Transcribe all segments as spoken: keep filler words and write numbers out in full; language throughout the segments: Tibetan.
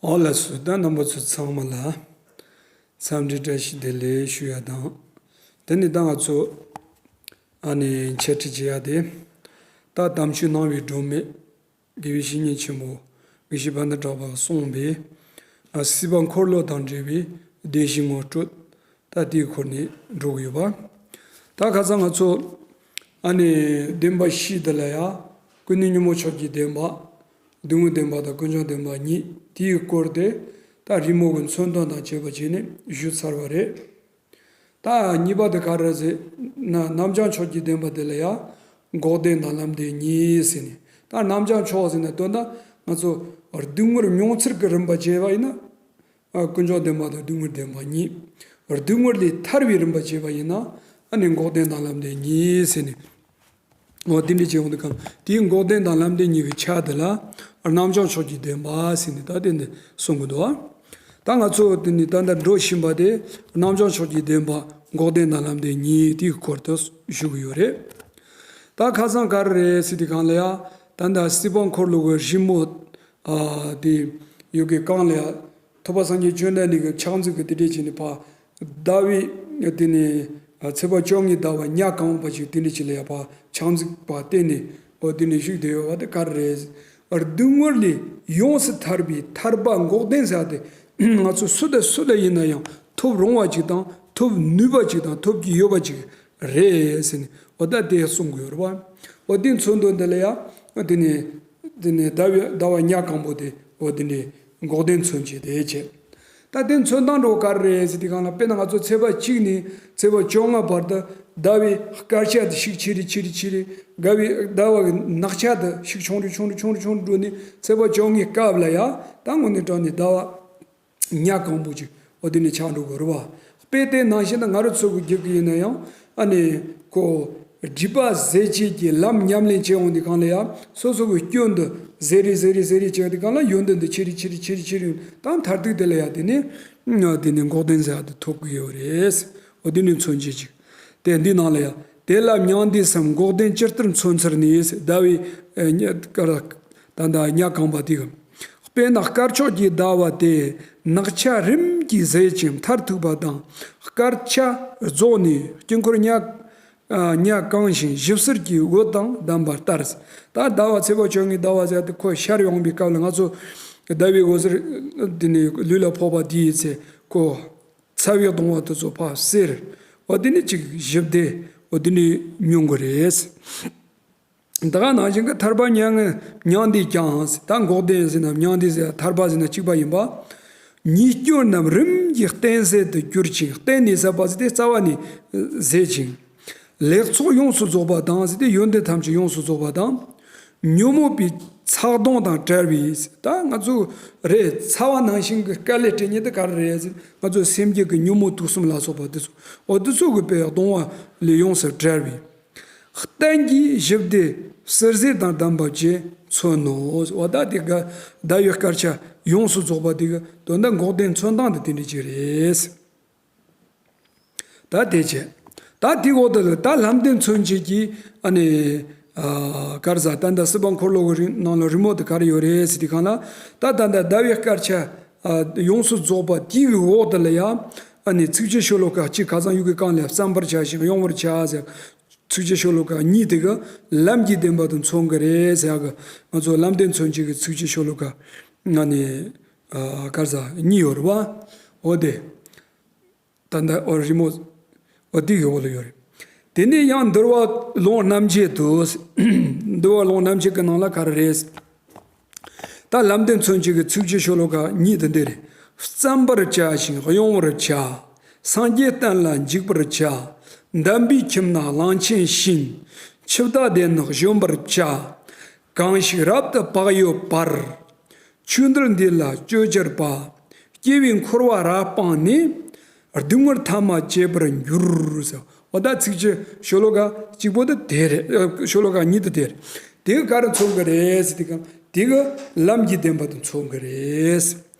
ཨོ་ལགས་སོ། ད་རྣམ་པ་ཚོ་ཚང་མ་ལ་འཚམས་འདྲི་བཀྲ་ཤིས་བདེ་ལེགས་ཞུ་ཡ་དང་། དེ་ནི་ད་ང་ཚོ་ཨ་ནི་འཆད་ཁྲིད་བྱེད་ཡ་དེ། ད་དམ་ཆོས་སྣང་བའི་སྒྲོན་མེ། དགེ་བའི་བཤེས་གཉེན་ཆེན་པོ་དགེ་བཤེས་པཎྜི་ཏ་གྲགས་པ་གསུངས་པའི་ཨ་སྲིད་པ་འཁོར་ལོ་དང་འབྲེལ་བའི་བདེན་བཞིའི་ངོ་སྤྲོད། ད་དེའི་སྐོར་ནས་འགྲོ་གི་ཡོད་པ། ད་ཁ་སང་ང་ཚོ་ཨ་ནི་བདེན་པ་བཞི་དེ་ལ་ཡ། ཀུན་ནས་ཉོན་མོངས་ཕྱོགས་ཀྱི་བདེན་པ། སྡུག་བསྔལ་བདེན་པ་དང་ཀུན་འབྱུང་བདེན་པ་གཉིས། དེའི་སྐོར་དེ་ད་རི་མོ་གི་མཚོན་དོན་དང་བཅས་པ་བྱས་ནས་ཞུས་ཚར་བ་རེད། ད་གཉིས་པ་དེ་ག་རེ་ཟེར་ན། རྣམ་བྱང་ཕྱོགས་ཀྱི་བདེན་པ་དེ་ལ་ཡང་འགོག་བདེན་དང་ལམ་བདེན་གཉིས་ཟེར་ནས། ད་རྣམ་བྱང་ཕྱོགས་ཟེར་ན་དོན་དག་ང་ཚོ་སྡུག་བསྔལ་མྱོང་ཚུལ་གྱི་རིམ་པ་བྱས་པ་ཡིན་ན། ཨ་ཀུན་འབྱུང་བདེན་པ་དང་སྡུག་བསྔལ་བདེན་པ་གཉིས། སྡུག་བསྔལ་ལས་ཐར་བའི་རིམ་པ་བྱས་པ་ཡིན་ན། ཨ་ནི་འགོག་བདེན་དང་ལམ་བདེན་གཉིས་ཟེར་ནས། འོ་དེ་འདྲ་བྱས་ཡོང་དུས་གང་དེའི་འགོག་བདེན་དང་ལམ་བདེན་གཉིས་ཀྱི་ཆ་དེ་ལ་རྣམ་བྱང་ཕྱོགས་ཀྱི་བདེན་པ་ཟེར་ནས་ད་དེ་འདི་གསུང་གི་འདུག་ད་ང་ཚོ་དེ་ནི་ད་ལྟ་འགྲོ་བཞིན་པ་དེ་རྣམ་བྱང་ཕྱོགས་ཀྱི་བདེན་པ་འགོག་བདེན་དང་ལམ་བདེན་གཉིས་དེའི་སྐོར་དུ་ཞུ་གི་ཡོད་རེད། ད་ཁ་སང་ག་རེ་རེད་ཟེར་དུས་གང་ལ་ཡ། ད་ལྟ་སྲིད་པ་འཁོར་ལོ་གི་རི་མོ་ཨ་དེ་ཡོད་གི་གང་ལ་ཡ། ཐུབ་པ་སངས་རྒྱས་བཅོམ་ལྡན་འདས་ཀྱི་ཕྱག་མཛུབ་ཀྱི་དེ་འདྲས་བྱས་ནས་ཕར་ཟླ་བའི་དེ་ནས་ཚེས་པ་བཅོ་ལྔའི་ཟླ་བ་ཉ་གང་བ་ཞིག་དེ་འདྲས་ཅིག་ལ་ཡ་ཕར་ཕྱག་མཛུབ་ཕར་བསྟན་ནས། འོ་དེ་འདྲས་བཞུགས་བསྡད་ཡོད་པ་དེ་ག་རེ་རེད། སྡུག་བསྔལ་ལས་ཡོངས་སུ་ཐར་པའི་ཐར་པ་འགོག་བདེན་ཟེར་ཏེ། ང་ཚོ་སུ་དང་སུ་ལ་ཡིན་ན་ཡང་ཐོབ་རུང་བ་ཅིག་དང་ཐོབ་ནུས་པ་ཅིག་དང་ཐོབ་ཀྱི་ཡོད་པ་ཅིག་རེད་ཟེར་ནས་འོ་ད་དེ་གསུང་གི་ཡོད་རེད་པ། འོ་དེ་མཚོན་དོན་དེ་ལ་ཡ། དེ་ནས་དེ་ནས་ཟླ་བའི་ཟླ་བ་ཉ་གང་པོ་དེ་འོ་དེ་འདྲས་འགོག་བདེན་མཚོན་བྱེད་དེ་བྱས། ད་དེ་མཚོན་སྟངས་འགྲོ་ག་རེ་རེད་ཟེར་དུས་གང་ལ། དཔེར་ན་ང་ཚོ་ཚེས་པ་གཅིག་ནས་ཚེས་པ་བཅོ་ལྔ་བར་དུ་ཟླ་བའི་དཀར་ཆ་དེ་ཤུགས་ཆེ་རུ་ཆེ་རུ་ཆེ་རུ། ཟླ་བའི་ཟླ་བ་གི་ནག་ཆ་དེ་ཤུགས་ཆུང་རུ་ཆུང་རུ་ཆུང་རུ་ཆུང་རུ་འགྲོ་ནས་ཚེས་པ་བཅོ་ལྔའི་སྐབས་ལ་ཡ། ད་དངོས་གནས་དྲང་གནས་ཟླ་བ་ཉ་གང་པོ་ཅིག་འོ་དེ་ནས་ཆགས་འགྲོ་དགོས་རེད་པ། དཔེ་དེ་ནང་བཞིན་ད་ང་རང་ཚོ་གི་རྒྱུད་ཀྱི་ཡིན་ན་ཡང་ཨ་ནི་ཁོ་སྒྲིབ་པ་ཟད་བྱེད་ཀྱི་ལམ་ཉམས་ལེན་བྱེད་འོང་དུས་གང་ལ་ཡང་སོ་སོ་གི་སྐྱོན་དུ་ཟད་རེ་ཟད་རེ་ཟད་རེ་བྱེད་དུས་གང་ལ་ཡོན་ཏན་དུ་ཆེ་རེ་ཆེ་རེ་ཆེ་རེ་ཆེ་རེ་ཡོང་དང་མཐར་ཐུག་དེ་ལ་ཡང་དེ་ནི་དེ་ནི་འགོག་བདེན་ཟེར་ཡག་དེ་ཐོབ་ཀྱི་ཡོད་རེད། འོ་དེ་ནི་མཚོན་བྱེད་ཅིག་དེ་འདི་ནང་ལ་ཡང་དེ་ལ་མྱང་འདས་སམ་འགོག་བདེན་ཇི་ལྟར་མཚོན་ཚུལ་ནི་ཟླ་བའི་ཉ་ཀ་ར་ད་ད་ཉ་གང་པ་དེ་གི། དཔེར་ན་དཀར་ཕྱོགས་ཀྱི་ཟླ་བ་དེ་ནག་ཆ་རིམ་གྱིས་ཟད་ཅིང་མཐར་ཐུག་པ་དང་། དཀར་ཆ་རྫོགས་ནས་དཀྱིལ་འཁོར་ཉ་ཉ་གང་ཞིང་ཞིབ་བསིལ་གྱི་འོད་དང་ལྡན་པ་ལྟར། ད་ཟླ་བ་ཚེས་པ་བཅོ་ལྔའི་ཟླ་བ་ཟེར་དེ་ཁོ་ཤར་ཡོང་བའི་སྐབས་ལ་ང་ཚོ་ཟླ་བའི་འོད་ཟེར་དེ་ནི་ལུས་ལ་ཕོག་པ་དེའི་ཚེ་ཁོ་ཚ་བའི་གདུང་བ་དེ་ཚོ་ཕར་སེལ། འོ་དེ་ནི་ཅིག་ཞི་བདེ་འོ་དེ་ནི་མྱོང་གི་རེད། ད་ག་ནང་བཞིན་གྱི་ཐར་པ་མྱང་མྱང་འདས་ཀྱང་ད་འགོག་བདེན་ཟེར་ན་མྱང་འདས་ཟེར་ཐར་པ་ཟེར་ན་གཅིག་པ་ཡིན་པ། ཉེས་སྐྱོན་རྣམས་རིམ་གྱིས་གཏན་ཟད་དུ་གྱུར་ཅིང་གཏན་ནས་ཟད་པ་ཟེར་ཏེ་རྩ་བ་ནས་ཟད་ཅིང་། ལེགས་ཚོགས་ཡོངས་སུ་རྫོགས་པ་དང་ཟེར་ཏེ་ཡོན་ཏན་ཐམས་ཅད་ཡོངས་སུ་རྫོགས་པ་དང་། ཉོན་མོངས་པའི་ཚ་གདུང་དང་བྲལ་བའི་ད་ང་ཚོ་རེད་ཚ་བ་ནང་བཞིན་གྱི་དཀའ་ལས་སྤྲད་མཁན་དེ་ག་རེ་རེད་ཟེར་ང་ཚོ་སེམས་རྒྱུད་ཀྱི་ཉོན་མོངས་དུག་གསུམ་ལ་སོགས་པ་དེ་ཚོ་འོ་དེ་ཚོ་གི་དཔེ་གདུང་བ་ལས་ཡོངས་སུ་བྲལ་བའི། གཏན་གྱི་ཞི་བདེ་བསིལ་ཟད་དང་ལྡན་པ་བཅས་མཚོན་ནོ། འོ་ད་དེ་ག་ཟླ་བའི་དཀར་ཆ་ཡོངས་སུ་རྫོགས་པ་དེ་ག་དོན་དག་འགོག་བདེན་མཚོན་སྟངས་དེ་དེ་འདྲ་ཅིག་རེད། ད་དེ་བྱས། ད་དེ་འོག་ཏུ་ལ་ད་ལམ་བདེན་མཚོན་བྱེད་ཀྱི་ཨ་ནི་ཨ་ག་རེ་ཟ་ད་ལྟ་སྲིད་པ་འཁོར་ལོ་གི་རི་ནང་ལ་རི་མོ་དེ་ག་རེ་ཡོད་རེད་ཟེར་དུས་གང་ལ་ད་ད་ལྟ་ཟླ་བའི་དཀར་ཆ་ཨ་ཡོངས་སུ་རྫོགས་པ་དེ་གི་འོག་ཏུ་ལ་ཡ་ཨ་ནི་ཚིགས་བཅད་ཤོ་ལོ་ཀ་གཅིག་ཁ་སང་ཡུལ་གྱི་གང་ལ་བརྩམ་པར་བྱ་ཞིང་གཡེང་བར་བྱ་ཟེར། ཚིགས་བཅད་ཤོ་ལོ་ཀ་གཉིས་དེ་ག་ལམ་གྱི་བདེན་པ་དུ་མཚོན་གྱི་རེད་ཟེར་ཡག་གི་ང་ཚོ་ལམ་བདེན་མཚོན་བྱེད་ཀྱི་ཚིགས་བཅད་ཤོ་ལོ་ཀ་ང་ནི་ཨ་ག་རེ་ཟ་གཉིས་ཡོད་རེད་བ། འོ་དེ། ད་ལྟ་འོ་རི་མོ་འོ་དེ་གི་འོག་ལ་ཡོད་རེད། དེ་ནས་ཡང་འདུལ་བ་ལུང་རྣམ་འབྱེད་དུ། འདུལ་བ་ལུང་རྣམ་འབྱེད་ཀྱི་ནང་ལ་ག་རེ་རེད། ད་ལམ་བདེན་མཚོན་བྱེད་ཀྱི་ཚིགས་བཅད་ཤོ་ལོ་ཀ་གཉིས་དེ་འདི་རེད། བརྩམ་པར་བྱ་ཞིང་གཡེང་བར་བྱ། སངས་རྒྱས་བསྟན་ལ་འཇུག་པར་བྱ། འདམ་པའི་ཁྱིམ་ན་གླང་ཆེན་བཞིན། འཆི་བདག་སྡེ་ནི་གཞོམ་པར་བྱ། གང་ཞིག་རབ་ཏུ་བག་ཡོད་པར། ཆོས་འདུལ་འདི་ལ་སྤྱོད་གྱུར་པ། སྐྱེ་བའི་འཁོར་བ་རབ་སྤངས་ནས། སྡུག་བསྔལ་ཐ་མ་བྱེད་པར་འགྱུར་ཟེར། འོ་ད་ཚིགས་བཅད་ཤོ་ལོ་ཀ་གཅིག་པོ་དེ་དེ་རེད། ཤོ་ལོ་ཀ་གཉིས་དེ་དེ་རེད། དེ་ག་ག་རེ་མཚོན་གྱི་རེད་ཟེར་དུས་གང་དེ་གི་ལམ་གྱི་བདེན་པ་དེ་མཚོན་གྱི་རེད།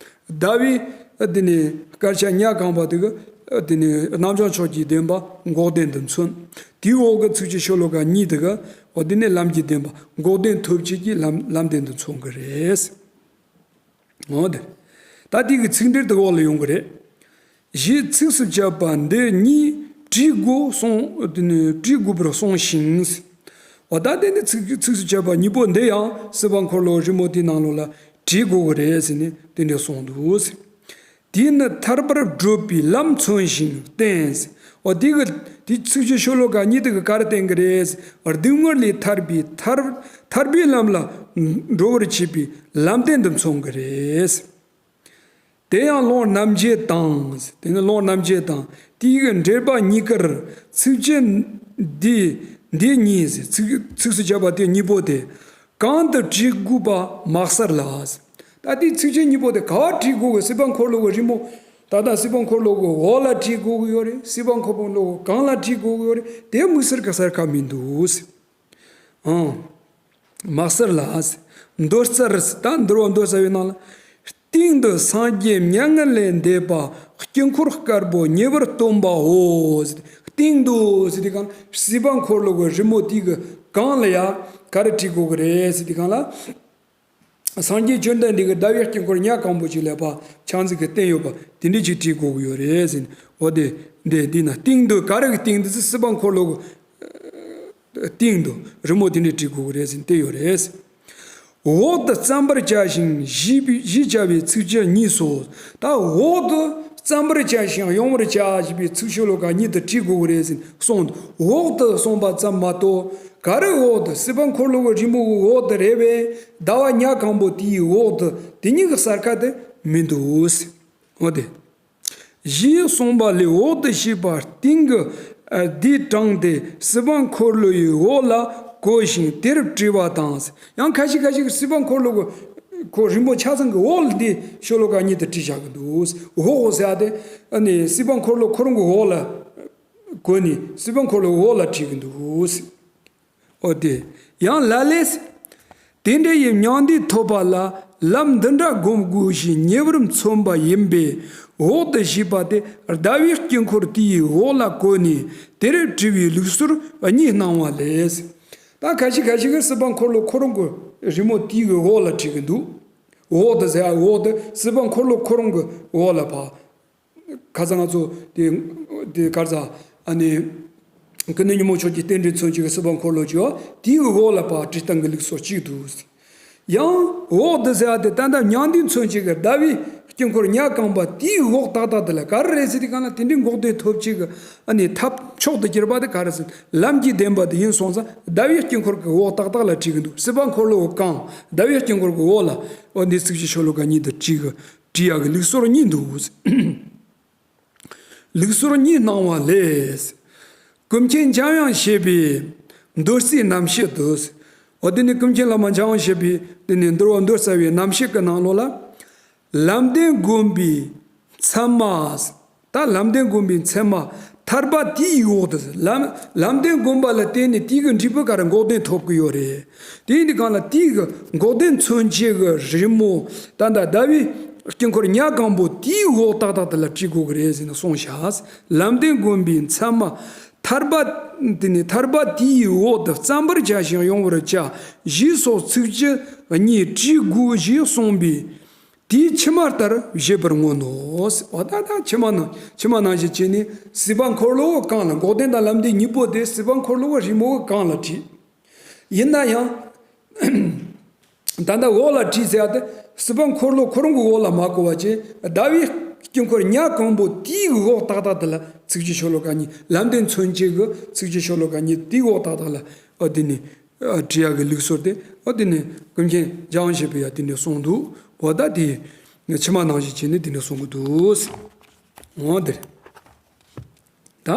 ཟླ་བའི་དེ་ནི་དཀར་ཆ་ཉ་གང་པ་དེ་གི་དེ་ནི་རྣམ་བྱང་ཕྱོགས་ཀྱི་བདེན་པ་འགོག་བདེན་དུ་མཚོན། དེའི་འོག་གི་ཚིགས་བཅད་ཤོ་ལོ་ཀ་གཉིས་དེ་གི་འོ་དེ་ནི་ལམ་གྱི་བདེན་པ་འགོག་བདེན་ཐོབ་བྱེད་ཀྱི་ལམ་ལམ་བདེན་དུ་མཚོན་གྱི་རེད། འོ་དེ། ད་དེ་གི་ཚིག་འགྲེལ་དེ་འོག་ལ་ཡོང་གི་རེད། ཞེས་ཚིགས་སུ་བཅད་པ་འདི་གཉིས་བྲིས་དགོས་གསུངས། དེ་ནི་བྲིས་དགོས་པར་གསུངས་ཤིང་། འོ་ད་དེ་ནི་ཚིག་ཚིགས་སུ་བཅད་པ་གཉིས་པོ་འདི་ཡང་སྲིད་པ་འཁོར་ལོ་རི་མོ་དེའི་ནང་ལོགས་ལ་བྲིས་དགོས་ཀྱི་རེད་ཟེར་ནས་དེ་འདྲ་གསུངས་འདུག། དེས་ནི་ཐར་པར་བགྲོད་པའི་ལམ་མཚོན་ཞིང་བསྟན། འོ་དེ་གི་དེ་ཚིགས་བཅད་ཤོ་ལོ་ཀ་གཉིས་དེ་གི་ག་རེ་བསྟན་གི་རེད། སྡུག་བསྔལ་ལས་ཐར་པའི་ཐར་ཐར་པའི་ལམ་ལ་འགྲོ་བར་བྱེད་པའི་ལམ་བསྟན་དུ་མཚོན་གི་རེད། དེ་ཡང་ལུང་རྣམ་འབྱེད་དང་། དེ་ནི་ལུང་རྣམ་འབྱེད་དང་དེའི་གི་འགྲེལ་པ་གཉིས་ཀར་ཚིགས་བཅད་འདི་འདི་གཉིས་ཚིག་ཚིགས་སུ་བཅད་པ་དེ་གཉིས་པོ་དེ་གང་དུ་བྲིས་དགོས་པ་མ་གསལ་ལ། ད་དེའི་ཚིགས་བཅད་གཉིས་པོ་དེ་ག་བ་བྲིས་དགོས་གི། སྲིད་པ་འཁོར་ལོ་གི་རི་མོ། ད་ལྟ་སྲིད་པ་འཁོར་ལོ་གི་འོག་ལ་བྲིས་དགོས་གི་ཡོད་རེད། སྲིད་པ་འཁོར་ལོ་གི་སྒང་ལ་བྲིས་དགོས་གི་ཡོད་རེད། དེ་དམིགས་བསལ་གྱི་གསལ་ཁ་མི་འདུག། ཨང་། མ་གསལ་ལ། མདོ་རྩ་རུ་ད་འདུལ་བ་མདོ་རྩ་བའི་ནང་ལ། སྟེང་དུ་སངས་རྒྱས་མྱ་ངན་ལས་འདས་པ་དཀྱིལ་འཁོར་དཀར་པོ་ཉེ་བར་སྟོན་པའོ། སྟེང་དུ་ཟེར་དུས་གང་སྲིད་པ་འཁོར་ལོ་གི་རི་མོ་དེ་གི་སྒང་ལ་ཡ་ག་རེ་བྲིས་དགོས་གི་རེད་ཟེར་དུས་གང་ལ། སངས་རྒྱས་བཅོམ་ལྡན་འདས་ཀྱི་ཟླ་བའི་དཀྱིལ་འཁོར་ཉ་གང་པོ་ཅིག་ལ་ཕར་ཕྱག་མཛུབ་ཀྱིས་བསྟན་ཡོད་པ་དེ་འདྲ་ཅིག་བྲིས་དགོས་ཀྱི་ཡོད་རེད་ཟེར་ནས། འོ་དེ་འདི་འདི་ན་སྟེང་དུ་ག་རེ་གི་སྟེང་དུ་ཟེར་སྲིད་པ་འཁོར་ལོ་གི་སྟེང་དུ་རི་མོ་དེ་འདྲ་བྲིས་དགོས་ཀྱི་རེད་ཟེར་ནས་བསྟན་ཡོད་རེད། འོག་ཏུ་བརྩམ་པར་བྱ་ཞིང་ཞེས་པའི་ཞེས་བྱ་བའི་ཚིགས་བཅད་གཉིས་སོ། ད་འོག་ཏུ་བརྩམ་པར་བྱ་ཞིང་ཡོང་བར་བྱ་ཞེས་པའི་ཚིག་ཤོ་ལོ་ཀ་གཉིས་དེ་བྲིས་དགོས་ཀྱི་རེད་ཟེར་ནས་གསུངས་འདུག། འོག་ཏུ་གསུངས་པ་ཙམ་མ་གཏོགས། ག་རེ་འོག་ཏུ། སྲིད་པ་འཁོར་ལོ་གི་རི་མོ་གི་འོག་ཏུ་རེད་པས། ཟླ་བ་ཉ་གང་པོ་དེའི་འོག་ཏུ་དེ་གཉིས་ཀྱི་གསལ་ཁ་དེ་མི་འདུག། འོ་དེ། ཞེས་གསུངས་པ་ལས་འོག་ཏུ་ཞེས་པ་སྟེང་གི་འདི་དྲངས་ཏེ་སྲིད་པ་འཁོར་ལོ་ཡི་འོག་ལ་བཀོད་ཞིང་དེར་བྲིས་པ་དང་། ཡང་ཁ་ཤས་ཁ་ཤས་ཀྱིས་སྲིད་པ་འཁོར་ལོ་གི་ཁོ་རི་མོ་ཆ་ཚང་གི་འོག་ལ་འདི་ཤོ་ལོ་ཀ་གཉིས་དེ་བྲིས་བཞག་གི་འདུག། འོག་ཟེར་ཡ་དེ་ཨ་ནི་སྲིད་པ་འཁོར་ལོ་ཁོ་རང་གི་འོག་ལ་བཀོད་ནས་སྲིད་པ་འཁོར་ལོ་འོག་ལ་བྲིས་ཀྱི་འདུག། འོ་དེ། ཡང་ལ་ལས། དེ་འདྲ་ཡི་མྱང་འདས་ཐོབ་པ་ལ་ལམ་འདི་འདྲ་བསྒོམ་དགོས་ཞེས་ཉེ་བར་མཚོན་པ་ཡིན་པས། འོག་ཏུ་ཞེས་པ་དེ་ཟླ་བའི་དཀྱིལ་འཁོར་དེའི་འོག་ལ་བཀོད་ནས་དེར་བྲིས་པའི་ལུགས་སྲོལ་གཉིས་སྣང་བ་ལས། ད་ཁ་ཤས་ཁ་ཤས་ཀྱིས་སྲིད་པ་འཁོར་ལོ་ཁོ་རང་གི་རི་མོ་དེའི་འོག་ལ་བྲིས་ཀྱི་འདུག། འོག་ཏུ་ཟེར་ཡ་འོག་ཏུ་སྲིད་པ་འཁོར་ལོ་ཁོ་རང་གི་འོག་ལ་ཕར། ཁ་སང་ང་ཚོ་དེ་དེ་ག་རེ་ཟ། ཨ་ནི། ཀུན་ནས་ཉོན་མོངས་ཕྱོགས་ཀྱི་རྟེན་འབྲེལ་མཚོན་བྱེད་ཀྱི་སྲིད་པ་འཁོར་ལོ་བཅུ་དེའི་འོག་ལ་ཕར་བྲིས་སྟངས་ཀྱི་ལུགས་སྲོལ་གཅིག་འདུག། ཡང་འོག་ཏུ་ཟེར་བ་དེ་ད་ལྟ་མྱང་འདས་མཚོན་བྱེད་ཀྱི་ཟླ་བའི་དཀྱིལ་འཁོར་ཉ་གང་པོ་དེའི་འོག་ཏག་ཏག་དེ་ལ་ག་རེ་རེད་ཟེར་དུས་གང་ལ་དེ་འདྲའི་འགོག་བདེན་ཐོབ་བྱེད་ཀྱི་ཨ་ནི་ཐབས་མཆོག་ཏུ་གྱུར་པ་དེ་ག་རེ་ཟེར། ལམ་གྱི་བདེན་པ་དེ་ཡིན་སོང་ཙང་ཟླ་བའི་དཀྱིལ་འཁོར་གྱི་འོག་ཏག་ཏག་ལ་བྲིས་ཀྱི་འདུག། སྲིད་པ་འཁོར་ལོ་གང་ཟླ་བའི་དཀྱིལ་འཁོར་གྱི་འོག་ལ་འོ་འདི་ཚིགས་བཅད་ཤོ་ལོ་ཀ་གཉིས་དེ་བྲིས་ཀྱི། བྲིས་ཡག་གི་ལུགས་སྲོལ་གཉིས་འདུག། ལུགས་སྲོལ་གཉིས་སྣང་བ་ལས། ཀུན་མཁྱེན་འཇམ་དབྱངས་བཞད་པའི་མདོ་རྩིའི་རྣམ་བཤད་དུ། འོ་དེ་ནི་ཀུན་མཁྱེན་བླ་མ་འཇམ་དབྱངས་བཞད་པའི་དེ་ནི་འདུལ་བ་མདོ་རྩ་བའི་རྣམ་བཤད་ཀྱི་ནང་ལོགས་ལ། ལམ་བདེན་བསྒོམ་པའི་མཚན་མ། ད་ལམ་བདེན་བསྒོམ་པའི་མཚན་མ་ཐར་པ་དེའི་འོག་ཏུ། ལམ་ལམ་བདེན་བསྒོམ་པ་ལ་བརྟེན་ནས་དེའི་གི་འབྲས་བུ་ག་རེ་འགོག་བདེན་ཐོབ་ཀྱི་ཡོད་རེད། དེ་ཡིན་དུས་གང་ལ་དེའི་གི་འགོག་བདེན་མཚོན་བྱེད་ཀྱི་རི་མོ་ད་ལྟ་ཟླ་བའི་དཀྱིལ་འཁོར་ཉ་གང་པོ་དེའི་འོག་ཏག་ཏག་དེ་ལ་བྲིས་དགོས་ཀྱི་རེད་ཟེར་ནས་གསུངས་ཤག། ལམ་བདེན་བསྒོམ་པའི་མཚན་མ་ཐར་པ། དེ་ནི་ཐར་པ་དེའི་འོག་ཏུ་བརྩམ་པར་བྱ་ཞིང་ཡོང་བར་བྱ། ཞེས་སོགས་ཚིགས་བཅད་གཉིས་བྲིས་དགོས་ཞེས་གསུངས་པས། དེའི་ཕྱི་མ་ལྟར་བཞེད་པར་མངོན་ནོ། འོ་ད་ད་ཕྱི་མ་ནང་ཕྱི་མ་ནང་བཞིན་བྱས་ནས་སྲིད་པ་འཁོར་ལོའི་སྒང་ལ་འགོག་བདེན་དང་ལམ་བདེན་གཉིས་པོ་དེ་སྲིད་པ་འཁོར་ལོའི་རི་མོའི་སྒང་ལ་བྲིས། ཡིན་ན་ཡང་། ད་ལྟ་འོག་ལ་བྲིས་ཟེར་ཡ་དེ་སྲིད་པ་འཁོར་ལོ་ཁོ་རང་གི་འོག་ལ་མ་བཀོད་པ་བྱས་ཟླ་བའི་དཀྱིལ་འཁོར་ཉ་གང་པོ་དེའི་འོག་ཏག་ཏག་དེ་ལ་ཚིགས་བཅད་ཤོ་ལོ་ཀ་གཉིས་ལམ་བདེན་མཚོན་བྱེད་ཀྱི་ཚིགས་བཅད་ཤོ་ལོ་ཀ་གཉིས་དེའི་འོག་ཏག་ཏག་ལ་ཨ་དེ་ནི། ཨ་བྲིས་ཡག་གི་ལུགས་སྲོལ་དེ་ཨ་དེ་ནི་ཀུན་མཁྱེན་འཇམ་དབྱངས་བཞད་པས་ཡང་དེ་འདྲ་གསུངས་འདུག། འོ་ད་དེ་ཕྱི་མ་ནང་བཞིན་བྱས་ནས་དེ་འདྲ་གསུང་གི་འདུག། འོ་དེ་རེད། ད་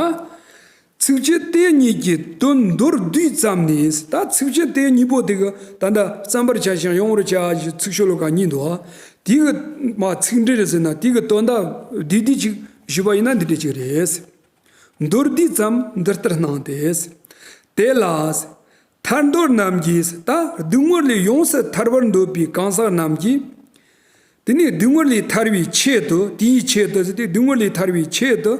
ཚིགས་བཅད་དེ་གཉིས་ཀྱི་དོན་མདོར་བསྡུས་ཙམ་ནི། ད་ཚིགས་བཅད་དེ་གཉིས་པོ་དེ་གི་ད་ལྟ་བརྩམ་པར་བྱ་ཞིང་ཡོང་བར་བྱ་ཞེས་ཚིག་ཤོ་ལོ་ཀ་གཉིས་འདུག། དེ་གི་མ་ཚིག་འགྲེལ་ཟེར་ན་དེ་གི་དོན་དག་བསྡུས་བསྡུས་ཅིག་ཞུས་པ་ཡིན་ན་འདི་འདྲ་ཅིག་རེད། མདོར་བསྡུས་ཙམ་འདི་ལྟར་སྣང་སྟེ། དེ་ལ། ཐར་འདོད་རྣམས་ཀྱིས་ད་སྡུག་བསྔལ་ལས་ཡོངས་སུ་ཐར་བར་འདོད་པའི་གང་ཟག་རྣམས་ཀྱིས། དེ་ནས་སྡུག་བསྔལ་ལས་ཐར་བའི་ཆེད་དུ་དེའི་ཆེད་དུ་ཟེར་ཏེ་སྡུག་བསྔལ་ལས་ཐར་བའི་ཆེད་དུ།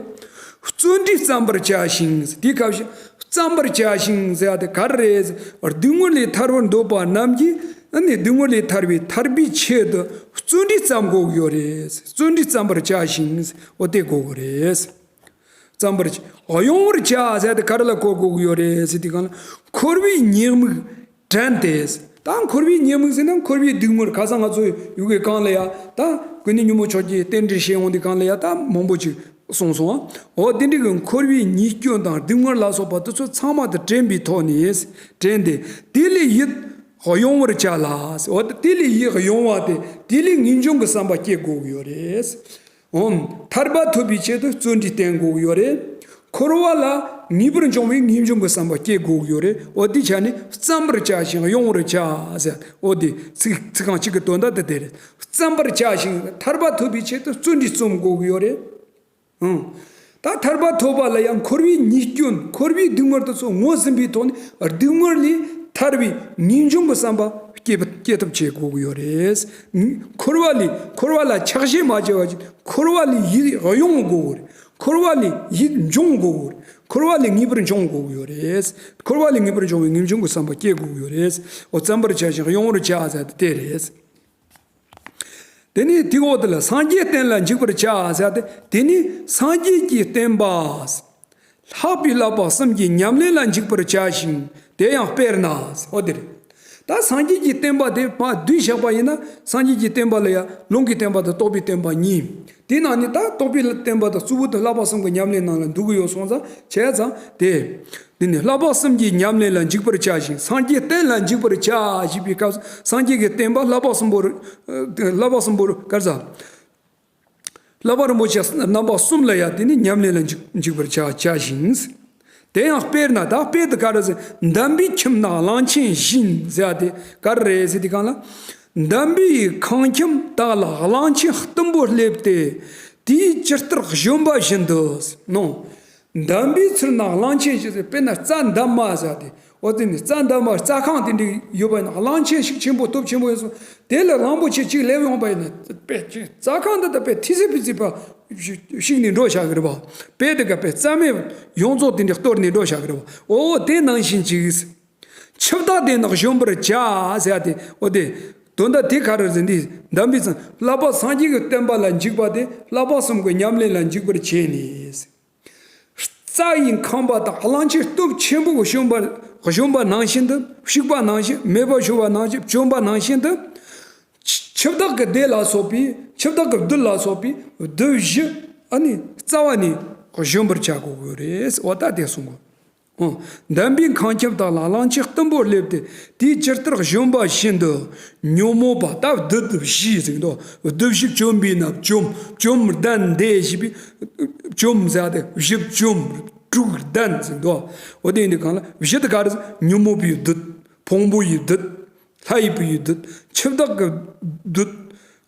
བརྩོན་འགྲུས་བརྩམ་པར་བྱ་ཞིང་དེའི་སྐབས་སུ་བརྩམ་པར་བྱ་ཞིང་ཟེར་ཡ་དེ་ག་རེ་རེད། སྡུག་བསྔལ་ལས་ཐར་བར་འདོད་པ་རྣམས་ཀྱིས། ཨ་ནི་སྡུག་བསྔལ་ལས་ཐར་བའི་ཐར་པའི་ཆེད་དུ་བརྩོན་འགྲུས་བརྩམ་དགོས་ཀྱི་ཡོད་རེད། བརྩོན་འགྲུས་བརྩམ་པར་བྱ་ཞིང་། འོ་དེ་དགོས་ཀྱི་རེད། བརྩམ་པར་བྱ། གཡེང་བར་བྱ་ཟེར་ཏེ་ག་རེ་ལ་གོ་དགོས་ཀྱི་ཡོད་རེད་ཟེར་དུས་སྒང་ལ། འཁོར་བའི་ཉེས་དམིགས་དྲན་ཏེ། ད་འཁོར་བའི་ཉེས་དམིགས་ཟེར་ན་འཁོར་བའི་སྡུག་བསྔལ། ཁ་སང་ང་ཚོ་ཡོ་གའི་སྒང་ལ་ཡ། ད་ཀུན་ནས་ཉོན་མོངས་ཕྱོགས་ཀྱི་རྟེན་འབྲེལ་བཤད་ཡོང་དུས་སྒང་ལ་ཡ། ད་མང་པོ་ཅིག་གསུངས་སོང་ཨ། འོ་དེ་འདྲའི་གི་འཁོར་བའི་ཉེས་སྐྱོན་དང་སྡུག་བསྔལ་ལ་སོགས་པ་དེ་ཚོ་ཚང་མ་དེ་དྲན་པའི་ཐོག་ནས། དྲན་ཏེ། དེ་ལས་ཡིད་གཡེང་བར་བྱ་ལ། འོ་དེ་ལས་ཡིད་གཡེང་བ་དེ། དེ་ལས་ངེས་འབྱུང་གི་བསམ་པ་སྐྱེ་དགོས་ཀྱི་ཡོད་རེད། འོ། ཐར་པ་ཐོབ་པའི་ཆེད་དུ་བརྩོན་འགྲུས་བསྟེན་དགོས་ཀྱི་ཡོད་རེད། འཁོར་བ་ལ་ངེས་པར་འབྱུང་བའི་ངེས་འབྱུང་གི་བསམ་པ་སྐྱེ་དགོས་ཀྱི་ཡོད་རེད། འོ་དེའི་ཆ་ནས་བརྩམ་པར་བྱ་ཞིང་གཡེང་བར་བྱ་ཟེར། འོ་དེ་ཚིག་ཚིག་རྐང་གཅིག་གི་དོན་དག་དེ་དེ་རེད། བརྩམ་པར་བྱ་ཞིང་། ཐར་པ་ཐོབ་པའི་ཆེད་དུ་བརྩོན་འགྲུས་རྩོམ་དགོས་ཀྱི་ཡོད་རེད། ཨང་། ད་ཐར་པ་ཐོབ་པ་ལ་ཡང་འཁོར་བའི་ཉེས་སྐྱོན། འཁོར་བའི་སྡུག་བསྔལ་དེ་ཚོ་ངོས་ཟིན་པའི་ཐོག་ནས། སྡུག་བསྔལ་ལས་ཐར་བའི་ངེས་འབྱུང་གི་བསམ་པ་སྐྱེ་སྐྱེ་ཐབས་བྱེད་དགོས་ཀྱི་ཡོད་རེད། འཁོར་བ་ལས། འཁོར་བ་ལ་ཆགས་ཞེན་མ་བྱས་པ་ཅིག་འཁོར་བ་ལས་ཡིད་གཡེང་དགོས་ཀྱི་རེད། འཁོར་བ་ལས་ཡིད་འབྱུང་དགོས་ཀྱི་རེད། འཁོར་བ་ལས་ངེས་པར་འབྱུང་དགོས་ཀྱི་ཡོད་རེད། འཁོར་བ་ལས་ངེས་པར་འབྱུང་བའི་ངེས་འབྱུང་གི་བསམ་པ་སྐྱེ་དགོས་ཀྱི་ཡོད་རེད། འོ། བརྩམ་པར་བྱ་ཞིང་གཡེང་བར་བྱ་ཟེར་དེ་དེ་རེད། དེ་ནས་དེའི་འོག་དེ་ལ། སངས་རྒྱས་བསྟན་ལ་འཇུག་པར་བྱ་ཟེར་ཏེ། དེ་ནས་སངས་རྒྱས་ཀྱི་བསྟན་པ། ལྷག་པའི་བསླབ་པ་གསུམ་གྱི་ཉམས་ལེན་ལ་འཇུག་པར་བྱ་ཞིང་། དེ་ཡང་དཔེར་ན། འོ་དེ་རེད། ད་སངས་རྒྱས་ཀྱི་བསྟན་པ་དེ་མར་བསྡུས་བཞག་པ་ཡིན་ན། སངས་རྒྱས་ཀྱི་བསྟན་པ་ལ་ཡང་ལུང་གི་བསྟན་པ་དང་རྟོགས་པའི་བསྟན་པ་གཉིས། དེའི་ནང་ནས་ད་རྟོགས་པའི་བསྟན་པ་དང་གཙོ་བོ་དེ་བསླབ་པ་གསུམ་གྱི་ཉམས་ལེན་ནང་ལ་འདུ་གི་ཡོད་སོང་ཙང་། བྱས་ཙང་དེ། འདི་ནི་བསླབ་པ་གསུམ་གྱི་ཉམས་ལེན་ལ་འཇུག་པར་བྱ་ཞིང་། སངས་རྒྱས་བསྟན་ལ་འཇུག་པར་བྱ་ཞེས་པའི་སྐབས་སུ། སངས་རྒྱས་ཀྱི་བསྟན་པ་བསླབ་པ་གསུམ་པོར། ཨ། བསླབ་པ་གསུམ་པོར་ག་རེ་ཟ། བསླབ་པ་རིན་པོ་ཆེ་རྣམ་པ་གསུམ་ལ་ཡང་དེ་ནི་ཉམས་ལེན་ལ་འཇུག་འཇུག་པར་བྱ་བྱ་ཞིང་། དེ་ཡང་དཔེར་ན། ད་དཔེ་དེ་ག་རེ་ཟེར། འདམ་བུའི་ཁྱིམ་ན་གླང་ཆེན་བཞིན་ཟེར་ཡ་དེ་ག་རེ་རེད་ཟེར་དུས་སྒང་ལ། འདམ་བུའི་ཁང་ཁྱིམ་དག་ལ་གླང་ཆེན་གཏུམ་པོ་སླེབས་ཏེ། དེས་ཇི་ལྟར་བཞོན་པ་བཞིན་དུ་ནོ། འདམ་བུའི་ཚུལ་ན་གླང་ཆེན་ཞིག་ཟེར། དཔེར་ན་རྩྭ་འདབ་མ་ཟེར་ཡ་དེ། འོ་དེ་ནི་རྩྭ་འདབ་མ་རྩྭ་ཁང་དེ་འདྲ་ཡོད་པ་ཡིན་ན། གླང་ཆེན་ཞིག་ཆེན་པོ་སྟོབས་ཆེན་པོ་ཡོད་སོང་། དེ་ལ་གླང་པོ་ཆེ་གཅིག་སླེབས་ཡོང་པ་ཡིན་ན། དཔེ་ཅིག་རྩྭ་ཁང་འདི་ད་དཔེ་ཐི་སེ་ཕི་སེ་ཕ་བཤིག་ནས་འགྲོ་བཞག་གི་རེད་པ། དཔེ་དེ་ག་དཔེ་རྩྭ་སྨན་ཡོངས་རྫོགས་དེ་འདྲ་གཏོར་ནས་འགྲོ་བཞག་གི་རེད་པ། འོ་དེ་ནང་བཞིན་ཅིག་ཆུ་བདག་དེ་ནི་བཞོན་པར་བྱ་ཟེར་ཡ་དེ། འོ་དེ་དོན་དག་དེ་ག་རེ་རེད། འདི་འདམ་བུའི་ཚུལ། བསླབ་པ་སངས་རྒྱས་ཀྱི་བསྟན་པ་ལ་འཇུག་པ་དེ། བསླབ་པ་གསུམ་གྱི་ཉམས་ལེན་ལ་འཇུག་པར་བྱས་ནས། རྩྭ་ཡི་ཁང་པ་དང་གླང་ཆེན་སྟོབས་ཆེན་པོ་བཞོན་པ། བཞོན་པ་ནང་བཞིན་དུ། བཤིག་པ་ནང་བཞིན། མེད་པར་ཤོར་བ་ནང་བཞིན། བཅོམ་པ་ནང་བཞིན་དུ། ཆུ་ཆུ་བདག་གི་སྡེ་ལ་སོགས་པའི། ཆུ་བདག་གི་བདུད་ལ་སོགས་པའི་བདུད་བཞི། ཨ་ནི་རྩ་བ་ནས་བཞོན་པར་བྱ་དགོས་ཀྱི་ཡོད་རེད། འོ་ད་དེ་གསུང་གོ། འོ། འདམ་བུའི་ཁང་ཁྱིམ་དག་ལ་གླང་ཆེན་གཏུམ་པོ་སླེབས་ཏེ། དེས་ཇི་ལྟར་བཞོན་པ་བཞིན་དུ། ཉོན་མོངས་པ། ད་བདུད་བཞི་ཟེར་གི་འདུག་བདུད་བཞི་བཅོམ་པས་ན་བཅོམ། བཅོམ་ལྡན་འདས་ཞེས་པའི་བཅོམ་ཟེར་ཏེ། བཞི་བཅོམ། དྲུག་ལྡན་ཟེར་གི་འདུག་འོ་དེ་ཡིན་དུས་སྒང་ལ། བཞི་དེ་ག་རེ་ཟེར། ཉོན་མོངས་པའི་བདུད། ཕུང་པོ་ཡི་བདུད། ལྷ་ཡི་བུ་ཡི་བདུད། ཆུ་བདག་གི་བདུད།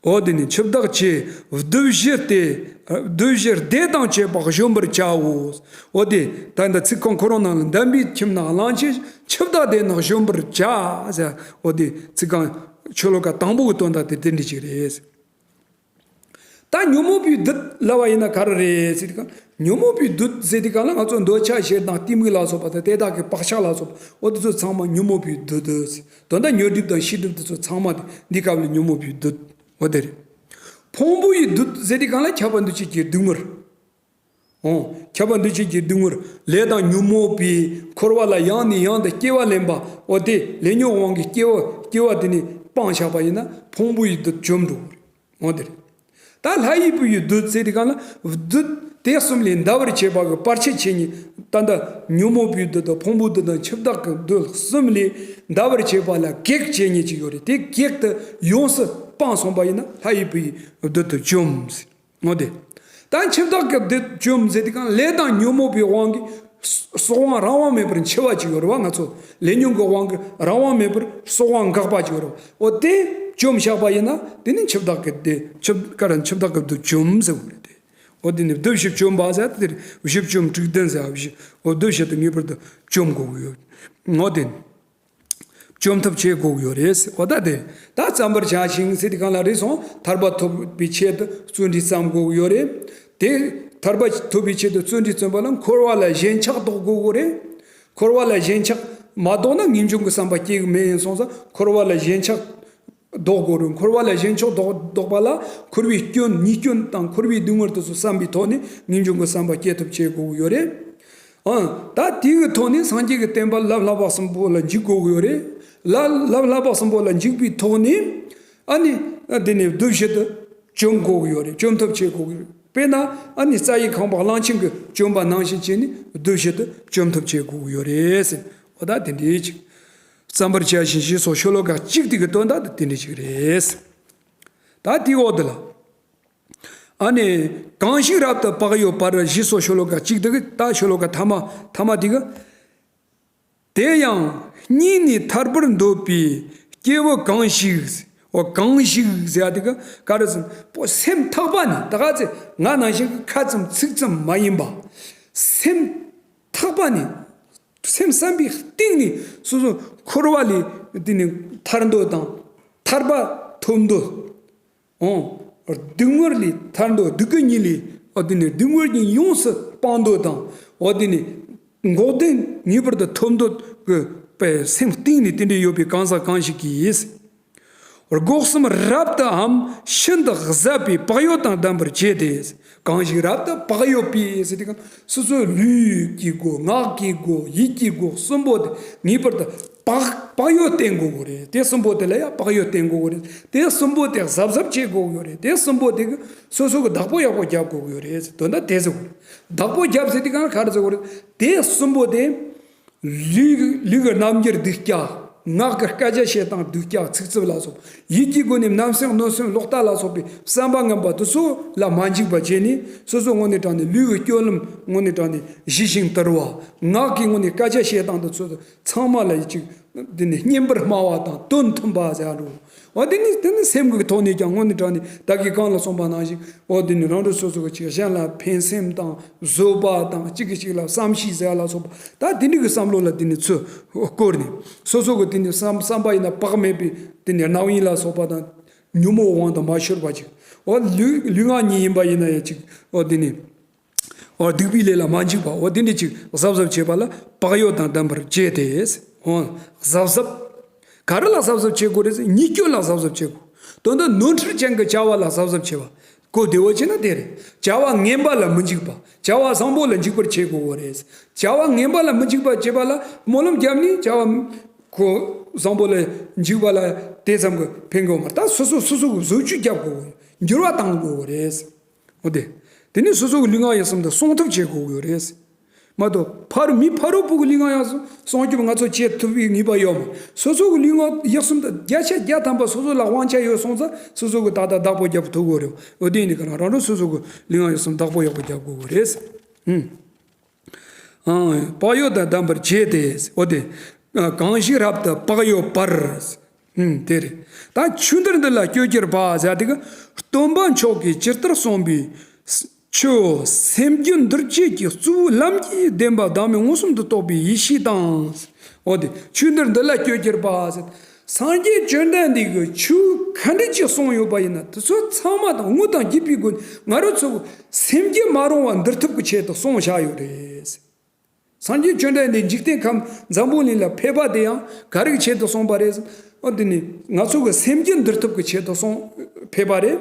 འོ་དེ་ནི་ཆུ་བདག་བཅས་བདུད་བཞི་སྟེ། བདུད་བཞི་སྡེ་དང་བཅས་པ་བཞོན་པར་བྱའོ། འོ་དེ་ད་ལྟ་ཚིག་རྐང་ཁོ་རང་ནང་ལ། འདམ་བུའི་ཁྱིམ་ན་གླང་ཆེན། ཆུ་བདག་སྡེ་ནི་བཞོན་པར་བྱ་ཟེར། འོ་དེ་ཚིག་རྐང་ཤོ་ལོ་ཀ་དང་པོ་གི་དོན་དག་དེ་དེ་འདྲ་ཅིག་རེད། ད་ཉོན་མོངས་པའི་བདུད་ལབ་པ་ཡིན་ན་ག་རེ་རེད་ཟེར་དུས་སྒང་། ཉོན་མོངས་པའི་བདུད་ཟེར་དུས་སྒང་ལ། ང་ཚོ་འདོད་ཆགས་ཞེ་སྡང་གཏི་མུག་ལ་སོགས་པ་དང་། དེ་དག་གི་བག་ཆགས་ལ་སོགས་པ། འོ་དེ་ཚོ་ཚང་མ་ཉོན་མོངས་པའི་བདུད་དོ། དོན་དག་ཉོན་སྒྲིབ་དང་ཤེས་སྒྲིབ་དེ་ཚོ་ཚང་མ་དེ་འདི་སྐབས་ལ་ཉོན་མོངས་པའི་བདུད། འོ་དེ་རེད། ཕུང་པོ་ཡི་བདུད་ཟེར་དུས་སྒང་ལ། ཁྱབ་པ་འདུ་བྱེད་ཀྱི་སྡུག་བསྔལ། འོ། ཁྱབ་པ་འདུ་བྱེད་ཀྱི་སྡུག་བསྔལ། ལས་དང་ཉོན་མོངས་པའི་འཁོར་བ་ལ་ཡང་ནས་ཡང་དུ་སྐྱེ་བ་ལེན་པ། འོ་དེ་ལས་ཉོན་དབང་གིས་སྐྱེ་བ་སྐྱེ་བ་དེ་ནི་སྤངས་བཞག་པ་ཡིན་ན། ཕུང་པོ་ཡི་བདུད་བཅོམ་འགྲོ་གི་རེད། འོ་དེ་རེད། ད་ལྷ་ཡི་བུ་ཡི་བདུད་ཟེར་དུས་སྒང་ལ། བདུད་དེ་གསུམ་ལས་འདའ་བར་བྱེད་པ་གི་བར་ཆད་བྱེད་མཁན། ད་ལྟ་ཉོན་མོངས་པའི་བདུད་དང་། ཕུང་པོའི་བདུད་དང་། ཆུ་བདག་གི་བདུད་གསུམ་ལས་འདའ་བར་བྱེད་པ་ལ་གེགས་བྱེད་མཁན་ཅིག་ཡོད་རེད། དེ་གེགས་དེ་ཡོངས་སུ་སྤངས་སོང་པ་ཡིན་ན། ལྷ་ཡི་བུ་ཡི་བདུད་དེ་བཅོམ་ཟེར། འོ་དེ། ད་ཆུ་བདག་གི་བདུད་བཅོམ་ཟེར་དུས་སྒང་། ལས་དང་ཉོན་མོངས་པའི་དབང་གིས་སྲོག་དབང་རང་དབང་མེད་པར་འཆི་བ་ཅིག་ཡོད་རེད་པ། ང་ཚོ་ལས་ཉོན་གྱི་དབང་གིས་རང་དབང་མེད་པར་སྲོག་དབང་འགག་པ་ཅིག་ཡོད་རེད་པ། འོ་དེ་བཅོམ་བཞག་པ་ཡིན་ན། དེ་ནི་ཆུ་བདག་གི་སྡེ། ཆུ་ག་རེ། ཆུ་བདག་གི་བདུད་བཅོམ་ཟེར་བ་རེད་དེ། འོ་དེ་ནི་བདུད་བཞི་བཅོམ་པ་ཟེར་དེ་རེད། བཞི་བཅོམ་དྲུག་ལྡན་ཟེར། བཞི། འོ་བདུད་བཞི་དེ་ངེས་པར་དུ་བཅོམ་དགོས་ཀྱི་ཡོད། འོ་དེ། བཅོམ་ཐབས་བྱེད་དགོས་ཀྱི་ཡོད་རེད། འོ་ད་དེ། ད་བརྩམ་པར་བྱ་ཞིང་ཟེར་དུས་སྒང་ལ་རེད་སོང་། ཐར་པ་ཐོབ་པའི་ཆེད་དུ་བརྩོན་འགྲུས་བརྩམ་དགོས་ཀྱི་ཡོད་རེད། དེ་ཐར་པ་ཐོབ་པའི་ཆེད་དུ་བརྩོན་འགྲུས་བརྩམས་པ་ལ། འཁོར་བ་ལ་ཞེན་ཆགས་ལྡོག་དགོས་ཀྱི་རེད། འཁོར་བ་ལ་ཞེན་ཆགས་མ་ལྡོག་ན་ངེས་འབྱུང་གི་བསམ་པ་སྐྱེ་གི་མེད་ཡིན་སོང་ཙང་། འཁོར་བ་ལ་ཞེན་ཆགས་ ལྡོག་དགོས་རེད། འཁོར་བ་ལས་གཞན་ཕྱོགས་ལྡོག་ལྡོག་པ་ལ་འཁོར་བའི་སྐྱོན་ཉེས་སྐྱོན་དང་འཁོར་བའི་སྡུག་བསྔལ་དེ་ཚོ་བསམ་པའི་ཐོག་ནས་ངེས་འབྱུང་གི་བསམ་པ་སྐྱེ་ཐབས་བྱེད་དགོས་ཀྱི་ཡོད་རེད། ཨང་། ད་དེའི་ཐོག་ནས་སངས་རྒྱས་ཀྱི་བསྟན་པ་བླ་བསླབ་པ་གསུམ་པོ་ལ་འཇུག་དགོས་ཀྱི་ཡོད་རེད། ལ་བླ་བསླབ་པ་གསུམ་པོ་ལ་འཇུག་པའི་ཐོག་ནས་ཨ་ནི་དེ་ནས་བདེ་གཤེགས་དེ་བཅོམ་དགོས་ཀྱི་ཡོད་རེད། བཅོམ་ཐབས་བྱེད་དགོས་ཀྱི་རེད། དཔེར་ན་ཨ་ནི་རྩ་བའི་ཁང་པ་གླང་ཆེན་གྱིས་བཅོམ་པ་ནང་བཞིན་བྱས་ནས་བདེ་གཤེགས་དེ་བཅོམ་ཐབས་བྱེད་དགོས་ཀྱི་ཡོད་རེད་ཟེར། འོ་ད་དེ་འདྲའི་ཅིག་བརྩམ་པར་བྱ་ཞིང་ཞེས་སོགས་ཤོ་ལོ་ཀ་གཅིག་དེ་གི་དོན་དག་དེ་དེ་འདྲ་ཞིག་རེད། ད་དེའི་འོག་དེ་ལ། ཨ་ནི། གང་ཞིག་རབ་ཏུ་བག་ཡོད་པར་ཞེས་སོགས་ཤོ་ལོ་ཀ་གཅིག་དེ་གི་ད་ཤོ་ལོ་ཀ་ཐ་མ་ཐ་མ་དེ་གི། དེ་ཡང་སྙིང་ནས་ཐར་པར་འདོད་པའི་སྐྱེ་བོ་གང་ཞིག་འོ་གང་ཞིག་ཟེར་ཡ་དེ་གི་ག་རེ་ཟེར་པོ་སེམས་ཐག་པ་ནས་ད་ག་ཚེ་ང་ནང་བཞིན་གི་ཁ་ཙམ་ཚིག་ཙམ་མ་ཡིན་པ། སེམས་ཐག་པ་ནས། སེམས་བསམ་པའི་གཏིང་ནས་སོ་སོ་འཁོར་བ་ལས་དེ་ནས་ཐར་འདོད་དང་ཐར་པ་ཐོབ་འདོད། འོ། སྡུག་བསྔལ་ལས་ཐར་འདོད་སྡུག་གི་གཉིད་ལས་འོ་དེ་ནས་སྡུག་བསྔལ་གཉིད་ཡོངས་སུ་སྤང་འདོད་དང་འོ་དེ་ནས་འགོག་བདེན་ངེས་པར་དུ་ཐོབ་འདོད་ཀྱི་པའི་སེམས་གཏིང་ནས་དེ་འདྲ་ཡོད་པའི་གང་ཟག་གང་ཞིག་གིས། སྒོ་གསུམ་རབ་ཏུའམ་ཤིན་ཏུ་ཟབ་པའི་བག་ཡོད་དང་ལྡན་པར་བྱས་ཏེ། གང་ཞིག་རབ་ཏུ་བག་ཡོད་པའི་ཟེར་དུས་སྐབས་སོ་སོའི་ལུས་ཀྱི་སྒོ་ངག་གི་སྒོ་ཡིད་ཀྱི་སྒོ་གསུམ་པོ་དེ་ངེས་པར་དུ་བག་བག་ཡོད་བསྟེན་དགོས་ཀྱི་རེད། དེ་གསུམ་པོ་དེ་ལ་ཡང་བག་ཡོད་བསྟེན་དགོས་ཀྱི་རེད། དེ་གསུམ་པོ་དེ་གཟབ་གཟབ་བྱེད་དགོས་ཀྱི་ཡོད་རེད། དེ་གསུམ་པོ་དེ་གི་སོ་སོ་གི་བདག་པོ་ཡག་པོ་རྒྱབ་དགོས་ཀྱི་ཡོད་རེད། དོན་དག་དེ་ཟེར་དགོས་རེད། བདག་པོ་རྒྱབ་ཟེར་དུས་སྐབས་ག་རེ་ཟེར་དགོས་རེད། དེ་གསུམ་པོ་དེ། ལུས་ལུས་ཀྱི་རྣམ་འགྱུར་སྡུག་ཅག་ངག་གི་སྐད་ཆ་བཤད་སྟངས་སྡུག་ཅག་ཚིག་རྩུབ་ལ་སོགས། ཡིད་ཀྱི་སྒོ་ནས་བརྣབ་སེམས་གནོད་སེམས་ལོག་ལྟ་ལ་སོགས་པའི་བསམ་པ་ངན་པ་དེ་ཚོ་ལ་མ་འཇིགས་པ་བྱས་ནས་སོ་སོ་དངོས་གནས་དྲང་ནས་ལུས་ཀྱི་སྤྱོད་ལམ་དངོས་གནས་དྲང་ནས་ཞི་ཞིང་དུལ་བ། ངག་གི་དངོས་གནས་སྐད་ཆ་བཤད་སྟངས་དེ་ཚོ་ཚང་མ་ལ་ཡིད་ཆེས་འདི་ནི་སྙན་པར་སྨྲ་བ་དང་དོན་མཐུན་པ་ཟེར་ཡ་འགྲོ། འོ་དེ་ནི་དེ་ནི་སེམས་ཀྱི་ཐོག་ནས་ཀྱང་དངོས་གནས་དྲང་ནས་ད་གིན་གོང་ལ་གསུངས་པ་ནང་བཞིན་འོ་དེ་ནི་རང་རང་སོ་སོ་གི་ཅིག་གཞན་ལ་ཕན་སེམས་དང་བཟོད་པ་དང་གཅིག་གིས་གཅིག་ལ་བསམ་ཤེས་ཟེར་ཡ་ལ་སོགས་པ་ད་དེ་འདྲ་གི་བསམ་བློ་ལ་དེ་ནི་ཚུར་བསྐོར་ནས་སོ་སོ་གི་དེ་ནི་བསམ་བསམ་པ་ཡིན་ན་བག་མེད་པའི་དེ་ནི་རྣམ་གཡེང་ལ་སོགས་པ་དང་ཉོན་མོངས་དབང་དུ་མ་ཤོར་བ་ཅིག་འོ་ལུས་ལུས་ངག་གཉིས་ཡིན་པ་ཡིན་ན་ཡང་ཅིག་འོ་དེ་ནི། འོ་སྡིག་པའི་ལས་ལ་མ་འཇིགས་པ་འོ་དེ་འདྲ་ཅིག་གཟབ་གཟབ་བྱེད་པ་ལ་བག་ཡོད་དང་ལྡན་པར་བྱས་ཏེ། འོ་གཟབ་གཟབ། ག་རེ་ལ་གཟབ་གཟབ་བྱེད་དགོས་རེད་ཟེར་ཉེས་སྐྱོན་ལ་གཟབ་གཟབ་བྱེད་དགོས། དོན་དུ་ནོར་འཁྲུལ་ཅན་གྱི་བྱ་བ་ལ་གཟབ་གཟབ་བྱེད་པ། གོ་བདེ་བོ་བྱས་ན་དེ་རེད། བྱ་བ་ངན་པ་ལ་མི་འཇིགས་པ། བྱ་བ་བཟང་པོ་ལ་འཇིགས་པར་བྱེད་དགོས་པ་རེད། བྱ་བ་ངན་པ་ལ་མི་འཇིགས་པ་བྱེད་པ་ལ་སྨོན་ལམ་བརྒྱབ་ནས་བྱ་བ་གོ་བཟང་པོ་ལ་འཇིགས་པ་ལ་དེ་ཙམ་གྱིས་ཕན་གྱི་ཡོད་མ་རེད། ད་སོ་སོ་སོ་སོ་གི་བཟོ་བཅོས་རྒྱབ་དགོས་པ་འགྱུར་བ་གཏང་དགོས་པ་རེད། འོ་དེ། དེ་ནི་སོ་སོ་གི་ལུས་ངག་ཡིད་གསུམ་དུ་སྲུང་ཐབས་བྱེད་དགོས་ཀྱི་ཡོད་རེད། མ་གཏོགས་ཕ་རོལ་མི་ཕ་རོལ་པོ་གི་ལུས་ངག་ཡིད་གསུམ་སྲུང་སྐྱོབ་ང་ཚོ་བྱེད་ཐུབ་པའི་ངེས་པ་ཡོད་མ་རེད། སོ་སོ་གི་ལུས་ངག་ཡིད་གསུམ་དུ་བརྒྱ་ཆ་བརྒྱ་ཐམ་པ་སོ་སོ་ལ་དབང་ཆ་ཡོད་སོང་ཙང་སོ་སོ་གི་ད་ལྟ་བདག་པོ་རྒྱབ་ཐུབ་ཀྱི་ཡོད་རེད། འོ་དེ་ཡིན་དུས་ག་རང་རང་རང་སོ་སོ་གི་ལུས་ངག་ཡིད་གསུམ་བདག་པོ་ཡག་པོ་རྒྱབ་དགོས་ཀྱི་རེད། ཧུམ། ཨང་། བག་ཡོད་དང་ལྡན་པར་བྱས་ཏེ། འོ་དེ། གང་ཞིག་རབ་ཏུ་བག་ཡོད་པར། ཨང་། དེ་རེད། ད་ཆོས་འདུལ་འདི་ལ་སྤྱོད་གྱུར་པ་ཟེར་དེ་གི་སྟོན་པ་མཆོག་གིས་ཇི་ལྟར་གསུངས་པའི་ཆོས་སེམས་རྒྱུད་འདུལ་བྱེད་ཀྱི་གཙོ་བོའི་ལམ་གྱི་བདེན་པ་བདག་མེད་མངོན་སུམ་དུ་རྟོགས་པའི་ཡེ་ཤེས་དང་། འོ་དེ་ཆོས་འདུལ་འདི་ལ་སྤྱོད་གྱུར་པ་ཟེར། སངས་རྒྱས་བཅོམ་ལྡན་འདས་ཀྱིས་ཆོས་ག་འདྲ་ཅིག་གསུངས་ཡོད་པ་ཡིན་ན་དེ་ཚོ་ཚང་མ་དང་དངོས་དང་བརྒྱུད་པའི་སྒོ་ནས་ང་རང་ཚོ་སེམས་རྒྱུད་མ་རུངས་པ་འདུལ་ཐབས་ཀྱི་ཆེད་དུ་གསུངས་བཞག་ཡོད་རེད། སངས་རྒྱས་བཅོམ་ལྡན་འདས་འཇིག་རྟེན་ཁམས་འཛམ་བུ་གླིང་ལ་ཕེབས་པ་དེ་ཡང་ག་རེ་གི་ཆེད་དུ་གསུངས་པ་རེད། འོ་དེ་ནི་ང་ཚོ་གི་སེམས་རྒྱུད་འདུལ་ཐབས་ཀྱི་ཆེད་དུ་གསུངས་ཕེབས་པ་རེད།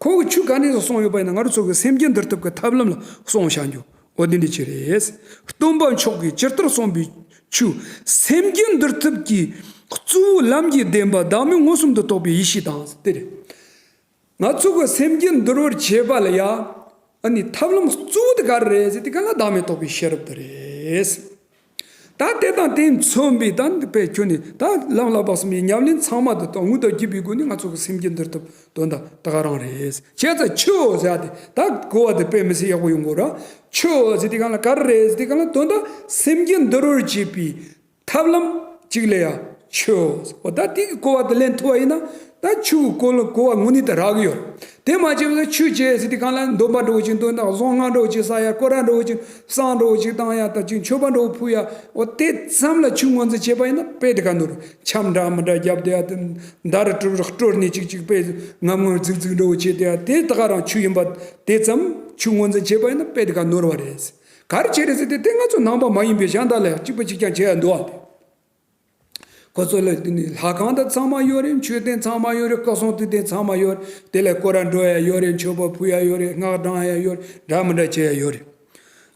ཁོ་གི་ཆོས་ག་འདྲ་ཅིག་གསུངས་ཡོད་པ་ཡིན་ན་ང་རང་ཚོ་གི་སེམས་རྒྱུད་འདུལ་ཐབས་ཀྱི་ཐབས་ལམ་ལ་གསུངས་བཞག་རྒྱུ། འོ་དེ་འདྲ་ཅིག་རེད། སྟོན་པ་མཆོག་གིས་ཇི་ལྟར་གསུངས་པའི་ཆོས་སེམས་རྒྱུད་འདུལ་ཐབས་ཀྱི་གཙོ་བོའི་ལམ་གྱི་བདེན་པ་བདག་མེད་མངོན་སུམ་དུ་རྟོགས་པའི་ཡེ་ཤེས་དང་དེ་རེད། ང་ཚོ་གི་སེམས་རྒྱུད་འདུལ་བར་བྱེད་པ་ལ་ཡ། ཨ་ནི་ཐབས་ལམ་གཙོ་བོ་དེ་ག་རེ་རེད་ཟེར་དུས་ག་ལ་བདག་མེད་རྟོགས་པའི་ཤེས་རབ་དེ་རེད། ད་དེ་དང་དེ་མཚོན་པའི་ད་འདི་དཔེ་ཁྱོན་ནས་ད་ལམ་བསླབ་པ་གསུམ་གྱི་ཉམས་ལེན་ཚང་མ་དེ་དང་དངོས་དང་བརྒྱུད་པའི་སྒོ་ནས་ང་ཚོ་གི་སེམས་རྒྱུད་འདུལ་ཐབས་དོན་དག་ད་ག་རང་རེད། བྱས་ཙང་ཆོས་ཟེར་ཡ་དེ་ད་གོ་བ་དེ་དཔེ་མི་སྲིད་ཡག་པོ་ཡོང་གོ་ར། ཆོས་ཟེར་དུས་ག་ལ་ག་རེ་རེད་ཟེར་དུས་ག་ལ་དོན་དག་སེམས་རྒྱུད་འདུལ་བར་བྱེད་པའི་ཐབས་ལམ་གཅིག་ལ་ཡ་ཆོས། འོ་ད་དེ་གི་གོ་བ་དེ་ལེན་ཐུབ་པ་ཡིན་ན་ད་ཆོས་གི་གོ་ལ་གོ་བ་དངོས་གནས་དེ་རག་གི་ཡོད། དེ་མ་བྱས་པ་ཆོས་བྱས་ཟེར་དུས་གང་ལ་འདོན་པ་འདྲ་བོ་ཅིག་འདོན་དང་གཟུངས་སྔགས་འདྲ་བོ་ཅིག་བསགས་ཡ་སྐོར་ར་འདྲ་བོ་ཅིག་བསང་འདྲ་བོ་ཅིག་བཏང་ཡ་ད་ཅིག་མཆོད་པ་འདྲ་བོ་ཕུལ་ཡ་འོ་དེ་ཙམ་ལ་ཆོས་ངོས་འཛིན་བྱས་པ་ཡིན་ན་དཔེ་དེ་ག་ནོར། འཆམ་འདྲ་མི་འདྲ་བརྒྱབ་བསྡད་ཡ་དེ་མདའ་རུ་དཀྲོལ་དཀྲོལ་ནས་ཅིག་ཅིག་དཔེ་ངམ་ངམ་རྫིག་རྫིག་འདྲ་བོ་བྱས་བསྡད་ཡ་དེ་ད་ག་རང་ཆོས་ཡིན་པ་དེ་ཙམ་ཆོས་ངོས་འཛིན་བྱས་པ་ཡིན་ན་དཔེ་དེ་ག་ནོར་བ་རེད། ག་རེ་བྱས་རེད་ཟེར་ཏེ་དེ་ང་ཚོ་ནང་པ་མ་ཡིན་པའི་གཞན་དག་ལ་གཅིག་པ་གཅིག་རྐྱང་བྱེད་ཡ་འདུག་ཨ། ཁོ་ཚོ་ལ་དེ་ནི་ལྷ་ཁང་དང་ཚང་མ་ཡོད་རེད། མཆོད་རྟེན་ཚང་མ་ཡོད་རེད། སྐུ་གསུང་ཐུགས་རྟེན་ཚང་མ་ཡོད་རེད། དེ་ལ་སྐོར་ར་འགྲོ་ཡ་ཡོད་རེད། མཆོད་པ་ཕུལ་ཡ་ཡོད་རེད། སྔགས་བགྲང་ཡ་ཡོད་རེད། འདྲ་མི་འདྲ་བྱེད་ཡ་ཡོད་རེད།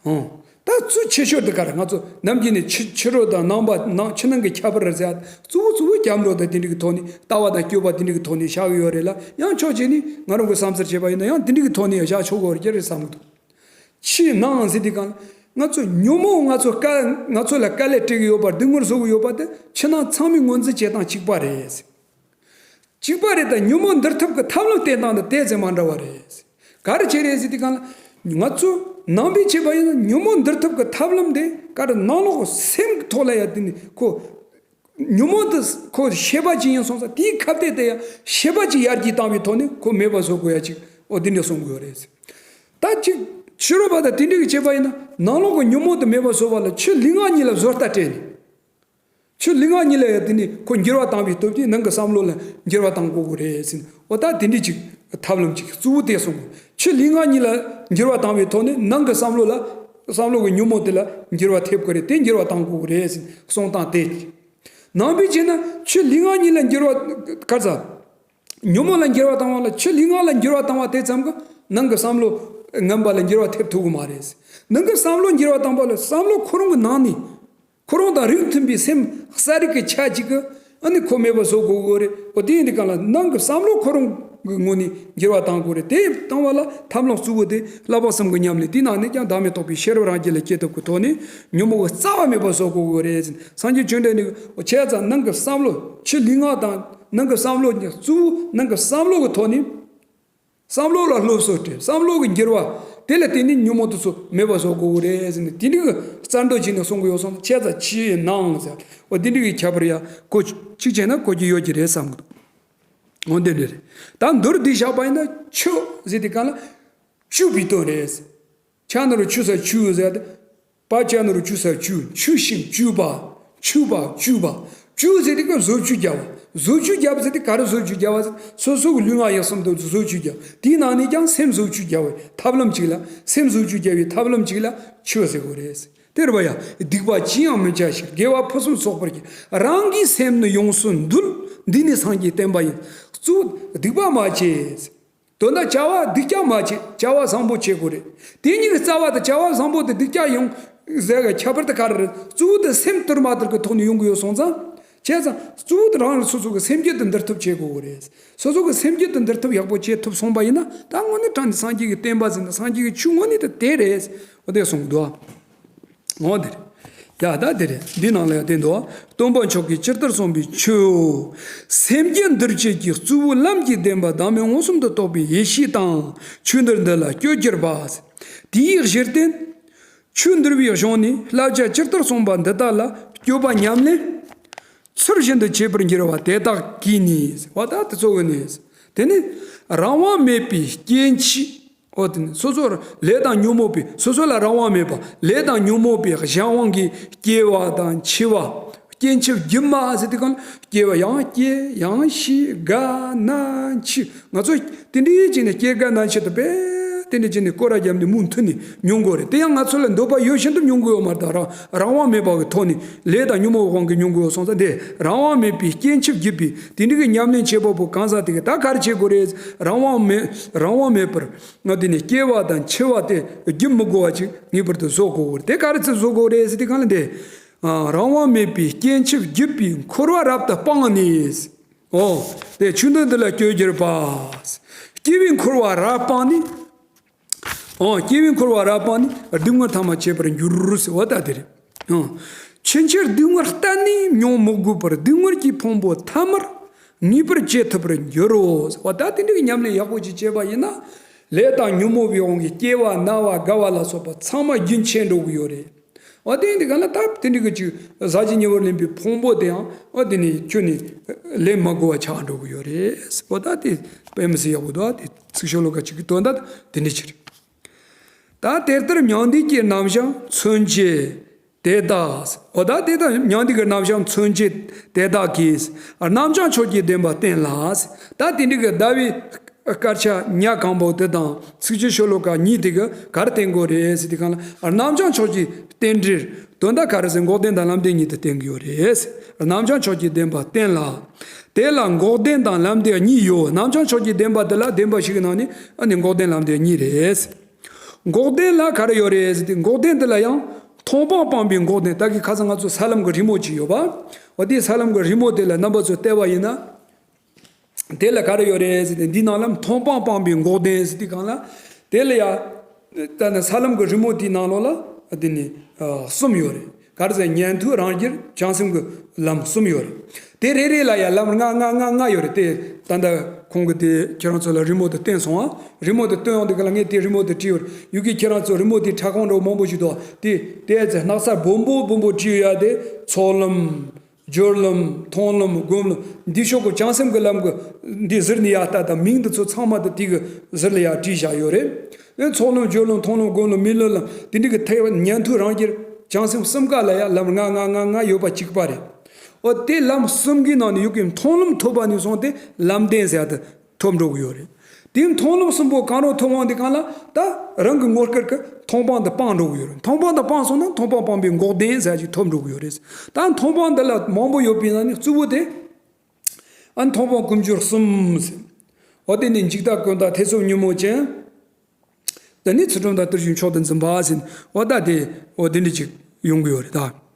ཨོ། ད་གཙོ་ཆེ་ཤོས་དེ་ག་རེ། ང་ཚོ་ནམ་རྒྱུན་ནས་ཕྱི་ཕྱི་རོལ་དང་ནང་པ་ནང་ཕྱི་ནང་གི་ཁྱད་པར་རེད་ཟེར། གཙོ་བོ་གཙོ་བོ་སྐྱབས་འགྲོ་དང་དེ་འདྲ་གི་ཐོག་ནས། ལྟ་བ་དང་སྤྱོད་པ་དེ་འདྲ་གི་ཐོག་ནས་བཞག་གི་ཡོད་རེད་ལ། ཡང་ཕྱོགས་གཅིག་ནས་ང་རང་གི་བསམ་ཚུལ་བྱས་པ་ཡིན་ན། ཡང་དེ་འདྲ་གི་ཐོག་ནས་བཞག་ཆོག་གི་ཡོད་རེད་རེད་བསམ་གི་འདུག། ཕྱི་ནང་ཟེར་དུས་གང་ལ། ང་ཚོ་ཉོན་མོངས་ང་ཚོ་དཀའ་ང་ཚོ་ལ་དཀའ་ལས་སྤྲད་ཀྱི་ཡོད་པ། སྡུག་བསྔལ་བཟོ་གི་ཡོད་པ་དེ་ཕྱི་ནང་ཚང་མའི་ངོས་འཛིན་བྱེད་སྟངས་གཅིག་པ་རེད། གཅིག་པ་རེད། ད་ཉོན་མོངས་འདུལ་ཐབས་ཀྱི་ཐབས་ལམ་བསྟེན་སྟངས་དེ་དེ་ཙམ་མ་འདྲ་བ་རེད། ག་རེ་བྱས་རེད་ཟེར་དུས་གང་ལ། ང་ཚོ་ནང་པའི་བྱས་པ་ཡིན་ན། ཉོན་མོངས་འདུལ་ཐབས་ཀྱི་ཐབས་ལམ་དེ་ག་རེ། ནང་ལོགས་སེམས་ཀྱི་ཐོག་ལ་ཡ་དེ་ནི་ཁོ། ཉོན་མོངས་དེ་ཁོ་ཤེས་པ་ཅིག་ཡིན་སོང་ཙང་། དེའི་ཁ་གཏད་དེ་ཡ་ཤེས་པ་ཅིག་ཡར་རྒྱས་བཏང་བའི་ཐོག་ནས་ཁོ་མེད་པ་བཟོ་དགོས་ཡ་ཅིག། འོ་དེ་འདྲ་གསུང་གི་ཡོད་རེད། ད་ཅིག་ཕྱི་རོལ་པ་དང་དེ་འདྲ་གི་བྱས་པ་ཡིན་ན། ནང་ལོགས་ཀྱི་ཉོན་མོངས་དེ་མེད་པ་བཟོ་བ་ལ་ཆོས་ལུས་ངག་གཉིས་ལ་བཟོ་ལྟ་སྤྲད་ནས། ཆོས་ལུས་ངག་གཉིས་ལ་ཡང་དེ་ནི་ཁོ་འགྱུར་བ་བཏང་བའི་སྟོབས་ཀྱིས་ནང་གི་བསམ་བློ་ལ་འགྱུར་བ་བཏང་དགོས་ཀྱི་རེད་ཟེར། འོ་ད་དེ་འདྲ་ཅིག་ཐབས་ལམ་ཅིག་གཙོ་བོ་དེ་གསུངས། ཆོས་ལུས་ངག་གཉིས་ལ་འགྱུར་བ་བཏང་བའི་ཐོག་ནས་ནང་གི་བསམ་བློ་ལ། བསམ་བློ་གི་ཉོན་མོངས་དེ་ལ་འགྱུར་བ་ཐེབས་ཀྱི་རེད། དེ་འགྱུར་བ་བཏང་དགོས་ཀྱི་རེད་ཟེར་གསུངས་སྟངས་དེ། ནང་པའི་བྱས་ན་ཆོས་ལུས་ངག་གཉིས་ལ་འགྱུར་བ་ག་རེ་ཟ། ཉོན་མོངས་ལ་འགྱུར་བ་བཏང་བ་ལ། ཆོས་ལུས་ངག་ལ་འགྱུར་བ་བཏང་བ་དེ་ཙམ་གྱིས་ནང་གི་བསམ་བློ་ངན་པ་ལ་འགྱུར་བ་ཐེབས་ཐུབ་ཀྱི་མ་རེད། ནང་གི་བསམ་བློ་འགྱུར་བ་བཏང་བ་ལ། བསམ་བློ་ཁོ་རང་གི་ནང་ནས། ཁོ་རང་དང་རིགས་མཐུན་པའི་སེམས་གསལ་རིག་གི་ཆ་གཅིག་གིས་ཨ་ནི་ཁོ་མེད་པ་བཟོ་དགོས་ཀྱི་རེད། འོ་དེ་ཡིན་དུས་གང་ལ་ནང་གི་བསམ་བློ་ཁོ་རང་གི་ངོས་ནས་འགྱུར་བ་བཏང་དགོས་རེད། དེ་བཏང་བ་ལ་ཐབས་ལམ་གཙོ་བོ་དེ་བསླབ་པ་གསུམ་གྱི་ཉམས་ལེན། དེའི་ནང་ནས་ཀྱང་བདག་མེད་རྟོགས་པའི་ཤེས་རབ་རང་རྒྱུད་ལ་སྐྱེ་ཐབས་ཀྱི་ཐོག་ནས་ཉོན་མོངས་ཀྱི་རྩ་བ་མེད་པ་བཟོ་དགོས་ཀྱི་རེད་ཟེར། སངས་རྒྱས་བཅོམ་ལྡན་འདས་ཀྱིས། འོ་བྱས་ཙང་ནང་གི་བསམ་བློ། ཆོས་ལུས་ངག་དང་ནང་གི་བསམ་བློ་གཉིས་གཙོ་བོ། ནང་གི་བསམ་བློ་གི་ཐོག་ནས། བསམ་བློ་ལ་སློབ་གསོ་སྤྲད། བསམ་བློ་གི་འགྱུར་བ་དེ་ལ་བརྟེན་ནས་ཉོན་མོངས་དེ་ཚོ་མེད་པ་བཟོ་དགོས་ཀྱི་རེད་ཟེར་ནས། དེ་འདྲ་གི་རྩལ་འདོན་བྱས་ནས་གསུང་གི་ཡོད་སོང་། བྱས་ཙང་ཕྱི་ནང་ཟེར། འོ་དེ་འདྲ་གི་ཁྱད་པར་ཡ་གོ་གཅིག་བྱས་ན་གོ་རྒྱུ་ཡོད་ཀྱི་རེད་བསམ་གི་འདུག། འོ་དེ་འདྲ་རེད། ད་མདོར་བསྡུས་བཞག་པ་ཡིན་ན། ཆོས་ཟེར་དུས་གང་ལ་བཅུ་པའི་དོན་རེད། ཆ་ན་རོ་ཆུ་ས་ཆུ་ཟེར་ཏེ། པ་ཆ་ན་རོ་ཆུ་ས་ཆུ། ཆུ་ཤིང་བཅུ་པ། ཆུ་བ་བཅུ་པ། བཅུ་ཟེར་ཏེ་ཀ་བཟོ་བཅོས་རྒྱབ་པ། བཟོ་བཅོས་རྒྱབ་ཟེར་ཏེ་ག་རེ་བཟོ་བཅོས་རྒྱབ་པ་ཟེར། སོ་སོ་གི་ལུས་ངག་ཡིད་གསུམ་དུ་བཟོ་བཅོས་རྒྱབ། དེའི་ནང་ནས་ཀྱང་སེམས་བཟོ་བཅོས་རྒྱབ་པའི་ཐབས་ལམ་གཅིག་ལ། སེམས་བཟོ་བཅོས་རྒྱབ་པའི་ཐབས་ལམ་གཅིག་ལ་ཆོས་ཟེར་དགོས་རེད། དེ་རེད་པ་ཡ། སྡིག་པ་ཅི་ཡང་མི་བྱ་ཞིང་། དགེ་བ་ཕུན་སུམ་ཚོགས་པར་སྤྱད། རང་གི་སེམས་ནི་ཡོངས་སུ་འདུལ། འདི་ནི་སངས་རྒྱས་བསྟན་པ་ཡིན། གཙོ་བོ་སྡིག་པ་མ་བྱེད། དོན་དག་བྱ་བ་སྡིག་ཀྱང་མ་བྱེད། བྱ་བ་བཟང་པོ་བྱེད་དགོས་རེད། དེ་གཉིས་ཀྱི་རྩ་བ་དེ། བྱ་བ་བཟང་པོ་དེ་སྡིག་ཀྱང་ཡོང་ཟེར་གི་ཁྱད་པར་དེ་ག་རེ་རེད། གཙོ་བོ་དེ་སེམས་བསྡུར་མ་བསྡུར་གི་ཐོག་ནས་ཡོང་གི་ཡོད་སོང་ཙང་། བྱས་ཙང་གཙོ་བོ་དེ་རང་རང་སོ་སོ་གི་སེམས་རྒྱུད་དེ་འདུལ་ཐབས་བྱེད་དགོས་གི་རེད། སོ་སོ་གི་སེམས་རྒྱུད་དེ་འདུལ་ཐབས་ཡག་པོ་བྱེད་ཐུབ་སོང་པ་ཡིན་ན། ད་དངོས་གནས་དྲང་གནས་སངས་རྒྱས་ཀྱི་བསྟན་པ་ཟེར་ན། སངས་རྒྱས་ཀྱི་ཆོས་དངོས་གནས་དེ་དེ་རེད། འོ་དེ་གསུངས་འདུག། འོ་དེ་རེད། ཡ་ད་དེ་རེད། འདི་ནང་ལ་ཡང་བསྟན་འདུག། སྟོན་པ་མཆོག་གིས་ཇི་ལྟར་གསུངས་པའི་ཆོས། སེམས་རྒྱུད་འདུལ་བྱེད་ཀྱི་གཙོ་བོའི་ལམ་གྱི་བདེན་པ་བདག་མེད་མངོན་སུམ་དུ་རྟོགས་པའི་ཡེ་ཤེས་དང་། ཆོས་འདུལ་འདི་ལ་སྤྱོད་གྱུར་པ། དེའི་གཞིར་བརྟེན། ཆོས་འདུལ་བའི་གཞུང་ནས་བསླབ་བྱ་ཇི་ལྟར་གསུངས་པ་འདི་དག་ལ་སྤྱོད་པ་ཉམས་ལེན་ཚུལ་བཞིན་དུ་བྱེད་པར་འགྱུར་བ་དེ་དག་གིས་ནི། འོ་ད་དེ་ཚོ་གིས་ནི། དེ་ནི་རང་དབང་མེད་པའི་སྐྱེ་འཆི། འོ་དེ་ནི་སོ་སོར་ལས་དང་ཉོན་མོངས་པའི། སོ་སོ་ལ་རང་དབང་མེད་པ། ལས་དང་ཉོན་མོངས་པའི་གཞན་དབང་གིས་སྐྱེ་བ་དང་འཆི་བ། སྐྱེ་འཆི་སྒྱུ་མ་ཟེར་དུས་གང་ལ། སྐྱེ་བ་ཡང་སྐྱེ་ཡང་ཤི་རྒ་ན་འཆི། ང་ཚོ་དེ་འདྲའི་བྱས་ནས་སྐྱེ་རྒ་ན་འཆི་དེ་དཔེ་དེ་འདྲ་བྱས་ནས་སྐོར་ར་བརྒྱབ་ནས་མུ་མཐུད་ནས་མྱོང་དགོས་རེད། དེ་ཡང་ང་ཚོ་ལ་འདོད་པ་ཡོད་བཞིན་དུ་མྱོང་དགོས་ཡོད་མ་རེད། ད་རང་རང་དབང་མེད་པ་གི་ཐོག་ནས། ལས་དང་ཉོན་མོངས་དབང་གིས་མྱོང་དགོས་ཡོད་སོང་ཙང་། དེ་རང་དབང་མེད་པའི་སྐྱེ་འཆི་སྒྱུ་མའི་དེ་འདྲ་གི་ཉམས་ལེན་བྱེད་པ་པོ་གང་ཟག་དེ་གིས་ད་ག་རེ་བྱེད་དགོས་རེད། རང་དབང་མེད་རང་དབང་མེད་པར། ང་དེ་ནས་སྐྱེ་བ་དང་འཆི་བ་དེ་སྒྱུ་མི་དགོས་པ་ཅིག་ངེས་པར་དུ་བཟོ་དགོས་ཀྱི་རེད། དེ་ག་རེ་ཚེ་བཟོ་དགོས་རེད་ཟེར་དུས་གང་ལ། འདི་རང་དབང་མེད་པའི་སྐྱེ་འཆི་སྒྱུ་མའི་འཁོར་བ་རབ་ཏུ་སྤངས་ནས། འོ། དེ་ཆོས་འདུལ་འདི་ལ་སྤྱོད་གྱུར་པ། སྐྱེ་བའི་འཁོར་བ་རབ་སྤངས་ནས། འོ། སྐྱེ་བའི་འཁོར་བ་རབ་སྤངས་ནས་སྡུག་བསྔལ་ཐ་མ་བྱེད་པར་འགྱུར་ཟེར་བ་ད་དེ་རེད། ཨང་། ཕྱིན་ཆད་སྡུག་བསྔལ་གཏན་ནས་མྱོང་མི་དགོས་པར་སྡུག་བསྔལ་གྱི་ཕུང་པོ་ཐ་མར་ངེས་པར་བྱེད་ཐུབ་པར་འགྱུར་རོ། འོ་ད་དེ་འདྲའི་ཉམས་ལེན་ཡག་པོ་ཅིག་བྱས་པ་ཡིན་ན། ལས་དང་ཉོན་མོངས་པའི་དབང་གིས་སྐྱེ་བ་ན་བ་རྒ་བ་ལ་སོགས་པ་ཚང་མ་རྒྱུན་ཆད་འགྲོ་གི་ཡོད་རེད། འོ་དེ་འདི་ག་ལ་ད་དེ་འདྲའི་གི་ཅིག་ཟག་བཅས་ཉེ་བར་ལེན་པའི་ཕུང་པོ་དེའང་འོ་དེ་ནི་ཁྱོན་ནས་ལེན་མ་དགོས་པ་ཆགས་འགྲོ་གི་ཡོད་རེད། འོ་ད་དེ་དཔེ་མི་སྲིད་ཡག་པོ་འདུག། ཨ་དེ་ཚིག་ཤོ་ལོ་ཀ་གཅིག་གི་དོན་དག་དེ་འདྲ་ཅིག་རེད། ད་དེ་ལྟར་མྱང་འདས་ཀྱི་རྣམ་གཞག་མཚོན་བྱེད་དེ་དག། འོ་ད་དེ་ལྟར་མྱང་འདས་ཀྱི་རྣམ་གཞག་མཚོན་བྱེད་དེ་དག་གིས་རྣམ་གཞག་ཆོས་ཀྱི་བདེན་པ་བསྟན་ལ། ད་དེ་འདྲའི་གི་ཟླ་བའི་ དཀར་ཆག་ཉ་གང་པོ་དེ་དང་ཚིག་བརྗོད་ཤོ་ལོ་ཀ་གཉིས་དེ་གི་ག་རེ་བསྟན་དགོས་རེད་ཟེར་དུས་སྒང་ལ། རྣམ་བྱང་ཕྱོགས་ཀྱི་རྟེན་འབྲེལ་དོན་དག་ག་རེ་ཟེར། འགོག་བདེན་དང་ལམ་བདེན་གཉིས་དེ་བསྟན་གི་ཡོད་རེད། རྣམ་བྱང་ཕྱོགས་ཀྱི་བདེན་པ་བསྟན་ལ། དེ་ལ་འགོག་བདེན་དང་ལམ་བདེན་གཉིས་ཡོད། རྣམ་བྱང་ཕྱོགས་ཀྱི་བདེན་པ་དེ་ལ་བདེན་པ་བཞི་གི་ནང་ནས་ཨ་ནི་འགོག་བདེན་ལམ་བདེན་གཉིས་རེད། འགོག་བདེན་ལ་ག་རེ་ཡོད་རེད་ཟེར་དུས། འགོག་བདེན་དེ་ལ་ཡང་མཐོང་སྤང་སྤངས་པའི་འགོག་བདེན། ད་གི་ཁ་སང་ང་ཚོ་ས་ལམ་གྱི་རི་མོ་ཅིག་ཡོད་པ། འོ་དེའི་ས་ལམ་གྱི་རི་མོ་དེ་ལ་རྣམ་པ་ཚོས་བལྟས་པ་ཡིན་ན། དེ་ལ་ག་རེ་ཡོད་རེད་ཟེར་ཏེ། འདིའི་ནང་ལ་མཐོང་སྤང་སྤངས་པའི་འགོག་བདེན་ཟེར་དུས་སྒང་ལ། དེ་ལ་ཡ། ད་ནི་ས་ལམ་གྱི་རི་མོ་དེའི་ནང་ལོགས་ལ་དེ་ནི་གསུམ་ཡོད་རེད། ག་རེ་ཟེར། ཉན་ཐོས་རང་རྒྱལ་བྱང་སེམས་ཀྱི་ལམ་གསུམ་ཡོད་རེད། དེ་རེ་རེ་ལ་ཡ་ལམ་ལྔ་ལྔ་ལྔ་ལྔ་ཡོད་རེད། དེ་ད་ལྟ་ཁོང་གིས་དེ་ཁྱེད་རང་ཚོ་ལ་རི་མོ་དེ་བསྟན་སོང་ཨ། རི་མོ་དེ་བསྟན་ཡོང་དུས་སྒང་ལ་ངས་དེ་རི་མོ་དེ་བྲིས་ཡོད་རེད། ཡུལ་གྱི་ཁྱེད་རང་ཚོ་རི་མོ་དེ་ཕྲ་ཁོང་འདྲ་བོ་མང་པོ་ཞིག་འདུག་དེ་དེ་ཚེ་སྣག་ཚ་སྦོམ་པོ་སྦོམ་པོ་བྲིས་ཡོད་ཡ་དེ། ཚོགས་ལམ། སྦྱོར་ལམ། མཐོང་ལམ། སྒོམ་ལམ། འདི་ཕྱོགས་ཀྱི་བྱང་སེམས་ཀྱི་ལམ་གྱི་འདི་ཟུར་ནས་ཡར་ལྟ་དང་། མིང་འདི་ཚོ་ཚང་མ་དེ་དེ་གི་ཟུར་ལ་ཡར་བྲིས་བཞག་ཡོད་རེད། ཨེ། ཚོགས་ལམ། སྦྱོར་ལམ། མཐོང་ལམ། སྒོམ་ལམ། མི་སློབ་ལམ། དེ་འདྲ་གི་ཐེག་ཉན་ཐོས་རང་རྒྱལ་བྱང་སེམས་གསུམ་ཀ་ལ་ཡ་ལམ་ལྔ་ལྔ་ལྔ་ལྔ་ཡོད་པ་གཅིག་པ་རེད། འོ་དེ་ལམ་གསུམ་གྱི་ནང་ནས་ཡུལ་གྱི་མཐོང་ལམ་ཐོབ་པ་ནས་བཟུང་སྟེ་ལམ་བདེན་ཟེར་ཡ་དེ་ཐོབ་འགྲོ་གི་ཡོད་རེད། དེའི་མཐོང་ལམ་གསུམ་པོ་གང་རུང་ཐོབ་འོང་དུས་སྒང་ལ། ད་རང་གི་ངོ་སྐལ་གྱི་མཐོང་སྤང་དེ་སྤངས་འགྲོ་གི་ཡོད་རེད། མཐོང་སྤང་དེ་སྤངས་སོང་ན་མཐོང་སྤང་སྤངས་པའི་འགོག་བདེན་ཟེར་ཅིག་ཐོབ་འགྲོ་གི་ཡོད་རེད། ད་མཐོང་སྤང་འདི་ལ་མང་པོ་ཡོད་པའི་ནང་ནས་གཙོ་བོ་དེ། ཨ། མཐོང་སྤང་ཀུན་སྦྱོར་གསུམ་ཟེར། འོ་དེ་ནི་འཇིག་ལྟ་ཀུན་བརྟགས། ཐེ་ཚོམ་ཉོན་མོངས་ཅན། དེ་ནི་ཚུལ་ཁྲིམས་དང་བརྟུལ་ཞུགས་མཆོག་ཏུ་འཛིན་པ་ཟེར། འོ་ད་དེ་འོ་དེ་འདྲ་ཅིག་ཡོང་གི་ཡོད་རེད་ད།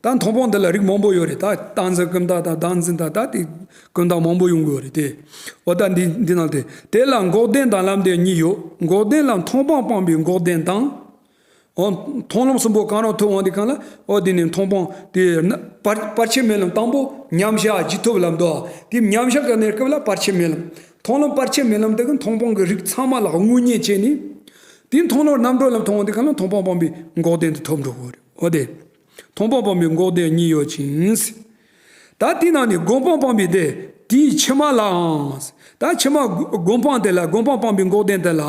ད་མཐོང་སྤང་འདི་ལ་རིགས་མང་པོ་ཡོད་རེད་ད། བརྟགས་འཛིན་ཀུན་བརྟགས་དང་བདག་འཛིན་དང་། ད་དེ་ཀུན་བརྟགས་མང་པོ་ཡོང་གི་ཡོད་རེད་དེ། འོ་ད་འདི་འདི་ནང་དེ། དེ་ལ་འགོག་བདེན་དང་ལམ་བདེན་གཉིས་ཡོད། འགོག་བདེན་ལ་མཐོང་སྤང་སྤངས་པའི་འགོག་བདེན་དང་། འོ། མཐོང་ལམ་གསུམ་པོ་གང་རུང་ཐོབ་འོང་དུས་སྒང་ལ། འོ་དེ་ནི་མཐོང་སྤང་དེ་ན་བར་བར་ཆད་མེད་ལམ། དང་པོ་མཉམ་བཞག་རྗེས་ཐོབ་ལམ་དུ། དེ་མཉམ་བཞག་གི་གནས་སྐབས་ལ་བར་ཆད་མེད་ལམ། མཐོང་ལམ་བར་ཆད་མེད་ལམ་དེ་གི་མཐོང་སྤང་གི་རིགས་ཚང་མ་ལ་དངོས་གཉེན་བྱས་ནས། དེ་མཐོང་ལམ་རྣམ་གྲོལ་ལམ་ཐོབ་འོང་དུས་སྒང་ལ་མཐོང་སྤང་སྤངས་པའི་འགོག་བདེན་དེ་ཐོབ་འགྲོ་གི་རེད། འོ་དེ། མཐོང་སྤང་སྤངས་པའི་འགོག་བདེན་གཉིས་ཡོད་ཅིང་། ད་དེའི་ནང་ནས་སྒོམ་སྤང་སྤངས་པའི་དེ། དེའི་ཕྱི་མ་ལའང་། ད་ཕྱི་མ་སྒོམ་སྤང་དེ་ལ། སྒོམ་སྤང་སྤངས་པའི་འགོག་བདེན་དེ་ལ།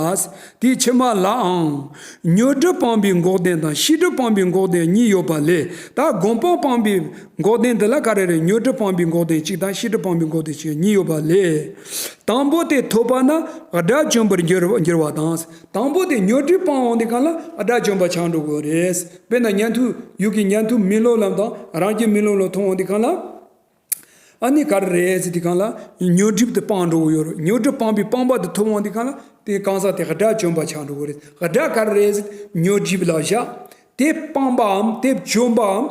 དེའི་ཕྱི་མ་ལའང་། ཉོན་སྒྲིབ་སྤངས་པའི་འགོག་བདེན་དང་ཤེས་སྒྲིབ་སྤངས་པའི་འགོག་བདེན་གཉིས་ཡོད་པ་ལས། ད་སྒོམ་སྤང་སྤངས་པའི་འགོག་བདེན་དེ་ལ་ག་རེ་རེད། ཉོན་སྒྲིབ་སྤངས་པའི་འགོག་བདེན་གཅིག་དང་ཤེས་སྒྲིབ་སྤངས་པའི་འགོག་བདེན་གཅིག་གཉིས་ཡོད་པ་ལས། དང་པོ་དེ་ཐོབ་པ་ན་དགྲ་བཅོམ་པར་འགྱུར་འགྱུར་བ་དང་། དང་པོ་དེ་ཉོན་སྒྲིབ་སྤངས་འོང་དུས་སྒང་ལ་དགྲ་བཅོམ་པ་ཆགས་འགྲོ་གི་རེད། དཔེར་ན་ཉན་ཐོས། ཡུལ་གྱི་ཉན་ཐོས་མི་སློབ་ལམ་དང་རང་རྒྱལ་མི་སློབ་ལམ་ཐོབ་འོང་དུས་སྒང་ལ། ཨ་ནི་ག་རེ་རེད་ཟེར་དུས་སྒང་ལ་ཉོན་སྒྲིབ་དེ་སྤངས་འགྲོ་གི་ཡོད་རེད། ཉོན་སྒྲིབ་སྤངས་པའི་སྤངས་པ་དེ་ཐོབ་འོང་དུས་སྒང་ལ་དེ་གང་ཟག་དེ་དགྲ་བཅོམ་པ་ཆགས་འགྲོ་གི་རེད། དགྲ་ག་རེ་རེད་ཟེར་ཉོན་སྒྲིབ་ལ་བཞག་དེ་སྤངས་པའམ་དེ་བཅོམ་པའམ།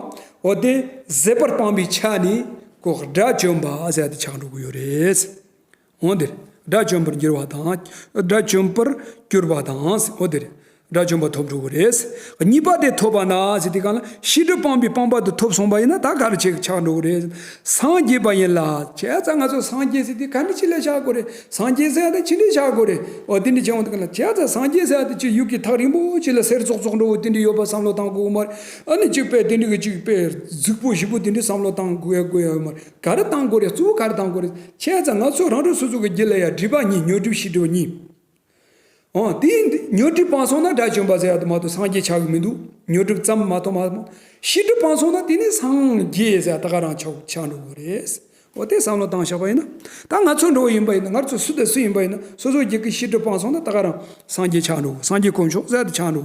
འོ་དེ་ཟད་པར་སྤངས་པའི་ཆ་ནས་ཁོ་དགྲ་བཅོམ་པ་ཟེར་དེ་ཆགས་འགྲོ་གི་ཡོད་རེད། འོ་དེ་རེད། དགྲ་བཅོམ་པར་འགྱུར་བ་དང་། དགྲ་བཅོམ་པར་གྱུར་པ་དང་། འོ་དེ་རེད། དགྲ་བཅོམ་པ་ཐོབ་འགྲོ་གི་རེད། གཉིས་པ་དེ་ཐོབ་པ་ན་ཟེར་དུས་སྒང་ལ་ཤེས་སྒྲིབ་སྤངས་པའི་སྤངས་པ་དེ་ཐོབ་སོང་བ་ཡིན་ན་ད་ག་རེ་བྱེད་ཆགས་འགྲོ་གི་རེད། སངས་རྒྱས་པ་ཡིན་ལ། བྱས་ཙང་ང་ཚོ་སངས་རྒྱས་ཟེར་དུས་ག་འདྲ་ཅིག་ལ་བཞག་དགོས་རེད། སངས་རྒྱས་ཟེར་ཡ་དེ་ཅི་འདྲ་བཞག་དགོས་རེད། འོ་དེ་འདྲ་བྱས་འོང་དུས་སྒང་ལ། བྱས་ཙང་སངས་རྒྱས་ཟེར་ཡ་དེ་ཅིག་ཡུལ་གྱི་ཐག་རིང་པོ་ཅིག་ལ་གསེར་ཙོག་ཙོག་འདྲ་བོ་དེ་འདྲ་ཡོད་པ་བསམ་བློ་བཏང་དགོས་མ་རེད། ཨ་ནི་ཅིག་དཔེ་དེ་འདྲ་གི་ཅིག་དཔེ་རྫིག་པོ་ཞིབ་པོ་དེ་འདྲ་བསམ་བློ་བཏང་དགོས་ཡ་དགོས་ཡ་ཡོད་མ་རེད། ག་རེ་བཏང་དགོས་རེད། གཙོ་བོ་ག་རེ་བཏང་དགོས་རེད། བྱས་ཙང་ང་ཚོ་རང་རང་སོ་སོ་གི་རྒྱུད་ལ་ཡ་སྒྲིབ་པ་གཉིས། ཉོན་སྒྲིབ་ཤེས་སྒྲིབ་གཉིས། འོ་དེ་ཉོན་སྒྲིབ་སྤངས་སོང་ན་དགྲ་བཅོམ་པ་ཟེར་ཡ་དེ་མ་གཏོགས་སངས་རྒྱས་ཆགས་གི་མི་འདུག་ཉོན་སྒྲིབ་ཙམ་མ་གཏོགས་མ། ཤེས་སྒྲིབ་སྤངས་སོང་ན་དེ་ནི་སངས་རྒྱས་ཟེར་ཡ་ད་ག་རང་ཆགས་ཆགས་འགྲོ་གི་རེད། འོ་དེ་བསམ་བློ་བཏང་བཞག་པ་ཡིན་ན། ད་ང་ཚོ་འདྲ་བོ་ཡིན་པ་ཡིན་ན། ང་ཚོ་སུ་དང་སུ་ཡིན་པ་ཡིན་ན། སོ་སོ་རྒྱུད་ཀྱི་ཤེས་སྒྲིབ་སྤངས་སོང་ན་ད་ག་རང་སངས་རྒྱས་ཆགས་འགྲོ། སངས་རྒྱས་དཀོན་མཆོག་ཟེར་ཡ་དེ་ཆགས་འགྲོ།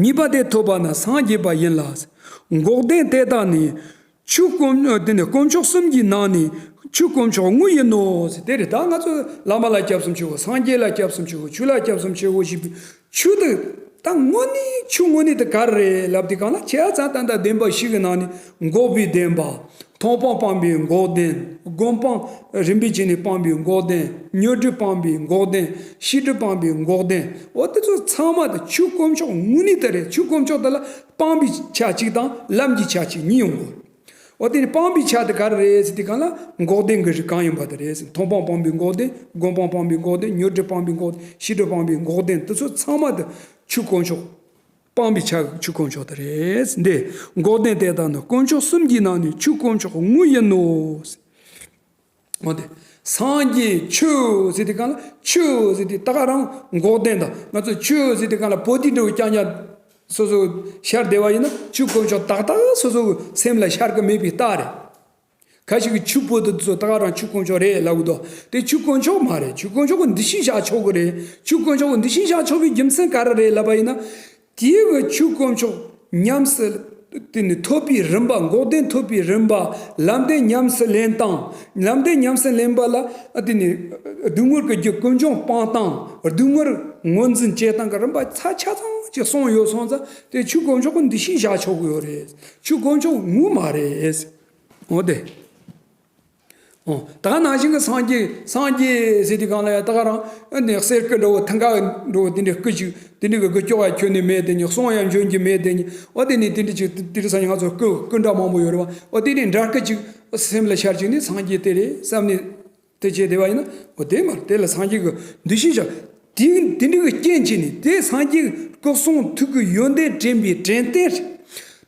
གཉིས་པ་དེ་ཐོབ་པ་ན་སངས་རྒྱས་པ་ཡིན་ལ། འགོག་བདེན་དེ་དག་ནི་ཆོས་དཀོན། དེ་ནི་དཀོན་མཆོག་གསུམ་གྱི་ནང་ནས་ཆོས་དཀོན་མཆོག་དངོས་ཡིན་ནོ་ཟེར། དེ་རེད། ད་ང་ཚོ་བླ་མ་ལ་སྐྱབས་སུ་མཆིའོ། སངས་རྒྱས་ལ་སྐྱབས་སུ་མཆིའོ། ཆོས་ལ་སྐྱབས་སུ་མཆིའོ་ཞེས་པའི་ཆོས་དེ། ད་དངོས་གནས་ཆོས་དངོས་གནས་དེ་ག་རེ་རེད་ལབ་དུས་སྒང་ལ། བྱས་ཙང་ད་ལྟ་བདེན་པ་བཞི་གི་ནང་ནས་འགོག་པའི་བདེན་པ། མཐོང་སྤང་སྤངས་པའི་འགོག་བདེན། སྒོམ་སྤང་རིམ་པས་བྱས་ནས་སྤངས་པའི་འགོག་བདེན། ཉོན་སྒྲིབ་སྤངས་པའི་འགོག་བདེན། ཤེས་སྒྲིབ་སྤངས་པའི་འགོག་བདེན། འོ་དེ་ཚོ་ཚང་མ་དེ་ཆོས་དཀོན་མཆོག་དངོས་གནས་དེ་རེད། ཆོས་དཀོན་མཆོག་དེ་ལ་སྤངས་པའི་ཆ་གཅིག་དང་ལམ་གྱི་ཆ་གཅིག་གཉིས་ཡོང་དགོས། འོ་དེ་ནི་སྤངས་པའི་ཆ་དེ་ག་རེ་རེད་ཟེར་དུས་སྒང་ལ། འགོག་བདེན་གྱི་རིགས་གང་ཡིན་པ་དེ་རེད། མཐོང་སྤང་སྤངས་པའི་འགོག་བདེན། སྒོམ་སྤང་སྤངས་པའི་འགོག་བདེན། ཉོན་སྒྲིབ་སྤངས་པའི་འགོག་བདེན། ཤེས་སྒྲིབ་སྤངས་པའི་འགོག་བདེན། དེ་ཚོ་ཚང་མ་དེ་ཆོས་དཀོན་མཆོག་སྤངས་པའི་ཆ་ཆོས་དཀོན་མཆོག་དེ་རེད། འདི་འགོག་བདེན་དེ་དག་ནི་དཀོན་མཆོག་གསུམ་གྱི་ནང་ནས་ཆོས་དཀོན་མཆོག་དངོས་ཡིན་ནོ། འོ་དེ། སངས་རྒྱས་ཆོས་ཟེར་དུས་སྒང་ལ། ཆོས་ཟེར་དུས་ད་ག་རང་འགོག་བདེན་དང་། ང་ཚོ་ཆོས་ཟེར་དུས་སྒང་ལ་པོ་ཏི་འདྲ་བོ་རྐྱང་རྐྱང་སོ་སོ་ཤར་བསྡད་པ་ཡིན་ན། ཆོས་དཀོན་མཆོག་ཏག་ཏག་སོ་སོ་སེམས་ལ་ཤར་གི་མེད་པའི་རྟགས་རེད། ཁ་ཅིག་གིས་ཆོས་པོ་ཏི་ཚོ་ད་ག་རང་ཆོས་དཀོན་མཆོག་རེད་ལབ་གི་འདུག་དེ་ཆོས་དཀོན་མཆོག་མ་རེད། ཆོས་དཀོན་མཆོག་གི་འདུ་ཤེས་བཞག་ཆོག་གི་རེད། ཆོས་དཀོན་མཆོག་གི་འདུ་ཤེས་བཞག་ཆོག་པའི་རྒྱུ་མཚན་ག་རེ་རེད་ལབ་པ་ཡིན་ན། དེའི་གི་ཆོས་དཀོན་མཆོག་ཉམས་སུ་དེ་ནི་ཐོབ་པའི་རིམ་པ། འགོག་བདེན་ཐོབ་པའི་རིམ་པ། ལམ་བདེན་ཉམས་སུ་ལེན་སྟངས། ལམ་བདེན་ཉམས་སུ་ལེན་པ་ལ་དེ་ནི་སྡུག་བསྔལ་གྱི་རྒྱུ་ཀུན་འབྱུང་སྤང་སྟངས། སྡུག་བསྔལ་ངོས་འཛིན་བྱེད་སྟངས་ཀྱི་རིམ་པ་ཚ་ཆ་ཚང་ཅིག་གསུངས་ཡོད་སོང་ཙང་། དེ་ཆོས་དཀོན་མཆོག་གི་འདུ་ཤེས་བཞག་ཆོག་གི་ཡོད་རེད། ཆོས་དཀོན་མཆོག་དངོས་མ་རེད། འོ་དེ། ཨོ། ད་ག་ནང་བཞིན་གྱི་སངས་རྒྱས། སངས་རྒྱས་ཟེར་དུས་སྒང་ལ་ཡང་ད་ག་རང་ནས་གསེར་སྐུ་འདྲ་བོ། མཐིང་ག་འདྲ་བོ། དེ་འདྲའི་སྐུ་ཅིག་དེ་འདྲའི་གི་སྐུ་ཅོག་ཡང་ཁྱོན་ནས་མེད་དེ་ནི། གསུང་ཡང་འབྱོན་གྱི་མེད་དེ་ནི། ཨོ་དེ་ནི་དེ་འདྲ་ཅིག་དེ་རིང་སང་ཉིན་ང་ཚོ་སྐུ་སྐུ་འདྲ་མང་པོ་ཡོད་རེད་བ། ཨོ་དེ་ནི་འདྲ་སྐུ་ཅིག་སེམས་ལ་ཤར་ཅིག་ནི་སངས་རྒྱས་དེ་རེད་བསམ་ནས་དེ་བྱས་བསྡད་པ་ཡིན་ན། ཨོ་དེ་མ་རེད། དེ་ལ་སངས་རྒྱས་ཀྱི་འདུ་ཤེས་བཞག་དེ་དེ་འདྲའི་གི་རྐྱེན་བྱས་ནས། དེ་སངས་རྒྱས་སྐུ་གསུང་ཐུགས་ཀྱི་ཡོན་ཏན་དྲན་པའི་དྲན་རྟེན་རེད།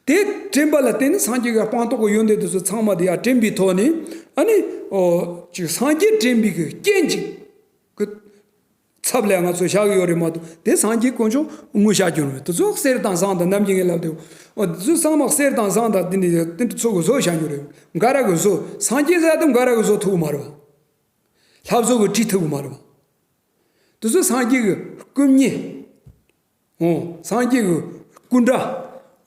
དེ་དྲན་པ་ལ་བརྟེན་ནས་སངས་རྒྱས་ཀྱི་སྤངས་རྟོགས་ཀྱི་ཡོན་ཏན་དེ་ཚོ་ཚང་མ་དེ་ཡར་དྲན་པའི་ཐོག་ནས། ཨ་ནི། ཨོ། ཅིག་སངས་རྒྱས་དྲན་པའི་གི་རྐྱེན་ཅིག་གི་ཚབ་ལ་ང་ཚོས་བཞག་གི་ཡོད་རེད་མ་གཏོགས། དེ་སངས་རྒྱས་དཀོན་མཆོག་དངོས་བཞག་རྒྱུ་རེད། དེ་ཚོ་གསེར་དང་ཟངས་དང་ནམ་རྒྱུན་ངས་ལབ་དེ། ཨོ། དེ་ཚོ་ཚང་མ་གསེར་དང་ཟངས་དང་དེ་འདྲ་དེ་འདྲ་ཚོ་གི་བཟོ་བཞག་རྒྱུ་རེད། འགའ་ར་གི་བཟོ། སངས་རྒྱས་ཟེར་དེ་འགའ་ར་གི་བཟོ་ཐུབ་གི་མ་རེད་བ། ལྷ་བཟོ་གི་བྲིས་ཐུབ་གི་མ་རེད་བ། དེ་ཚོ་སངས་རྒྱས་ཀྱི་སྐུ་བརྙན། འོ། སངས་རྒྱས་ཀྱི་སྐུ་འདྲ།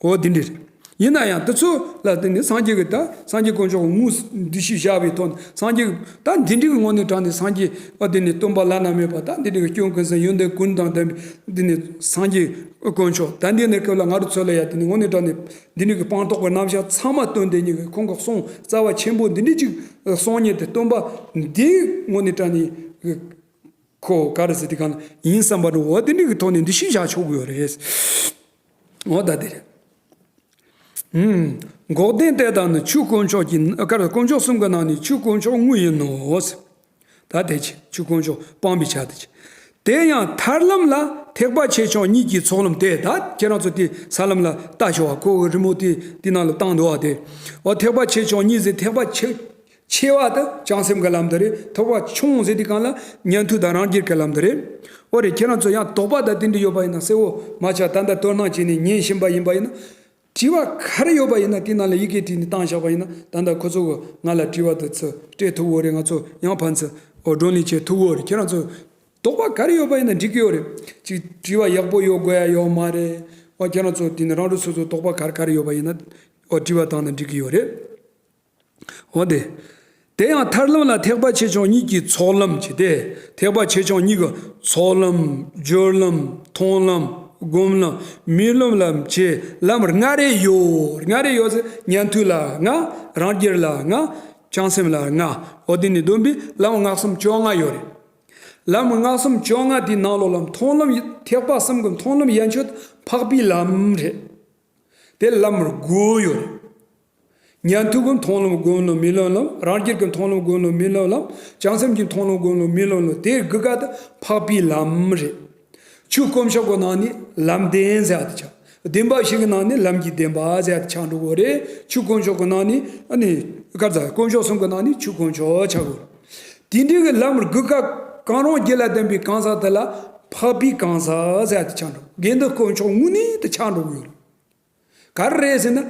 འོ་དེ་འདྲ་རེད། ཡིན་ན་ཡང་དེ་ཚོ་ལ་བརྟེན་ནས་སངས་རྒྱས་ཀྱི། ད་སངས་རྒྱས་དཀོན་མཆོག་གི་དངོས་འདུ་ཤེས་བཞག་པའི་ཐོག་ནས། སངས་རྒྱས་ད་འདི་འདྲའི་གི་ངོས་ནས་དྲངས་ནས། སངས་རྒྱས། ཨ། དེ་ནས་སྟོན་པ་བླ་ན་མེད་པ། ད་འདི་འདྲའི་གི་སྐྱོན་ཀུན་ཟད། ཡོན་ཏན་ཀུན་དང་ལྡན་པའི་འདི་ནས་སངས་རྒྱས་དཀོན་མཆོག་ད་འདི་ནས་སྐབས་ལ་ང་རང་ཚོ་ལ་ཡང་དེ་ནས་ངོས་ནས་དྲངས་ནས། འདི་འདྲའི་གི་སྤངས་རྟོགས་ཀྱི་རྣམ་གཞག་ཚང་མ་སྟོན་དེ་ཉིད་ཀྱི། ཁོང་གི་གསུང་རྩ་བ་ཆེན་པོ་འདི་འདྲའི་ཅིག་གསུང་མཁན་དེ་སྟོན་པ་འདིའི་ངོས་ནས་དྲངས་ནས། ཁོ་ག་རེ་ཟེར་དུས་སྒང་ལ་ཡིན་བསམ་པ་འདྲ་བོ་དེ་འདྲའི་གི་ཐོག་ནས་འདུ་ཤེས་བཞག་ཆོག་གི་ཡོད་རེད། འོ་ད་དེ་རེད། ཨུམ། འགོག་བདེན་དེ་དག་ནི་ཆོས་དཀོན་མཆོག་གི། ཀར། དཀོན་མཆོག་གསུམ་གྱི་ནང་ནས་ཆོས་དཀོན་མཆོག་དངོས་ཡིན་ནོ། ད་དེ་ཆོས་དཀོན་མཆོག་སྤངས་པའི་ཆ་དེ་ཆོས། དེ་ཡང་ཐར་ལམ་ལ་ཐེག་པ་ཆེ་ཆུང་གཉིས་ཀྱི་ཚོགས་ལམ་སྟེ། ད་ཁྱེད་རང་ཚོ་དེ་ས་ལམ་ལ་ལྟ་ཞོག་ཁོ་གི་རི་མོ་དེ་དེ་ནང་ལ་བཏང་འདུག་བ་དེ། འོ། ཐེག་པ་ཆེ་ཆུང་གཉིས་ཟེར། ཐེག་པ་ཆེ་ཆེ་བ་དེ་བྱང་སེམས་ཀྱི་ལམ་དེ་རེད། ཐེག་པ་ཆུང་ཟེར་དུས་སྒང་ལ་ཉན་ཐོས་དང་རང་རྒྱལ་གྱི་ལམ་དེ་རེད། འོ་རེད། ཁྱེད་རང་ཚོ་ཡང་དོགས་པ་དང་དེ་འདྲ་ཡོད་པ་ཡིན་ན། གསལ་བོ་མ་ཆགས། ད་ལྟ་དོ་སྣང་བྱས་ནས་ཉན་བཞིན་པ་ཡིན་པ་ཡིན་ན། དྲི་བ་ག་རེ་ཡོད་པ་ཡིན་ན་དེ་ནང་ལ་ཡི་གེ་བྲིས་ནས་བཏང་བཞག་པ་ཡིན་ན། ད་ལྟ་ཁོ་ཚོ་གི་ང་ལ་དྲི་བ་དེ་ཚོ་སྤྲད་ཐུབ་ཡོད་རེད། ང་ཚོ་ཡང་ཕན་ཚུན། འོ། བགྲོ་གླེང་བྱེད་ཐུབ་ཡོད་རེད། ཁྱེད་རང་ཚོ་དོགས་པ་ག་རེ་ཡོད་པ་ཡིན་ན་འགྲིག་གི་ཡོད་རེད། ཅིག་དྲི་བ་ཡག་པོ་ཡོད་དགོས་ཡ་ཡོད་མ་རེད། འོ། ཁྱེད་རང་ཚོ་དེ་ནི་རང་རང་སོ་སོ་དོགས་པ་ག་རེ་ག་རེ་ཡོད་པ་ཡིན་ན། འོ། དྲི་བ་བཏང་ན་འགྲིག་གི་ཡོད་རེད། འོ་དེ། དེ་ཡང་ཐར་ལམ་ལ་ཐེག་པ་ཆེ་ཆུང་གཉིས་ཀྱི་ཚོགས་ལམ་བྱས་ཏེ། ཐེག་པ་ཆེ་ཆུང་གཉིས་ཀྱི་ཚོགས་ལམ། སྦྱོར་ལམ། མཐོང་ལམ། སྒོམ་ལམ། རྨི་ལམ་ལམ་བྱས་ལམ་ལྔ་རེ་ཡོད། ལྔ་རེ་ཡོད་ཟེར། ཉན་ཐོས་ལ་ལྔ། རང་རྒྱལ་ལ་ལྔ། བྱང་སེམས་ལ་ལྔ། འོ་དེ་ནས་བསྡོམས་པས་ལམ་ལྔ་གསུམ་བཅོ་ལྔ་ཡོད་རེད། ལམ་ལྔ་གསུམ་བཅོ་ལྔ་དེའི་ནང་ལོགས་ལ་མཐོང་ལམ། ཐེག་པ་གསུམ་གྱི་མཐོང་ལམ་ཡན་ཆོད་འཕགས་པའི་ལམ་རེད། དེ་ལམ་དགུ་ཡོད་རེད། ཉན་ཐོས་ཀྱི་མཐོང་ལམ་སྒོམ་ལམ་རྨི་ལམ་ལམ། རང་རྒྱལ་གྱི་མཐོང་ལམ་སྒོམ་ལམ་རྨི་ལམ་ལམ། བྱང་སེམས་ཀྱི་མཐོང་ལམ་སྒོམ་ལམ་རྨི་ལམ་ལམ། དེ་དགུ་ཀ་དེ་འཕགས་པའི་ལམ་རེད། ཆོས་དཀོན་མཆོག་གི་ནང་ནས་ལམ་བདེན་ཟེར་ཡ་དེ་ཆགས། བདེན་པ་བཞི་གི་ནང་ནས་ལམ་གྱི་བདེན་པ་ཟེར་ཡ་དེ་ཆགས་འགྲོ་གི་རེད། ཆོས་དཀོན་མཆོག་གི་ནང་ནས། ཨ་ནི། ཀར་ཚ། དཀོན་མཆོག་གསུམ་གི་ནང་ནས་ཆོས་དཀོན་མཆོག་ཆགས་གི་རེད། དེ་འདྲའི་གི་ལམ་དགུ་ཀ་གང་རུང་རྒྱུད་ལ་ལྡན་པའི་གང་ཟག་དེ་ལ་འཕགས་པའི་གང་ཟག་ཟེར་ཡ་དེ་ཆགས་འགྲོ། དགེ་འདུན་དཀོན་མཆོག་དངོས་གནས་དེ་ཆགས་འགྲོ་གི་ཡོད་རེད། ག་རེ་རེད་ཟེར་ན།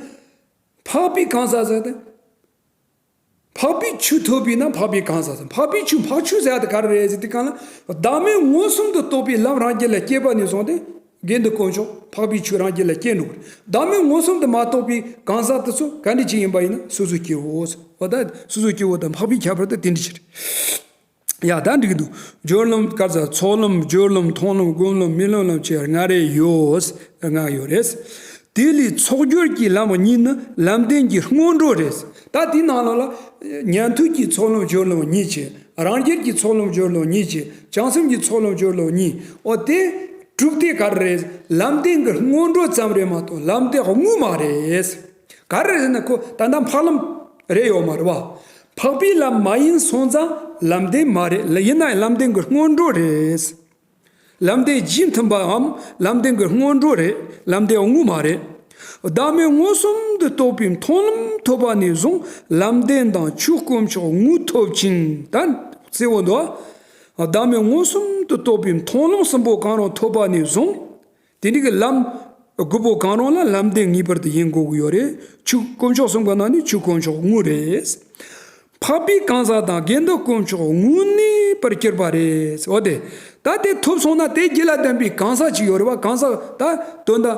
འཕགས་པའི་གང་ཟག་ཟེར་ཏེ། འཕགས་པའི་ཆོས་ཐོབ་པས་ན་འཕགས་པའི་གང་ཟག་ཟེར། འཕགས་པའི་ཆོས། འཕགས་ཆོས་ཟེར་ཡ་དེ་ག་རེ་རེད་ཟེར་དུས་སྒང་ལ། བདག་མེད་མངོན་སུམ་དུ་རྟོགས་པའི་ལམ་རང་རྒྱུད་ལ་སྐྱེས་པ་ནས་བཟུང་སྟེ། དགེ་འདུན་དཀོན་མཆོག་འཕགས་པའི་ཆོས་རང་རྒྱུད་ལ་སྐྱེས་འགྲོ་གི་རེད། བདག་མེད་མངོན་སུམ་དུ་མ་རྟོགས་པའི་གང་ཟག་དེ་ཚོ་ག་འདྲ་ཅིག་ཡིན་པ་ཡིན་ན་སོ་སོ་སྐྱེ་བོ་ཟེར། འོ་ད་སོ་སོ་སྐྱེ་བོ་དང་འཕགས་པའི་ཁྱད་པར་དེ་དེ་འདྲ་ཅིག་རེད། ཡ། ད་འགྲིག་གི་འདུག་སྦྱོར་ལམ། ཀར་ཚ། ཚོགས་ལམ། སྦྱོར་ལམ། མཐོང་ལམ། སྒོམ་ལམ། རྨི་ལམ་ལམ་བྱས་ལྔ་རེ་ཡོད། ལྔ་ཡོད་རེད། དེ་ལས་ཚོགས་སྦྱོར་གྱི་ལམ་གཉིས་ནི་ལམ་བདེན་གྱི་སྔོན་འགྲོ་རེད། ད་དེའི་ནང་ལོགས་ལ་ཉན་ཐོས་ཀྱི་ཚོགས་ལམ་སྦྱོར་ལམ་གཉིས་བྱས། རང་རྒྱལ་གྱི་ཚོགས་ལམ་སྦྱོར་ལམ་གཉིས་བྱས། བྱང་སེམས་ཀྱི་ཚོགས་ལམ་སྦྱོར་ལམ་གཉིས། འོ་དེ་དྲུག་དེ་ག་རེ་རེད། ལམ་བདེན་གྱི་སྔོན་འགྲོ་ཙམ་རེད་མ་གཏོགས་ལམ་བདེན་དངོས་མ་རེད། ག་རེ་རེད་ཟེར་ན། ཁོ་ད་ལྟ་འཕགས་ལམ་རེད་ཡོད་མ་རེད་བ། འཕགས་པའི་ལམ་མ་ཡིན་སོང་ཙང་ལམ་བདེན་མ་རེད། ལ་ཡིན་ན་ཡང་ལམ་བདེན་གྱི་སྔོན་འགྲོ་རེད། ལམ་བདེན་རྗེས་མཐུན་པའམ་ལམ་བདེན་གྱི་སྔོན་འགྲོ་རེད། ལམ་བདེན་དངོས་མ་རེད། བདག་མེད་མངོན་སུམ་དུ་རྟོགས་པའི་མཐོང་ལམ་ཐོབ་པ་ནས་བཟུང་ལམ་བདེན་དང་ཆོས་དཀོན་མཆོག་དངོས་ཐོབ་ཅིང་། ད་གསལ་བོ་འདུག་བདག་མེད་མངོན་སུམ་དུ་རྟོགས་པའི་མཐོང་ལམ་གསུམ་པོ་གང་རུང་ཐོབ་པ་ནས་བཟུང་། དེ་འདྲ་གི་ལམ་དགུ་པོ་གང་རུང་ལ་ལམ་བདེན་ངེས་པར་དུ་ཡིན་དགོས་ཀྱི་ཡོད་རེད། ཆོས་དཀོན་མཆོག་གསུམ་གི་ནང་ནས་ཆོས་དཀོན་མཆོག་དངོས་རེད། འཕགས་པའི་གང་ཟག་དང་དགེ་འདུན་དཀོན་མཆོག་དངོས་གནས་པར་གྱུར་པ་རེད། འོ་དེ། ད་དེ་ཐོབ་སོང་ན་དེ་རྒྱུད་ལ་ལྡན་པའི་གང་ཟག་ཅིག་ཡོད་རེད་བ། གང་ཟག་ད་དོན་དག་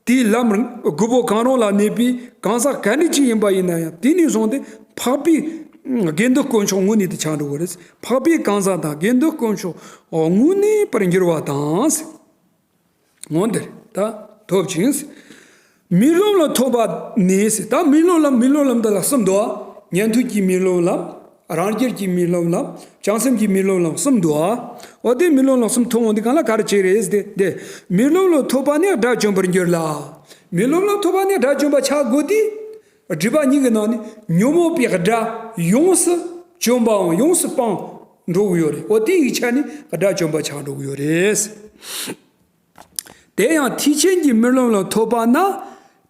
དེའི་ལམ་དགུ་པོ་གང་རུང་ལ་གནས་པའི་གང་ཟག་ག་འདྲ་ཅིག་ཡིན་པ་ཡིན་ན་ཡང་། དེ་ནས་བཟུང་སྟེ་འཕགས་པའི་དགེ་འདུན་དཀོན་མཆོག་དངོས་གནས་དེ་ཆགས་འགྲོ་གི་རེད། འཕགས་པའི་གང་ཟག་དང་དགེ་འདུན་དཀོན་མཆོག་དངོས་གནས་པར་འགྱུར་བ་དང་། འོ་འདིར་ད་ཐོབ་ཅིང་། རྨི་ལམ་ལ་ཐོབ་པ་ནི། ད་རྨི་ལམ་ལ་རྨི་ལམ་ལ་ད་ལ་གསུམ་འདུག་ཉན་ཐོས་ཀྱི་རྨི་ལམ་ལ། རང་རྒྱལ་གྱི་རྨི་ལམ་ལ། བྱང་སེམས་ཀྱི་རྨི་ལམ་ལ་གསུམ་འདུག་འོ་དེ་རྨི་ལམ་ལ་གསུམ་ཐོབ་འོང་དུས་གང་ལ་ག་རེ་བྱེད་རེད་ཟེར་ཏེ། དེ་རྨི་ལམ་ལ་ཐོབ་པ་ནི་དགྲ་བཅོམ་པར་འགྱུར་ལ། རྨི་ལམ་ལ་ཐོབ་པ་ནི་དགྲ་བཅོམ་པ་ཆགས་དགོས་དུས། སྒྲིབ་པ་གཉིས་ཀྱི་ནང་ནས་ཉོན་མོངས་པའི་དགྲ་ཡོངས་སུ་བཅོམ་པའམ་ཡོངས་སུ་སྤངས་འགྲོ་གི་ཡོད་རེད། འོ་དེ་ཡི་ཆ་ནས་དགྲ་བཅོམ་པ་ཆགས་འགྲོ་གི་ཡོད་རེད། དེ་ཡང་ཐེག་ཆེན་གྱི་རྨི་ལམ་ལ་ཐོབ་པ་ན།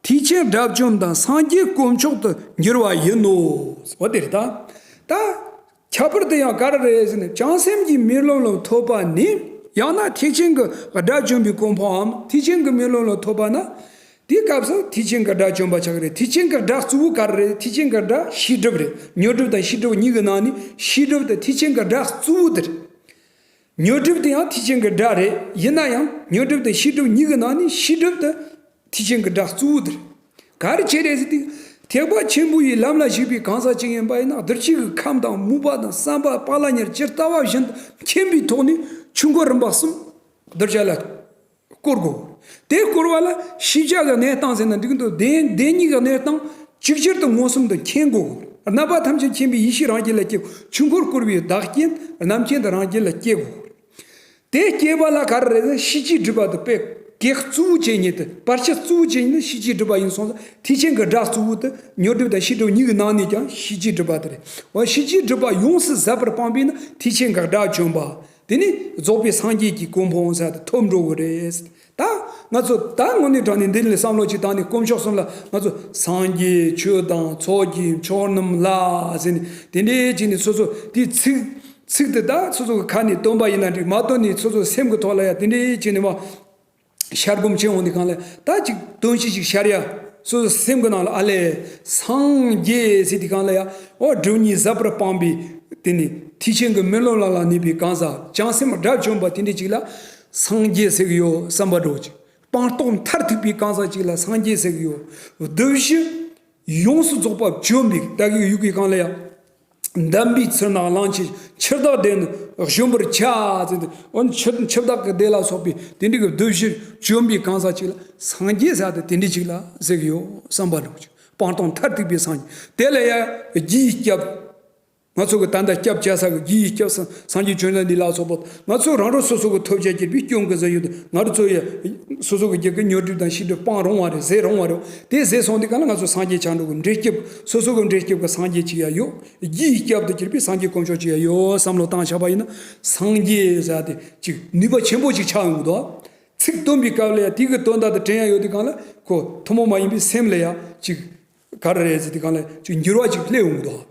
ཐེག་ཆེན་དགྲ་བཅོམ་དང་སངས་རྒྱས་དཀོན་མཆོག་ཏུ་འགྱུར་བ་ཡིན་ནོ། འོ་དེ་རེད་ད། ད་ཁྱད་པར་དེ་ཡང་ག་རེ་རེད་ཟེར་ན། བྱང་སེམས་ཀྱི་རྨི་ལམ་ལ་ཐོབ་པ་ནི། ཡང་ན་ཐེག་ཆེན་གྱི་དགྲ་བཅོམ་པའི་གོ་འཕང་འམ་ཐེག་ཆེན་གྱི་རྨི་ལམ་ལ་ཐོབ་པ་ན། དེའི་སྐབས་སུ་ཐེག་ཆེན་གྱི་དགྲ་བཅོམ་པ་ཆགས་ཀྱི་རེད། ཐེག་ཆེན་གྱི་དགྲ་གཙོ་བོ་ག་རེ་རེད། ཐེག་ཆེན་གྱི་དགྲ་ཤེས་སྒྲིབ་རེད། ཉོན་སྒྲིབ་དང་ཤེས་སྒྲིབ་གཉིས་ཀྱི་ནང་ནས་ཤེས་སྒྲིབ་དེ་ཐེག་ཆེན་གྱི་དགྲ་གཙོ་བོ་དེ་རེད། ཉོན་སྒྲིབ་དེ་ཡང་ཐེག་ཆེན་གྱི་དགྲ་རེད། ཡིན་ན་ཡང་ཉོན་སྒྲིབ་དང་ཤེས་སྒྲིབ་གཉིས་ཀྱི་ནང་ནས་ཤེས་སྒྲིབ་དེ་ཐེག་ཆེན་གྱི་དགྲ་གཙོ་བོ་དེ་རེད། ག་རེ་བྱས་རེད་ཟེར་དུས། ཐེག་པ་ཆེན་པོ་ཡི་ལམ་ལ་ཞུགས་པའི་གང་ཟག་ཅིག་ཡིན་པ་ཡིན་ན། གདུལ་བྱའི་ཁམས་དང་མོས་པ་དང་བསམ་པ་སྤང་བླང་གཉེར་ཇི་ལྟ་བ་བཞིན་དུ་མཁྱེན་པའི་ཐོག་ནས་ཆོས་འཁོར་རིམ་པ་གསུམ་གདུལ་བྱ་ལ་བསྐོར་དགོས། དེ་བསྐོར་བ་ལ་ཤེས་བྱ་གི་གནས་སྟངས་ཟེར་ན་འགྲིག་འདུག་བདེན་བདེན་གཉིས་ཀྱི་གནས་སྟངས་གཅིག་གྱུར་དུ་མངོན་སུམ་དུ་མཁྱེན་དགོས། རྣམ་པ་ཐམས་ཅད་མཁྱེན་པའི་ཡེ་ཤེས་རང་རྒྱུད་ལ་སྐྱེ་དགོས། ཆོས་འཁོར་བསྐོར་བའི་བདག་རྐྱེན་རྣམ་མཁྱེན་དུ་རང་རྒྱུད་ལ་སྐྱེ་དགོས། དེ་སྐྱེ་བ་ལ་ག་རེ་རེད་ཟེར། ཤེས་བྱའི་སྒྲིབ་པ་དེ་དཔེ་གེགས་གཙོ་བོ་བྱེད་མཁན་དེ། བར་ཆད་གཙོ་བོ་བྱེད་མཁན་ནི་ཤེས་བྱའི་སྒྲིབ་པ་ཡིན་སོང་ཙང་། ཐེག་ཆེན་གྱི་དགྲ་གཙོ་བོ་དེ་ཉོན་སྒྲིབ་དང་ཤེས་སྒྲིབ་གཉིས་ཀྱི་ནང་ནས་ཀྱང་ཤེས་བྱའི་སྒྲིབ་པ་དེ་རེད། འོ་ཤེས་བྱའི་སྒྲིབ་པ་ཡོངས་སུ་ཟད་པར་སྤངས་པས་ན་ཐེག་ཆེན་གྱི་དགྲ་བཅོམ་པ། དེ་ནི་རྫོགས་པའི་སངས་རྒྱས་ཀྱི་གོ་འཕང་ཟེར་དེ་ཐོབ་འགྲོ་གི་རེད། ད་ང་ཚོ་ད་དངོས་གནས་དྲང་གནས་འདི་ལ་བསམ་བློ་ཅིག་བཏང་ནས། དཀོན་མཆོག་གསུམ་ལ་ང་ཚོ་སངས་རྒྱས་ཆོས་དང་ཚོགས་ཀྱི་མཆོག་རྣམས་ལ་ཟེར་ནས། དེ་འདྲའི་བྱས་ནས་སོ་སོ་དེའི་ཚིག་ཚིག་དེ་ད་སོ་སོ་གི་ཁ་ནས་བཏོན་པ་ཡིན་ན་འགྲིག་མ་བཏོན་ནས་སོ་སོ་སེམས་ཀྱི་ཐོག་ལ་ཡ་དེ་འདྲའི་བྱས་ནས་མ་ཤར་སྒོམ་བྱེད་འོང་དུས་གང་ལ་ད་ཅིག་དོན་ཤེས་ཅིག་ཤར་ཡ། སོ་སོ་སེམས་ཀྱི་ནང་ལ་ཨ་ལས་སངས་རྒྱས་ཟེར་དུས་གང་ལ་ཡ། འོ་སྒྲིབ་གཉིས་ཟད་པར་སྤངས་པའི་དེ་ནི་ཐེག་ཆེན་གྱི་རྨི་ལམ་ལ་ལ་གནས་པའི་གང་ཟག། བྱང་སེམས་དགྲ་བཅོམ་པ་དེ་འདྲ་ཅིག་ལ་སངས་རྒྱས་ཟེར་གི་ཡོད་བསམ་པ་འདྲ་བོ་ཅིག་སྤངས་རྟོགས་མཐར་ཐུག་པའི་གང་ཟག་ཅིག་ལ་སངས་རྒྱས་ཟེར་གི་ཡོད། གདུལ་བྱ་ཡོངས་སུ་རྫོགས་པ་བཅོམ་པའི། ད་གི་ཡུལ་གྱི་གང་ལ་ཡ། འདམ་པའི་ཚུལ་ནི་གླང་ཆེན་འཆི་བདག་བསྒྲལ་ནས་བཞོན་པར་བྱ་ཟེར་ཏེ། འོ་ན་འཆི་འཆི་བདག་གི་སྡེ་ལ་སོགས་པའི་དེ་འདྲ་གི་གདུལ་བྱ་བཅོམ་པའི་གང་ཟག་ཅིག་ལ་སངས་རྒྱས་ཟེར་ཏེ་དེ་འདྲ་ཅིག་ལ་ཟེར་གི་ཡོད་བསམ་པ་འདྲ་བོ་ཅིག་སྤངས་རྟོགས་མཐར་ཐུག་པའི་སངས་རྒྱས། དེ་ལ་ཡ་རྒྱུའི་སྐྱབས། ང་ཚོ་གི་ད་ལྟ་སྐྱབས་བཅོལ་ས་གི་རྒྱུའི་སྐྱབས་སངས་སངས་རྒྱས་བཅོམ་ལྡན་འདས་ལ་སོགས་པ། ང་ཚོ་རང་རང་སོ་སོ་གི་ཐོབ་བྱ་གྱུར་པའི་སྐྱོན་གྱི་ཟེར་ཡོད་དེ། ང་རང་ཚོ་ཡ་སོ་སོ་གི་རྒྱུད་ཀྱི་ཉོན་སྒྲིབ་དང་ཤེས་སྒྲིབ་སྤང་རུང་བ་རེད། ཟད་རུང་བ་རེད། དེ་ཟད་སོང་དུས་གང་ལ་ང་ཚོ་སངས་རྒྱས་ཆགས་འགྲོ་གི། འདྲེན་སྐྱབས། སོ་སོ་གི་འདྲེན་སྐྱབས་ཀྱི་སངས་རྒྱས་ཅིག་ཡ་ཡོད། རྒྱུའི་སྐྱབས་སུ་གྱུར་པའི་སངས་རྒྱས་དཀོན་མཆོག་ཅིག་ཡ་ཡོད་བསམ་བློ་བཏང་བཞག་པ་ཡིན་ན། སངས་རྒྱས་ཟེར་དེ་ཅིག་ནུས་པ་ཆེན་པོ་ཅིག་ཆགས་ཡོང་གི་འདུག་ཚིག་བཏོན་པའི་སྐབས་ལ་ཡ་དེ་གི་དོན་དག་དེ་དྲན་ཡ་ཡོད་དུས་གང་ལ་ཁོ་ཐུན་མོང་མ་ཡིན་པའི་སེམས་ལ་ཡ་ཅིག་ག་རེ་རེད་ཟེར་དུས་གང་ལ་ཅིག་འགྱུར་བ་ཅིག་སླེབས་ཡོང་གི་འདུག་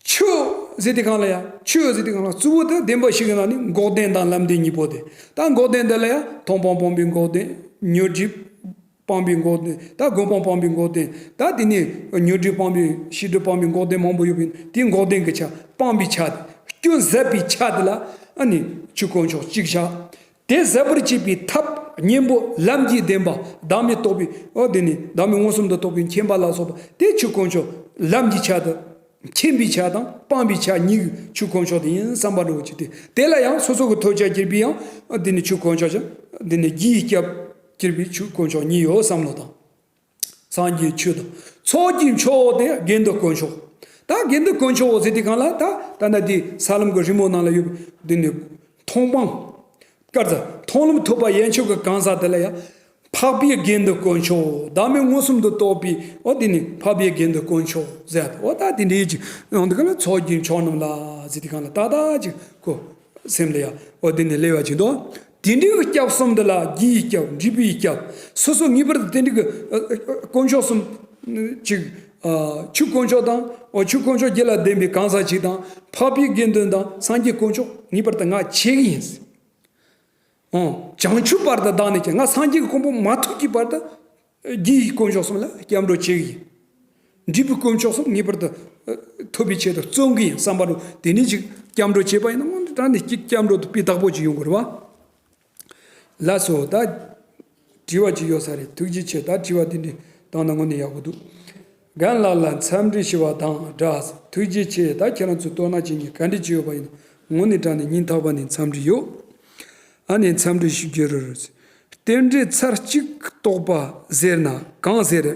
ཆོས་ཟེར་དུས་གང་ལ་ཡ། ཆོས་ཟེར་དུས་གང་ལ་གཙོ་བོ་དེ་བདེན་པ་བཞི་གི་ནང་ནས་འགོག་བདེན་དང་ལམ་བདེན་གཉིས་པོ་དེ། ད་འགོག་བདེན་དེ་ལ་ཡ་མཐོང་སྤང་སྤངས་པའི་འགོག་བདེན། ཉོན་སྒྲིབ་སྤངས་པའི་འགོག་བདེན། ད་སྒོམ་སྤང་སྤངས་པའི་འགོག་བདེན། ད་དེ་ནས་ཉོན་སྒྲིབ་སྤངས་པའི་ཤེས་སྒྲིབ་སྤངས་པའི་འགོག་བདེན་མང་པོ་ཡོད་པས། དེའི་འགོག་བདེན་གྱི་ཆ་སྤངས་པའི་ཆ་དེ་སྐྱོན་ཟད་པའི་ཆ་དེ་ལ་ཨ་ནི་ཆོས་དཀོན་མཆོག་གཅིག་བཞག་དེ་ཟད་པར་བྱེད་པའི་ཐབས་གཉེན་པོ་ལམ་གྱི་བདེན་པ་བདག་མེད་རྟོགས་པའི་འོ་དེ་ནི་བདག་མེད་མངོན་སུམ་དུ་རྟོགས་པའི་མཁྱེན་པ་ལ་སོགས་པ་དེ་ཆོས་དཀོན་མཆོག་ལམ་གྱི་ཆ་དེ། མཁྱེན་པའི་ཆ་དང་སྤངས་པའི་ཆ་གཉིས་ཀྱི་ཆོས་དཀོན་མཆོག་དེ་ཡིན་བསམ་པ་འདྲ་བོ་ཅིག་སྟེ། དེ་ལ་ཡང་སོ་སོ་གི་ཐོབ་བྱ་གྱུར་པའི་ཡང་འདི་ནི་ཆོས་དཀོན་མཆོག་ཅིག་འདི་ནི་རྒྱུའི་སྐྱབས་གྱུར་པའི་ཆོས་དཀོན་མཆོག་གཉིས་ཡོད་བསམ་བློ་བཏང་། སངས་རྒྱས་ཆོས་དང་ཚོགས་ཀྱི་མཆོག་དེ་དགེ་འདུན་དཀོན་མཆོག་ད་དགེ་འདུན་དཀོན་མཆོག་ཟེར་དུས་གང་ལ་ད་ད་ལྟ་འདི་ས་ལམ་གྱི་རི་མོ་ནང་ལ་ཡོད་པའི་འདི་ནི་མཐོང་སྤང་། སྐར་ཚ་མཐོང་ལམ་ཐོབ་པ་ཡན་ཆོད་ཀྱི་གང་ཟག་དེ་ལ་ཡང་། འཕགས་པའི་དགེ་འདུན་དཀོན་མཆོག་བདག་མེད་མངོན་སུམ་དུ་རྟོགས་པའི་འོ་དེ་ནི་འཕགས་པའི་དགེ་འདུན་དཀོན་མཆོག་ཟེར་ཏེ། འོ་ད་དེ་འདྲའི་ཅིག་ཡོང་དུས་གང་ལ་ཚོགས་ཀྱི་མཆོག་རྣམས་ལ་ཟེར་དུས་གང་ལ་ཏག་ཏག་ཅིག་ཁོ་སེམས་ལ་ཡ་འོ་དེ་ནི་སླེབས་པ་ཅིག་འདུག་དེ་འདྲའི་གི་སྐྱབས་གསུམ་འདི་ལ་རྒྱུའི་སྐྱབས་འབྲས་བུའི་སྐྱབས་སོ་སོ་ངེས་པར་དུ་དེ་འདྲའི་གི་དཀོན་མཆོག་གསུམ་ཅིག་ཆོས་དཀོན་མཆོག་དང་འོ་ཆོས་དཀོན་མཆོག་རྒྱུད་ལ་ལྡན་པའི་གང་ཟག་ཅིག་དང་འཕགས་པའི་དགེ་འདུན་དང་སངས་རྒྱས་དཀོན་མཆོག་ངེས་པར་དུ་ང་བྱེད་ཀྱི་ཡིན། ཨང་། བྱང་ཆུབ་བར་དུ་བདག་ནི་བསྐྱབ། ང་སངས་རྒྱས་ཀྱི་གོ་འཕང་མ་ཐོབ་ཀྱི་བར་དུ་རྒྱུའི་དཀོན་མཆོག་གསུམ་ལ་སྐྱབས་འགྲོ་བྱེད་ཀྱི་ཡིན། འབྲས་བུའི་དཀོན་མཆོག་གསུམ་ངེས་པར་དུ་ ཐོབ་པའི་ཆེད་དུ་བརྩོན་གྱི་ཡིན་བསམ་པ་རུ་དེ་ནས་ཅིག་སྐྱབས་འགྲོ་བྱས་པ་ཡིན་ན་དངོས་གནས་དྲང་གནས་ཅིག་སྐྱབས་འགྲོ་དུ་སྤུས་དག་པོ་ཅིག་ཡོང་དགོས་རེད་བ། ལགས་སོ། ད་དྲི་བ་ཅིག་ཡོད་ས་རེད། ཐུགས་རྗེ་ཆེ། ད་དྲི་བ་དེ་འདྲ་བཏང་ན་དངོས་གནས་ཡག་པོ་འདུག་རྒན་ལགས་ལ་འཚམས་འདྲི་ཞུ་བ་དང་སྦྲགས། ཐུགས་རྗེ་ཆེ། ད་ཁྱེད་རང་ཚོས་དོ་སྣང་བྱེད་མཁན་ག་འདྲ་ཅིག་ཡོད་པ་ཡིན་ན་དངོས་གནས་དྲང་གནས་སྙིང་ཐག་པ་ནས་འཚམས་འདྲི་ཡོད། ཨ་ནི་འཚམས་འདྲི་ཞུ་རྒྱུ་རེད། རྟེན་འབྲེལ་ཚར་གཅིག་རྟོགས་པ་ཟེར་ན་གང་ཟེར།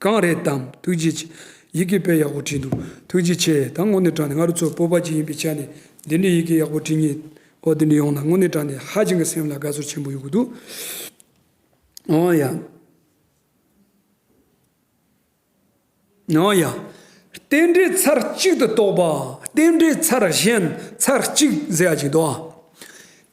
གང་རེད་དམ། ཐུགས་རྗེ་ཆེ། ཡི་གེ་དཔེ་ཡག་པོ་བྲིས་འདུག་ཐུགས་རྗེ་ཆེ། ད་དངོས་གནས་དྲང་གནས་ང་རང་ཚོ་བོད་པ་ཅིག་ཡིན་པའི་ཆ་ནས་འདི་འདྲའི་ཡི་གེ་ཡག་པོ་བྲིས་མཁན་འོ་འདི་འདྲ་ཡོང་ན་དངོས་གནས་དྲང་གནས་ཧ་ཅང་གི་སེམས་ལ་དགའ་ཚོར་ཆེན་པོ་ཡོང་གི་འདུག་འོ་ཡ། འོ་ཡ། རྟེན་འབྲེལ་ཚར་གཅིག་ཏུ་རྟོགས་པ། རྟེན་འབྲེལ་ཚར་གཞན་ཚར་གཅིག་ཟེར་ཡ་ཅིག་འདུག་ཨ།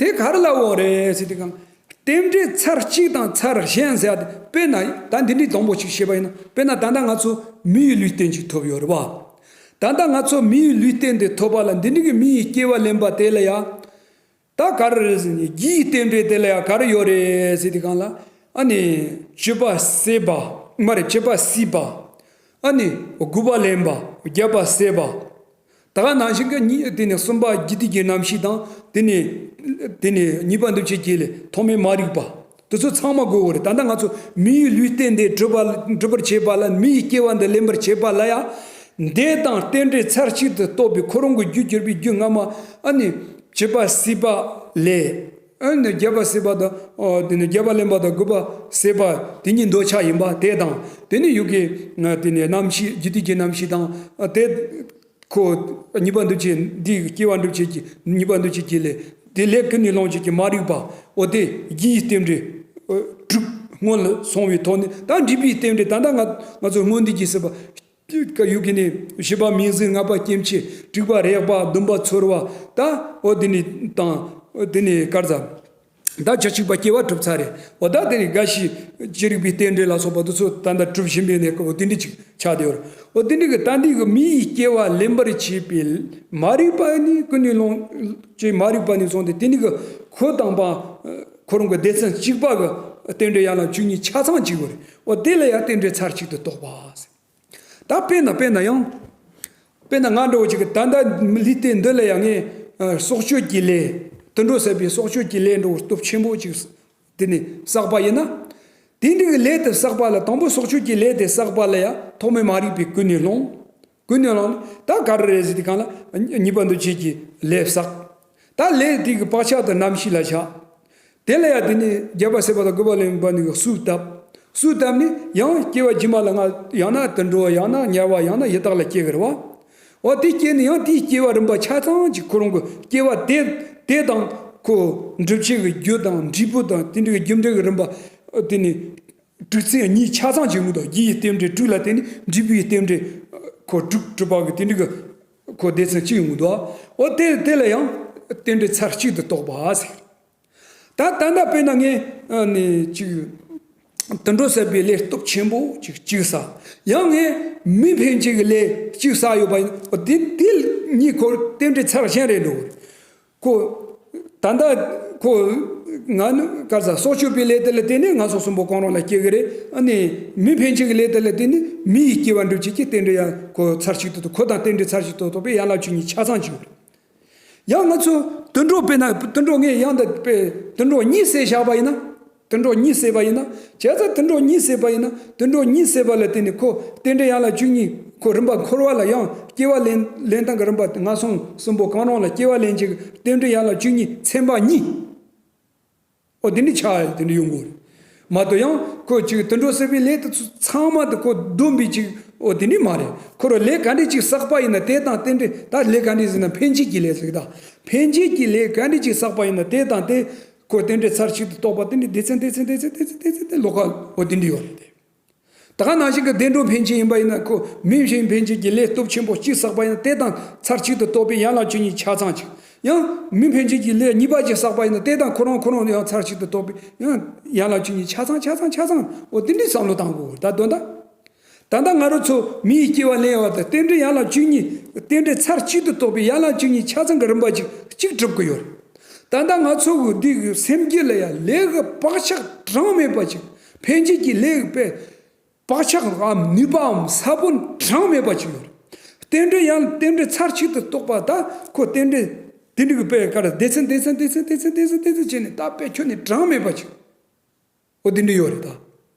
དེ་ག་རེ་ལབ་ཡོད་རེད་ཟེར་དུས་སྒང་། རྟེན་འབྲེལ་ཚར་གཅིག་དང་ཚར་གཞན་ཟེར་ཡ་དེ་དཔེར་ན་ད་འདི་འདྲའི་དང་པོ་ཞིག་བཤད་པ་ཡིན་ན། དཔེར་ན་ད་ལྟ་ང་ཚོ་མི་ཡི་ལུས་རྟེན་ཅིག་ཐོབ་ཡོད་རེད་བ། ད་ལྟ་ང་ཚོ་མི་ཡི་ལུས་རྟེན་དེ་ཐོབ་པ་ལ་འདི་འདྲའི་གི་མི་ཡི་སྐྱེ་བ་ལེན་པ་དེ་ལ་ཡ། ད་ག་རེ་རེད་ཟེར་ན་རྒྱུ་ཡི་རྟེན་འབྲེལ་དེ་ལ་ཡ་ག་རེ་ཡོད་རེད་ཟེར་དུས་སྒང་ལ། ཨ་ནི་སྤྱོད་པ་སྲེད་པ། མ་རེད། སྤྱོད་པ་སྲིད་པ། ཨ་ནི་དགུ་པ་ལེན་པ། བརྒྱད་པ་ཟད་པ། ད་ག་ནང་བཞིན་གྱི་གཉིས་དེ་ནས་གསུམ་པ་རྒྱུ་དུས་ཀྱི་རྣམ་ཤེས་དང་། དེ་ནས་དེ་ནས་གཉིས་པ་འདུ་བྱེད་ཀྱི་ལས་ཐོག་མའི་མ་རིག་པ། དེ་ཚོ་ཚང་མ་དགོས་པ་རེད། ད་ལྟ་ང་ཚོ་མི་ཡི་ལུས་རྟེན་འདི་སྒྲུབ་པ་སྒྲུབ་པར་བྱེད་པ་ལ། མི་ཡི་སྐྱེ་བ་འདི་ལེན་པར་བྱེད་པ་ལ་ཡང་འདས་དང་རྟེན་འབྲེལ་ཚར་གཅིག་ཏུ་རྟོགས་པའི་ཁོ་རང་གི་རྒྱུར་གྱུར་པའི་རྒྱུ་སྔ་མ། ཨ་ནི་སྤྱོད་པ་སྲིད་པ་ལས། ཨ་ནི་བརྒྱད་པ་ཟད་པ་དང་། ཨོ་དེ་ནས་བརྒྱད་པ་ལེན་པ་དང་། དགུ་པ་ཟད་པ་དེ་གཉིས་འདོད་ཆགས་ཡིན་པ་དེ་དང་། དེ་ནས་ཡུལ་གྱི་དེ་ནས་རྣམ་ཤེས་རྒྱུ་དུས་ཀྱི་རྣམ་ཤེས་དང་། ཨ་དེ་ཁོ་གཉིས་པ་འདུ་བྱེད་འདི་སྐྱེ་བ་འགྲུབ་བྱེད་ཀྱི་གཉིས་པ་འདུ་བྱེད་ཀྱི་ལས། དེ་ལས་ཀུན་ནས་བསླངས་བྱེད་ཀྱི་མ་རིག་པ། འོ་དེ་རྒྱུ་ཡི་རྟེན་འབྲེལ་གྲུབ་སྔོན་ལ་སོང་བའི་ཐོག་ནས། ད་འབྲས་བུའི་རྟེན་འབྲེལ་ད་ལྟ་ང་ང་ཚོ་སྔོན་འདི་གྱིས་ཟེར་བ། ཡུལ་གྱི་ནི་བཞི་པ་མིང་གཟུགས། ལྔ་པ་སྐྱེ་མཆེད། དྲུག་པ་རེག་པ། བདུན་པ་ཚོར་བ། ད་འོ་དེ་ནས་དང་། དེ་ནས་ག་རེ་ཟ། ད་བཅུ་གཅིག་པ་སྐྱེ་བ་གྲུབ་ཚར་རེད། འོ་ད་དེ་ནས་རྒ་ཤི་ཅི་རིགས་པའི་རྟེན་འབྲེལ་ལ་སོགས་པ་དེ་ཚོ་ད་ལྟ་གྲུབ་བཞིན་པའི་གནས་སྐབས་འོ་དེ་འདྲ་ཅིག་ཆགས་བསྡད་ཡོད་རེད། འོ་དེ་འདྲ་གི་ད་འདི་གི་མི་ཡི་སྐྱེ་བ་ལེན་པར་བྱེད་པའི་མ་རིག་པ་ནི་ཀུན་ནས་བསླངས་ཀྱི་མ་རིག་པ་ནས་བཟུང་སྟེ། དེ་ནི་གི་ཁོ་དང་པ་ཁོ་རང་གི་སྡེ་ཚན་གཅིག་པ་གི་རྟེན་འབྲེལ་ཡན་ལག་བཅུ་གཉིས་ཆ་ཚང་གཅིག་པ་རེད། འོ་དེ་ལ་ཡང་རྟེན་འབྲེལ་ཚར་གཅིག་ཏུ་རྟོགས་པ་ཟེར། ད་དཔེར་ན་དཔེར་ན་ཡང་། དཔེར་ན་ང་འདྲ་བོ་ཅིག་གི་ད་ལྟ་ལུས་རྟེན་འདི་ལ་ཡང་ངས་ཨ་སྲོག་གཅོད་ཀྱི་ལས། དུད་འགྲོ་ཟ་བའི་སྲོག་གཅོད་ཀྱི་ལས་འདྲ་བོ་སྟོབས་ཆེན་པོ་ཅིག་དེ་ནས་བསགས་པ་ཡིན་ན། དེ་འདྲའི་གི་ལས་དེ་བསགས་པ་ལ། དང་པོ་སྲོག་གཅོད་ཀྱི་ལས་དེ་བསགས་པ་ལ་ཡང་ཐོག་མའི་མ་རིག་པས་ཀུན་ནས་བསླངས། ཀུན་ནས་བསླངས་ནས་ད་ག་རེ་རེད་ཟེར་དུས་སྒང་ལ་གཉིས་པ་འདུ་བྱེད་ཀྱི་ལས་བསགས། ད་ལས་དེ་གི་བག་ཆགས་དང་རྣམ་ཤེས་ལ་ཆགས། དེ་ལ་ཡང་དེ་ནས་བརྒྱད་པ་ཟད་པ་དང་དགུ་པ་ལེན་པ་ནི་གི་གསོས་བཏབ། གསོས་བཏབ་ནས་ཡང་སྐྱེ་བ་རྗེས་མ་ལ་ང་ཡང་ན་དུད་འགྲོ། ཡང་ན་དམྱལ་བ། ཡང་ན་ཡི་དྭགས་ལ་སྐྱེ་གི་རེད་བ། འོ་དེ་སྐྱེས་ནས་ཡང་དེའི་སྐྱེ་བ་རིམ་པ་ཆ་ཚང་གཅིག་ཁོ་རང་གི་སྐྱེ་བ་དེ་དེ་དང་ཁོ་འགྲུབ་བྱེད་ཀྱི་རྒྱུ་དང་འབྲས་བུ་དང་དེ་འདྲའི་གི་རྒྱུ་འབྲས་ཀྱི་རིམ་པ། དེ་ནས་དྲུག་ཚན་གཉིས་ཆ་ཚང་གཅིག་ཡོང་གི་འདུག་རྒྱུ་ཡི་རྟེན་འབྲེལ་དྲུག་ལ་བརྟེན་ནས་འབྲས་བུ་ཡི་རྟེན་འབྲེལ་ཁོ་དྲུག་གྲུབ་པ་གི་དེ་འདྲའི་གི་ཁོ་སྡེ་ཚན་གཅིག་ཡོང་གི་འདུག་འོ་དེ་དེ་ལ་ཡང་རྟེན་འབྲེལ་ཚར་གཅིག་ཏུ་རྟོགས་པ་ཟེར། ད་ད་ལྟ་དཔེར་ན་ངས་ཨ་ནི་ཅིག་དུད་འགྲོ་ཟ་བའི་ལས་སྟོབས་ཆེན་པོ་ཅིག་གཅིག་བསགས། ཡང་ངས་མི་ཕན་ཆད་ཀྱི་ལས་གཅིག་བསགས་ཡོད་པ་ཡིན། འོ་དེ་དེ་གཉིས་ཁོ་རྟེན་འབྲེལ་ཚར་གཞན་རེད་འགྲོ་གི་རེད། ཁོ། ད་ལྟ་ཁོ། ང་ནི་ག་རེ་ཟ། སྲོག་གཅོད་པའི་ལས་དེ་ལ་བརྟེན་ནས་ངན་སོང་གསུམ་པོ་གང་རུང་ལ་སྐྱེ་གི་རེད། ཨ་ནི་མི་ཕན་ཆད་ཀྱི་ལས་དེ་ལ་བརྟེན་ནས་མི་ཡི་སྐྱེ་བ་འགྲུབ་བྱེད་ཀྱི་རྟེན་འབྲེལ་ཡང་ཁོ་ཚར་གཅིག་ཏུ། ཁོ་དང་རྟེན་འབྲེལ་ཚར་གཅིག་ཏུ་རྟོགས་པའི་ཡན་ལག་བཅུ་གཉིས་ཆ་ཚང་གཅིག་པ་རེད། ཡང་ང་ཚོ་དུད་འགྲོ། དཔེར་ན་དུད་འགྲོ་ངས་ཡང་དུ་དཔེ་དུད་འགྲོ་གཉིས་བསད་བཞག་པ་ཡིན་ན། དུད་འགྲོ་གཉིས་བསད་པ་ཡིན་ན། བྱས་ཙང་དུད་འགྲོ་གཉིས་བསད་པ་ཡིན་ན། དུད་འགྲོ་གཉིས་བསད་པ་ལ་བརྟེན་ནས་ཁོ་རྟེན་འབྲེལ་ཡན་ལག་བཅུ་གཉིས་ཁོ་རིམ་པ་འཁོར་བ་ལ་ཡང་སྐྱེ་བ་ལེན་ལེན་སྟངས་ཀྱི་རིམ་པ། ངན་སོང་གསུམ་པོ་གང་རུང་ལ་སྐྱེ་བ་ལེན་བྱེད་ཀྱི་རྟེན་འབྲེལ་ཡན་ལག་བཅུ་གཉིས་ཚན་པ་གཉིས། འོ་དེ་འདྲ་ཆགས་ཡ་དེ་འདྲ་ཡོང་གི་རེད། མ་གཏོགས་ཡང་ཁོ་ཅིག་དུད་འགྲོ་ཟ་བའི་ལས་དེ་ཚོ་ཚང་མ་དེ་ཁོ་བསྡོམས་པའི་ཅིག་འོ་དེ་འདྲ་མ་རེད། ཁོ་རང་ལས་ག་འདྲ་ཅིག་བསགས་པ་ཡིན་ན་དེ་དང་རྟེན་འབྲེལ། ད་ལས་ག་འདྲ་ཟེར་ན་ཕན་ཆད་ཀྱི་ལས་ཟེར་གི། ད་ཕན་ཆད་ཀྱི་ལས་ག་འདྲ་ཅིག་བསགས་པ་ཡིན་ན་དེ་དང་དེ་ཁོ་རྟེན་འབྲེལ་ཚར་གཅིག་ཏུ་རྟོགས་པ་དེ་འདྲ་སྡེ་ཚན་སྡེ་ཚན་སྡེ་ཚན་སྡེ་ཚན་སྡེ་ཚན་དེ་ལོགས་ཀ་འོ་དེ་འདྲ་ཡོད་རེད་དེ། ད་ག་ནང་བཞིན་གྱི་བདེ་འགྲོ་ཕན་ཆད་ཡིན་པ་ཡིན་ན། ཁོ་མི་ཕན་ཕན་ཆད་ཀྱི་ལས་སྟོབས་ཆེན་པོ་གཅིག་བསགས་པ་ཡིན་ན་དེ་དང་ཚར་གཅིག་ཏུ་རྟོགས་པའི་ཡན་ལག་བཅུ་གཉིས་ཆ་ཚང་གཅིག་ཡང་མི་ཕན་ཆད་ཀྱི་ལས་གཉིས་པ་གཅིག་བསགས་པ་ཡིན་ན་དེ་དང་ཁོ་རང་ཁོ་རང་ཡང་ཚར་གཅིག་ཏུ་རྟོགས་པའི་ཡང་ཡན་ལག་བཅུ་གཉིས་ཆ་ཚང་ཆ་ཚང་ཆ་ཚང་འོ་དེ་འདྲའི་བསམ་བློ་བཏང་དགོས། ད་དོན་དག་ད་ལྟ་ང་རང་ཚོ་མི་ཡི་སྐྱེ་བ་ལེན་པ་དང་རྟེན་འབྲེལ་ཡན་ལག་བཅུ་གཉིས། རྟེན་འབྲེལ་ཚར་གཅིག་ཏུ་རྟོགས་པའི་ཡན་ལག་བཅུ་གཉིས་ཆ་ཚང་གི་རིམ་པ་གཅིག་གཅིག་གྲུབ་ཀྱི་ཡོད་རེད། ད་ལྟ་ང་ཚོ་གི་འདི་གི་སེམས་རྒྱུད་ལ་ཡང་ལས་ཀྱི་བག་ཆགས་གྲངས་མེད་པ་ཅིག་ཕན་ཆད་ཀྱི་ལས་ཀྱི་དཔེ་བག་ཆགས་འམ་ནུས་པའམ་ས་བོན་གྲངས་མེད་པ་ཅིག་ཡོད་རེད། རྟེན་འབྲེལ་ཡང་རྟེན་འབྲེལ་ཚར་གཅིག་ཏུ་རྟོགས་པ་ད་ཁོ་རྟེན་འབྲེལ་དེ་འདྲ་གི་དཔེ་ག་རེ་སྡེ་ཚན་སྡེ་ཚན་སྡེ་ཚན་སྡེ་ཚན་སྡེ་ཚན་སྡེ་ཚན་བྱས་ནས་ད་དཔེ་ཁྱོན་ནས་གྲངས་མེད་པ་ཅིག་འོ་དེ་འདྲ་ཡོད་རེད་ད།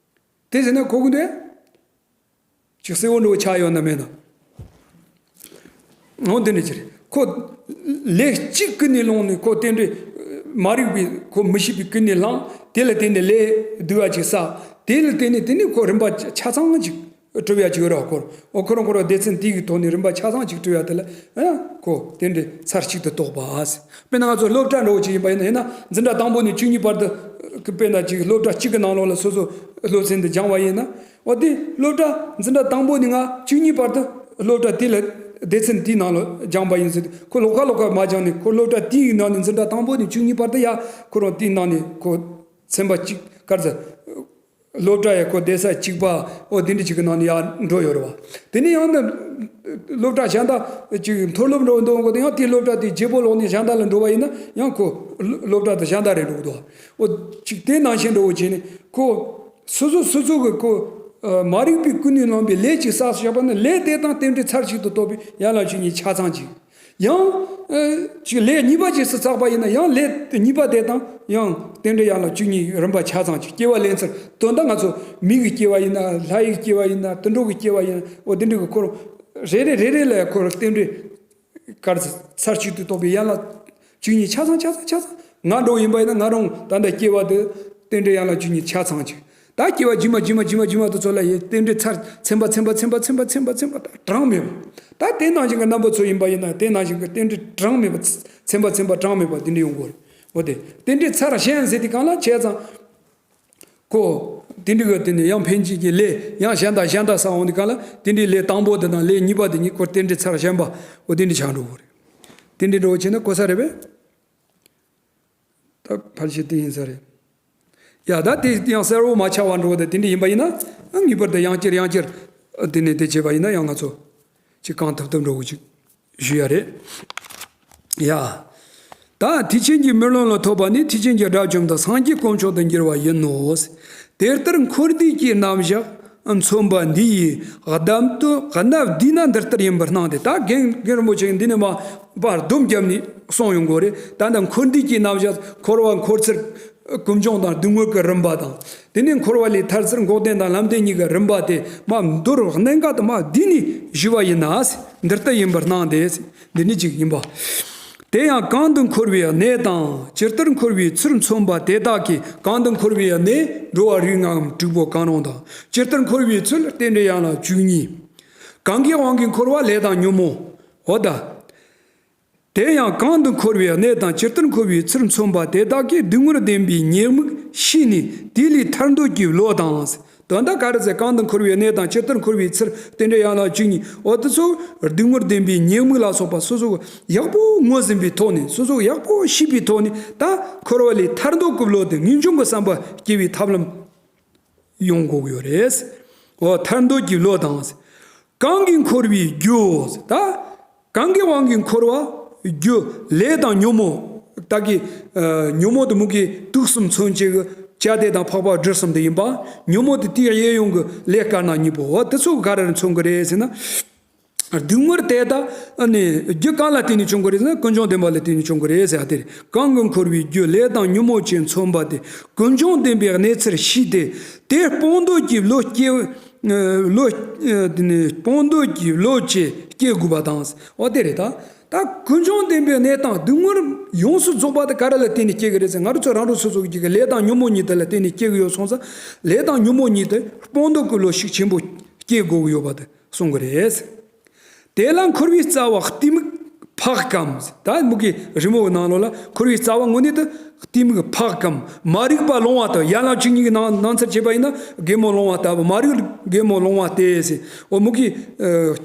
དེ་བྱས་ན་ཁོ་གི་འདི་ཅིག་གསལ་བོ་འདྲ་བོ་ཆགས་ཡོད་ན་མེད་ན། འོ་དེ་འདྲ་ཅིག་རེད། ཁོ་ལས་གཅིག་ཀུན་ནས་བསླངས་ནས་ཁོ་རྟེན་འབྲེལ་མ་རིག་པའི་ཁོ་མི་ཤེས་པའི་ཀུན་ནས་བསླངས། དེ་ལ་བརྟེན་ནས་ལས་སྡུག་པ་ཅིག་བསགས། དེ་ལ་བརྟེན་ནས་དེ་ནས་ཁོ་རིམ་པ་ཆ་ཚང་ཅིག་གྲུབ་ཡ་ཅིག་ཡོད་རེད་བ། ཁོར་འོ་ཁོ་རང་ཁོ་རང་སྡེ་ཚན་དེ་གི་ཐོག་ནས་རིམ་པ་ཆ་ཚང་ཅིག་གྲུབ་ཡ་དེ་ལ་ཨ་ཁོ་རྟེན་འབྲེལ་ཚར་གཅིག་ཏུ་རྟོགས་པ། དཔེར་ན་ང་ཚོ་སློབ་གྲྭ་འདྲ་བོ་ཅིག་ཡིན་པ་ཡིན་ན་ཡིན་ན་འཛིན་གྲྭ་དང་པོ་ནས་བཅུ་གཉིས་བར་དུ་དཔེར་ན་ཅིག་སློབ་གྲྭ་གཅིག་གི་ནང་ལོགས་ལ་སོ་སོ་སློབ་ཚན་དུ་སྦྱངས་པ་ཡིན་ན། འོ་དེ་སློབ་གྲྭ་འཛིན་གྲྭ་དང་པོ་ནས་ང་བཅུ་གཉིས་བར་དུ་སློབ་གྲྭ་དེ་ལ་སྡེ་ཚན་དེའི་ནང་ལ་སྦྱངས་པ་ཡིན་ཟེར་ཏེ་ཁོ་ལོགས་ཀ་ལོགས་ཀ་མ་སྦྱངས་ནས་ཁོ་སློབ་གྲྭ་དེའི་ནང་ནས་འཛིན་གྲྭ་དང་པོ་ནས་བཅུ་གཉིས་བར་དུ་ཡ་ཁོ་རང་དེའི་ནང་ནས་ཁོ་ཚན་པ་གཅིག་ག་རེ་ཟེར། སློབ་གྲྭ་ཡ་ཁོ་བསྡད་ས་གཅིག་པ་འོ་དེ་འདྲ་ཅིག་གི་ནང་ནས་ཡར་འགྲོ་ཡོད་རེད་བ། དེ་ནས་ཡང་ན་སློབ་གྲྭ་གཞན་དག་ཅིག་མཐོ་སློབ་འགྲོ་འདོད་འགོ་དེ་ཡང་དེའི་སློབ་གྲྭ་དེའི་བརྗེ་པོ་ལོག་ནས་གཞན་དག་ལ་འགྲོ་བ་ཡིན་ན་ཡང་ཁོ་སློབ་གྲྭ་དེ་གཞན་དག་རེད་འགྲོ་གི་འདུག་འོ་ཅིག་དེ་ནང་བཞིན་འགྲོ་བོ་བྱས་ནས་ཁོ་སོ་སོ་སོ་སོ་གི་ཁོ་མ་རིག་པའི་ཀུན་ནས་བསླངས་པའི་ལས་ཅིག་བསགས་སོ་བྱས་པ་ན་ལས་དེ་དང་རྟེན་འབྲེལ་ཚར་གཅིག་ཏུ་རྟོགས་པའི་ཡན་ལག་བཅུ་གཉིས་ཆ་ཚང་ཅིག་ཡང་ཅིག་ལས་གཉིས་པ་ཅིག་སུ་བསགས་པ་ཡིན་ན་ཡང་ལས་གཉིས་པ་དེ་དང་ཡང་རྟེན་འབྲེལ་ཡན་ལག་བཅུ་གཉིས་རིམ་པ་ཆ་ཚང་ཅིག་སྐྱེ་བ་ལེན་ཚུལ་དོན་དག་ང་ཚོ་མི་གི་སྐྱེ་བ་ཡིན་ན་ལྷ་ཡི་སྐྱེ་བ་ཡིན་ན་དུད་འགྲོ་གི་སྐྱེ་བ་ཡིན་ན་འོ་དེ་འདྲ་གི་ཁོ་རང་རེ་རེ་རེ་རེ་ལ་ཁོ་རང་རྟེན་འབྲེལ་གར་ཚར་གཅིག་ཏུ་རྟོགས་པའི་ཡན་ལག་བཅུ་གཉིས་ཆ་ཚང་ཆ་ཚང་ཆ་ཚང་ང་འགྲོ་ཡིན་པ་ཡིན་ན་ང་རང་ད་ལྟ་སྐྱེ་བ་དེ་རྟེན་འབྲེལ་ཡན་ལག་བཅུ་གཉིས་ཆ་ཚང་ཅིག་ད་སྐྱེ་བ་རྗེས་མ་རྗེས་མ་རྗེས་མ་རྗེས་མ་དེ་ཚོ་ལ་ཡི་རྟེན་འབྲེལ་ཚར་ཚན་པ་ཚན་པ་ཚན་པ་ཚན་པ་ཚན་པ་ཚན་པ་ད་གྲངས་མེད་པ། ད་དེ་ནང་བཞིན་གྱི་རྣམ་པ་ཚོ་ཡིན་པ་ཡིན་ན་དེ་ནང་བཞིན་གྱི་རྟེན་འབྲེལ་གྲངས་མེད་པ་ཚན་པ་ཚན་པ་གྲངས་མེད་པ་དེ་འདྲ་ཡོང་གི་རེད། འོ་དེ་རྟེན་འབྲེལ་ཚར་གཞན་ཟེར་དེ་གང་ལ་བྱས་ཙང་ཁོ་དེ་འདྲ་གི་དེ་ནས་ཡང་འཕེན་བྱེད་ཀྱི་ལས་ཡང་གཞན་དང་གཞན་དང་བསགས་འོང་དེ་གང་ལ་དེ་འདྲའི་ལས་དང་པོ་དེ་དང་ལས་གཉིས་པ་དེ་གཉིས་ཁོ་རྟེན་འབྲེལ་ཚར་གཞན་པ་འོ་དེ་འདྲ་ཆགས་འགྲོ་གི་རེད། དེ་འདྲ་འགྲོ་བྱས་ན་གོ་ས་རེད་པས། ད་ཕལ་ཆེར་དེ་ཡིན་ས་རེད། ཡ་ད་དེ་ཡང་གསལ་བོ་མ་ཆགས་པ་འགྲོ་བ་དེ་དེ་འདྲ་ཡིན་པ་ཡིན་ན་ངེས་པར་དུ་ཡང་བསྐྱར་ཡང་བསྐྱར་དེ་ནས་དེ་བྱས་པ་ཡིན་ན་ཡང་ང་ཚོ་ཅིག་གང་ཐུབ་ཐུབ་འགྲོ་གི་ཅིག་ཞུ་ཡ་རེད། ཡ། ད་ཐེག་ཆེན་གྱི་སྨོན་ལམ་ལ་ཐོབ་པ་ནི་ཐེག་ཆེན་གྱི་དགྲ་བཅོམ་དང་སངས་རྒྱས་དཀོན་མཆོག་ཏུ་འགྱུར་བ་ཡིན་ནོ། དེ་ལྟར་འཁོར་འདས་ཀྱི་རྣམ་གཞག་མཚོན་པ་འདི་ཡིས་གདམས་དོན་གནད་བསྡུས་ན་འདི་ལྟར་ཡིན་པར་སྣང་སྟེ། ད་རྒན་རྒན་རིན་པོ་ཆེ་འདི་ནས་མ་པར་སྡོམ་བརྒྱབ་ནས་གསུངས་ཡོང་གི་རེད། ད་ལྟ་འཁོར་འདས་ཀྱི་རྣམ་གཞག་འཁོར་བ་འཁོར་ཚུལ་ཀུན་འབྱུང་དང་སྡུག་བསྔལ་གྱི་རིམ་པ་དང་། དེ་ནས་འཁོར་བ་ལས་ཐར་ཚུལ་འགོག་བདེན་དང་ལམ་བདེན་གཉིས་ཀྱི་རིམ་པ་དེ་མ་མདོར་གནད་འགག་ཏུ་མ་བསྡུས་ནས་ཞུས་པ་ཡིན་ན། འདི་ལྟར་ཡིན་པར་སྣང་སྟེ། འདི་ནི་གཅིག་ཡིན་པ། དེ་ཡང་གང་དུ་འཁོར་བའི་གནས་དང་ཇི་ལྟར་འཁོར་བའི་ཚུལ་མཚོན་པ་དེ་དག་གིས་གང་དུ་འཁོར་བའི་གནས་འགྲོ་བ་རིགས་ལྔའམ་དྲུག་པོ་གང་རུང་དང་ཇི་ལྟར་འཁོར་བའི་ཚུལ་རྟེན་འབྲེལ་ཡན་ལག་བཅུ་གཉིས། གང་གི་དབང་གིས་འཁོར་བ་ལས་དང་ཉོན་མོངས། འོ་ད། དེ་ཡང་གང་དུ་འཁོར་བའི་གནས་དང་ཇི་ལྟར་འཁོར་བའི་ཚུལ་མཚོན་པ་དེ་དག་གིས་སྡུག་བསྔལ་བདེན་པའི་ཉེས་དམིགས་ཤེས་ནས་དེ་ལས་ཐར་འདོད་ཀྱི་བློ་དང་། དོན་དག་ག་རེ་ཟེར། གང་དུ་འཁོར་བའི་གནས་དང་ཇི་ལྟར་འཁོར་བའི་ཚུལ་རྟེན་འབྲེལ་ཡན་ལག་བཅུ་གཉིས། འོ་དེ་ཚོ་སྡུག་བསྔལ་བདེན་པའི་ཉེས་དམིགས་ལ་སོགས་པ་སོ་སོ་ཡག་པོ་ངོས་ཟིན་པའི་ཐོག་ནས་སོ་སོ་ཡག་པོ་ཤེས་པའི་ཐོག་ནས་ད་འཁོར་བ་ལས་ཐར་འདོད་ཀྱི་བློ་དེ་ངེས་འབྱུང་གི་བསམ་པ་སྐྱེ་བའི་ཐབས་ལམ་ཡོང་དགོས་ཀྱི་ཡོད་རེད། འོ་ཐར་འདོད་ཀྱི་བློ་དང་། གང་གིས་འཁོར་བའི་རྒྱུ། ད་གང་གི་དབང་གིས་འཁོར་བ་རྒྱུ་ལས་དང་ཉོན་མོངས། ད་གི་ཨ་ཉོན་མོངས་དེ་མུ་གེ་དུག་གསུམ་མཚོན་བྱེད་ཀྱི་བྱ་དེ་དང་འཕགས་པ་སྦྲུལ་གསུམ་དེ་ཡིན་པ། ཉོན་མོངས་དེ་དེའི་གཡས་གཡོན་གྱི་ལས་དཀར་ནག་གཉིས་པོ་འོ་དེ་ཚོ་ག་རེ་མཚོན་གྱི་རེད་ཟེར་ན། སྡུག་བསྔལ་དེ་དག་ཨ་ནི་རྒྱུ་གང་ལ་བརྟེན་ནས་བྱུང་གི་རེད་ཟེར་ན་ཀུན་འབྱུང་བདེན་པ་ལ་བརྟེན་ནས་བྱུང་གི་རེད་ཟེར་ཡ་དེ་རེད། གང་གིས་འཁོར་བའི་རྒྱུ་ལས་དང་ཉོན་མོངས་ཀྱིས་མཚོན་པ་དེ་ཀུན་འབྱུང་བདེན་པའི་གནས་ཚུལ་ཤེས་ཏེ་དེ་སྤོང་འདོད་ཀྱི་བློ་སྐྱེ། བློ། དེ་ནས་སྤོང་འདོད་ཀྱི་བློ་ཅིག་སྐྱེ་དགོས་པ་དང་། འོ་དེ་རེད་ད། ད་ཀུན་འབྱུང་བདེན་པའི་གནས་དང་སྡུག་བསྔལ་ཡོངས་སུ་རྫོགས་པ་དེ་ག་རེ་ལ་བརྟེན་ནས་སྐྱེ་གི་རེད་ཟེར། ང་རང་ཚོ་རང་རང་སོ་སོ་གི་ལས་དང་ཉོན་མོངས་གཉིས་དེ་ལ་བརྟེན་ནས་སྐྱེ་གི་ཡོད་སོང་ཙང་ལས་དང་ཉོན་མོངས་གཉིས་དེ་སྤོང་འདོད་ཀྱི་བློ་ཤུགས་ཆེན་པོ་སྐྱེ་དགོས་ཀྱི་ཡོད་པ་དེ་གསུང་གི་རེད། དེ་ལ་འཁོར་བའི་རྩ་བ་གཏི་མུག་འཕགས་ཀྱིས། ད་མུ་གེ་རི་མོ་གི་ནང་ལོགས་ལ་འཁོར་བའི་རྩ་བ་དངོས་གནས་དེ་གཏི་མུག་འཕགས་ཀྱིས་མ་རིག་པ་སློང་བ་དང་། ཡན་ལག་བཅུ་གཉིས་ཀྱི་ནང་ནང་ཚར་བྱས་པ་ཡིན་ན་རྒན་མོ་སློང་བ་ལྟ་བུ། མ་རིག་རྒན་མོ་སློང་བ་སྟེ་ཟེར། འོ་མུ་གེ་ཨ་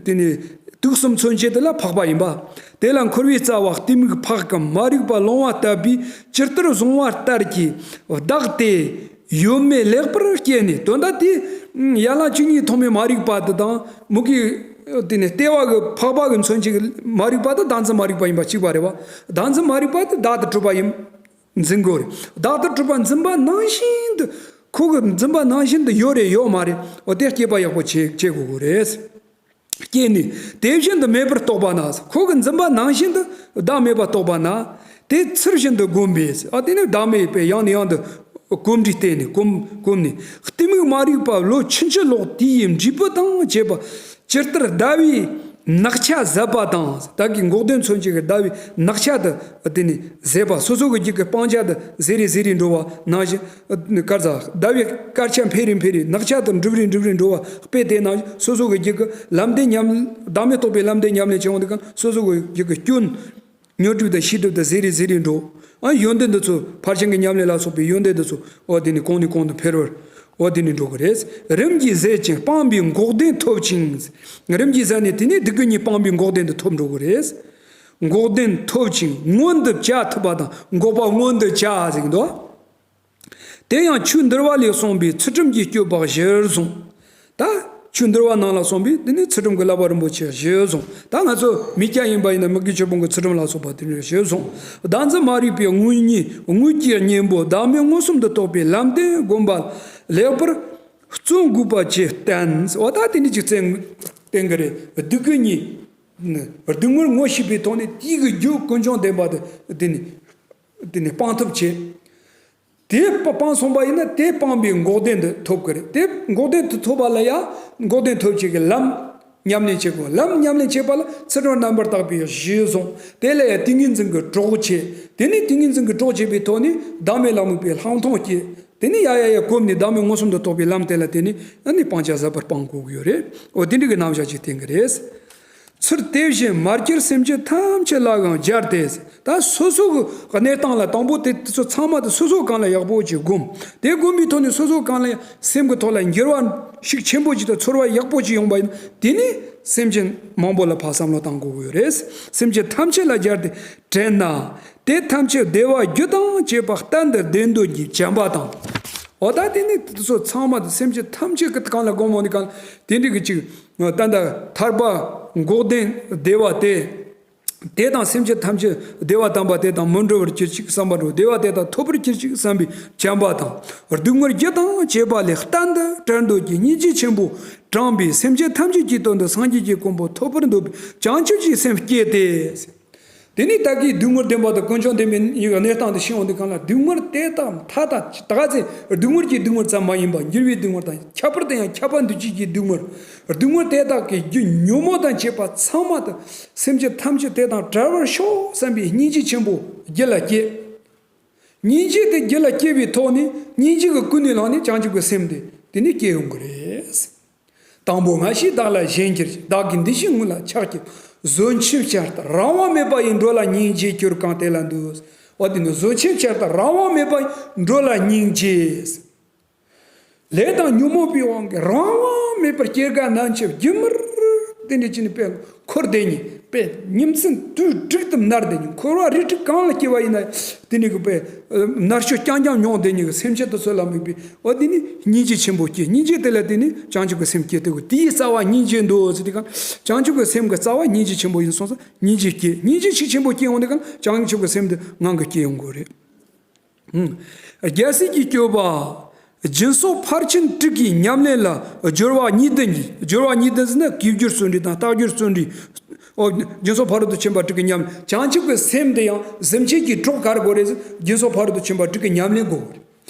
དེ་ནས་དུག་གསུམ་མཚོན་བྱེད་དེ་ལ་འཕགས་པ་ཡིན་པ། དེ་ལ་འཁོར་བའི་རྩ་བ་གཏི་མུག་འཕགས་ཀྱིས་མ་རིག་པ་སློང་བ་ལྟ་བུའི་ཇི་ལྟར་བཟུང་བ་ལྟར་གྱི་བདག་དེ། ཡོད་མེད་ལེགས་པར་དཔྱད་ནས། དོན་དག་དེ་ཡན་ལག་བཅུ་གཉིས་ཐོག་མའི་མ་རིག་པ་དེ་དང་མུ་གེ་དེ་ནས་ལྟེ་བ་གི་འཕགས་པ་གི་མཚོན་བྱེད་ཀྱི་མ་རིག་པ་དེ་བདག་འཛིན་མ་རིག་པ་ཡིན་པ་གཅིག་པ་རེད་བ། བདག་འཛིན་མ་རིག་པ་དེ་བདག་ཏུ་གྲུབ་པ་ཡིན་འཛིན་དགོས་རེད། བདག་ཏུ་གྲུབ་པ་འཛིན་པ་ནང་བཞིན་དུ་ཁོ་གི་འཛིན་པ་ནང་བཞིན་དུ་ཡོད་རེད་ཡོད་མ་རེད། འོ་དེ་དཔྱད་པ་ཡག་པོ་བྱེད་བྱེད་དགོས་དགོས་རེད། སྐྱེས་ནས་དེ་བཞིན་དུ་མེད་པར་རྟོགས་པ་ན། ཁོ་གི་འཛིན་པ་ནང་བཞིན་དུ་བདག་མེད་པར་རྟོགས་པ་ན། དེ་ཚུལ་བཞིན་དུ་བསྒོམས་པས། ཨ་དེ་ནི་བདག་མེད་པའི་ཡང་ནས་ཡང་དུ་གོམས་འདྲིས་བསྟེན་ནས་གོམས་གོམས་ནས། གཏི་མུག་མ་རིག་པ་བློ་ཕྱིན་ཅི་ལོག་དེ་ཡི་འབྲས་བུ་དང་བཅས་པ། ཇི་ལྟར་ཟླ་བའི་ནག་ཆ་ཟད་པ་དང་། བདག་གི་འགོག་བདེན་མཚོན་བྱེད་ཀྱི་ཟླ་བའི་ནག་ཆ་དེ་དེ་ནི་ཟད་པ། སོ་སོ་གི་རྒྱུད་ཀྱི་སྤང་བྱ་དེ་ཟད་རེ་ཟད་རེ་འགྲོ་བ་ནང་བཞིན། དཀར་ཟ་ཟླ་བའི་དཀར་ཆ་འཕེལ་རེ་འཕེལ་རེ་ནག་ཆ་དེ་འགྲུབ་རེ་འགྲུབ་རེ་འགྲོ་བ་དཔེ་དེ་ནང་བཞིན། སོ་སོ་གི་རྒྱུད་ཀྱི་ལམ་བདེན་ཉམས། བདག་མེད་རྟོགས་པའི་ལམ་བདེན་ཉམས་ལེན་བྱེད་འོང་དུས་གང་སོ་སོ་གི་རྒྱུད་ཀྱི་སྐྱོན། ཉོན་སྒྲིབ་དང་ཤེས་སྒྲིབ་དང་ཟད་རེ་ཟད་རེ་འགྲོ། ཨ་ཡོན་ཏན་འདི་ཚོ་ཕར་ཕྱིན་གྱི་ཉམས་ལེན་ལ་སོགས་པའི་ཡོན་ཏན་འདི་ཚོ་འོ་དེ་ནི་གོང་ནས་གོང་དུ་འཕེལ་བར་འོ་དེ་ནི་འགྲོ་གི་རེད། རིམ་གྱིས་ཟད་ཅིང་སྤངས་པའི་འགོག་བདེན་ཐོབ་ཅིང་། རིམ་གྱིས་ཟད་ནས་དེ་ནས་སྡིག་གི་གཉེན་སྤངས་པའི་འགོག་བདེན་དུ་ཐོབ་འགྲོ་གི་རེད། འགོག་བདེན་ཐོབ་ཅིང་མངོན་དུ་བྱ་ཐུབ་པ་དང་། འགོག་པ་མངོན་དུ་བྱ་ཟེར་གྱི་འདུག་དེ་ཡང་ཆོས་འདུལ་བ་ལས་གསུངས་པའི་ཚུལ་ཁྲིམས་ཀྱི་སྤྱོད་པ་གཞིར་བཟུང་། ད་ཆོས་འདུལ་བ་ནང་ལ་གསུངས་པའི་དེ་ནི་ཚུལ་ཁྲིམས་ཀྱི་བསླབ་པ་རིན་པོ་ཆེ་གཞིར་བཟུང་། ད་ང་ཚོ་མི་སྐྱ་ཡིན་པ་ཡིན་ན་མི་དགེ་བཅུ་སྤོང་གི་ཚུལ་ཁྲིམས་ལ་སོགས་པ་དེ་ནི་གཞིར་བཟུང་། བདག་འཛིན་མ་རིག་པའི་དངོས་གཉེན་དངོས་ཀྱི་གཉེན་པོ་བདག་མེད་མངོན་སུམ་དུ་རྟོགས་པའི་ལམ་བདེན་བསྒོམ་པ་ལེགས་པར་བརྩོན་དགོས་པ་ཇི་བསྟན། འོ་ད་དེ་ནི་ཅིག་བསྟན་བསྟན་གྱི་རེད། སྡིག་གི་གཉེན། སྡིག་སྔོན་ངོ་ཤེས་པའི་ཐོག་ནས་དེའི་གི་རྒྱུ་ཀུན་འབྱུང་བདེན་པ་དེ་དེ་ནི་དེ་ནི་སྤང་ཐབས་བྱེད། དེ་སྤ་སྤངས་སོང་བ་ཡིན་ན་དེ་སྤངས་པའི་འགོག་བདེན་དུ་ཐོབ་ཀྱི་རེད། དེ་འགོག་བདེན་དུ་ཐོབ་པ་ལ་ཡང་འགོག་བདེན་ཐོབ་བྱེད་ཀྱི་ལམ་ཉམས་ལེན་བྱེད་དགོས། ལམ་ཉམས་ལེན་བྱེད་པ་ལ་ཚུལ་ཁྲིམས་རྣམ་པར་དག་པའི་གཞི་བཟུང་། དེ་ལ་ཡང་ཏིང་ངེ་འཛིན་གྱི་གྲོགས་བྱེད། དེ་ནས་ཏིང་ངེ་འཛིན་གྱི་གྲོགས་བྱེད་པའི་ཐོག་ནས་བདག་མེད་ལ་དམིགས་པའི་ལྷག་མཐོང་སྐྱེ། དེ་ནས་ཡ་ཡ་ཡ་གོམས་ནས་བདག་མེད་མངོན་སུམ་དུ་རྟོགས་པའི་ལམ་དེ་ལ་བརྟེན་ནས་ཨ་ནི་སྤང་བྱ་ཟད་པར་སྤང་དགོས་ཀྱི་ཡོད་རེད། འོ་དེ་འདྲ་གི་རྣམ་གཞག་ཅིག་བསྟན་གྱི་རེད། ཚུལ་དེ་བཞིན་མ་གྱུར་སེམས་ཅན་ཐམས་ཅད་ལའང་སྦྱར་ཏེ། ད་སོ་སོ་གི་གནས་སྟངས་ལ་དང་པོ་དེ་དེ་ཚོ་ཚང་མ་དེ་སོ་སོ་གང་ལ་ཡག་པོ་ཅིག་བསྒོམ། དེ་བསྒོམ་པའི་ཐོག་ནས་སོ་སོ་གང་ལ་སེམས་ཀྱི་ཐོག་ལ་འགྱུར་བ་ཤུགས་ཆེན་པོ་ཅིག་དང་ཚོར་བ་ཡག་པོ་ཅིག་ཡོང་བ་ཡིན་དེ་ནི་སེམས་ཅན་མང་པོ་ལ་ཕར་བསམ་བློ་བཏང་དགོས་ཀྱི་ཡོད་རེད། སེམས་ཅན་ཐམས་ཅད་ལ་སྦྱར་ཏེ་དྲན་ན། དེ་ཐམས་ཅད་བདེ་བ་རྒྱུ་དང་བཅས་པ་གཏན་དུ་བདེ་འདོད་ཀྱིས་བྱམས་པ་དང་། འོ་ད་དེ་ནི་དེ་ཚོ་ཚང་མ་དེ་སེམས་ཅན་ཐམས་ཅད་ཀྱི་གང་ལ་བསྒོམ་འོང་དེ་གང་དེ་འདྲ་གི་ཅིག་ད་ལྟ་ཐར་པ་འགོག་བདེན་བདེ་བ་སྟེ། དེ་དང་སེམས་ཅན་ཐམས་ཅད་བདེ་བ་དམ་པ་དེ་དང་མི་འབྲལ་བར་གྱུར་ཅིག་བསམ་པ་འགྲོ། བདེ་བ་དེ་དག་ཐོབ་པར་གྱུར་ཅིག་བསམ་པའི་བྱམས་པ་དང་། སྡུག་བསྔལ་རྒྱུ་དང་བཅས་པ་ལས་གཏན་དུ་བྲལ་འདོད་ཀྱི་སྙིང་རྗེ་ཆེན་པོ་དྲངས་པས་སེམས་ཅན་ཐམས་ཅད་ཀྱི་དོན་དུ་སངས་རྒྱས་ཀྱི་གོ་འཕང་ཐོབ་པར་འདོད་པའི་བྱང་ཆུབ་ཀྱི་སེམས་བསྐྱེད་དེ། དེ་ནས་ད་གིན་སྡུག་བསྔལ་བདེན་པ་དང་ཀུན་འབྱུང་བདེན་པའི་གནས་སྟངས་དེ་ཤེས་འོང་དུས་གང་ལ་སྡུག་བསྔལ་དེ་དག་མཐའ་དག་ད་ག་ཚད་སྡུག་བསྔལ་གྱི་སྡུག་བསྔལ་ཙམ་མ་ཡིན་པར་འགྱུར་བའི་སྡུག་བསྔལ་དང་ཁྱད་པར་དུ་ཡང་ཁྱབ་པ་འདུ་བྱེད་ཀྱི་སྡུག་བསྔལ། སྡུག་བསྔལ་དེ་དག་གི་རྒྱུ་ཉོན་མོངས་དང་བཅས་པ་ཚང་མ་དང་སེམས་ཅན་ཐམས་ཅད་དེ་དང་བྲལ་བར་ཤོག་བསམ་པའི་སྙིང་རྗེ་ཆེན་པོ་རྒྱུད་ལ་སྐྱེས། སྙིང་རྗེ་དེ་རྒྱུད་ལ་སྐྱེས་པའི་ཐོག་ནས་སྙིང་རྗེ་གི་ཀུན་ནས་བསླངས་ནས་བྱང་ཆུབ་ཀྱི་སེམས་དེ་དེ་ནས་སྐྱེ་ཡོང་གི་རེད། དང་པོ་ང་ཞེས་བདག་ལ་ཞེན་གྱུར་ཅིང་། བདག་གི་འདི་ཞེས་ངུ་ལ་ཆགས་ཀྱིས། བཟོད་ཆེན་བྱ་ལྟར་རང་དབང་མེད་པ་ཡི། འགྲོ་ལ་སྙིང་རྗེ་གྱུར་གང་དེ་ལ་འདུད། འོ་དེ་ནི་བཟོད་ཆེན་བྱ་ལྟར་རང་དབང་མེད་པ་ཡི། འགྲོ་ལ་སྙིང་རྗེ། ལས་དང་ཉོན་མོངས་པའི་དབང་གིས་རང་དབང་མེད་པར་སྐྱེ་རྒ་ན་འཆི་རྒྱུན་མར་དེ་འདྲ་བྱས་ནས་དཔེ་འཁོར་བསྡད་ནས་དཔེ་ཉིན་མཚན་དུས་དྲུག་ཏུ་མནར་བསྡད་ནས་འཁོར་བ་རིགས་དྲུག་གང་ལ་སྐྱེ་བ་ཡིན་ན་དེ་ནི་གི་དཔེ་མནར་གཅོད་རྐྱང་རྐྱང་མྱོང་བསྡད་ནས་གི་སེམས་ཅན་དེ་ཚོ་ལ་དམིགས་པའི་འོ་དེ་ནི་སྙིང་རྗེ་ཆེན་པོ་སྐྱེ། སྙིང་རྗེ་དེ་ལ་བརྟེན་ནས་བྱང་ཆུབ་ཀྱི་སེམས་སྐྱེ་དེ་གོ། དེའི་རྩ་བ་སྙིང་རྗེ་འདོད་ཟེར་དེ་གང་བྱང་ཆུབ་ཀྱི་སེམས་ཀྱི་རྩ་བ་སྙིང་རྗེ་ཆེན་པོ་ཡིན་སོང་ཙང་སྙིང་རྗེ་སྐྱེ། སྙིང་རྗེ་ཤུགས་ཆེན་པོ་སྐྱེ་ཡོང་དེ་གང་བྱང་ཆུབ་ཀྱི་སེམས་དེ་ངང་གིས་སྐྱེ་ཡོང་དགོས་རེད། ཨུམ། རྒྱལ་སྲས་ཀྱི་སྤྱོད་པ། སྦྱིན་སོགས་ཕར་ཕྱིན་དྲུག་གི་ཉམས་ལེན་ལ་སྦྱོར་བ་གཉིས་ལྡན་གྱི། སྦྱོར་བ་གཉིས་ལྡན་ཟེར་ན་གུས་སྦྱོར་བརྩོན་འགྲུས་དང་རྟག་སྦྱོར་བརྩོན་འགྲུས། ཨོ། སྦྱིན་སོགས་ཕ་རོལ་ཏུ་ཕྱིན་པ་དྲུག་གི་ཉམས། བྱང་ཆུབ་ཀྱི་སེམས་དེ་ཡང་གཟིམ་ཆེན་གྱི་གྲོགས་ག་རེ་དགོས་རེད་ཟེར། སྦྱིན་སོགས་ཕ་རོལ་ཏུ་ཕྱིན་པ་དྲུག་གི་ཉམས་ལེན་དགོས་རེད།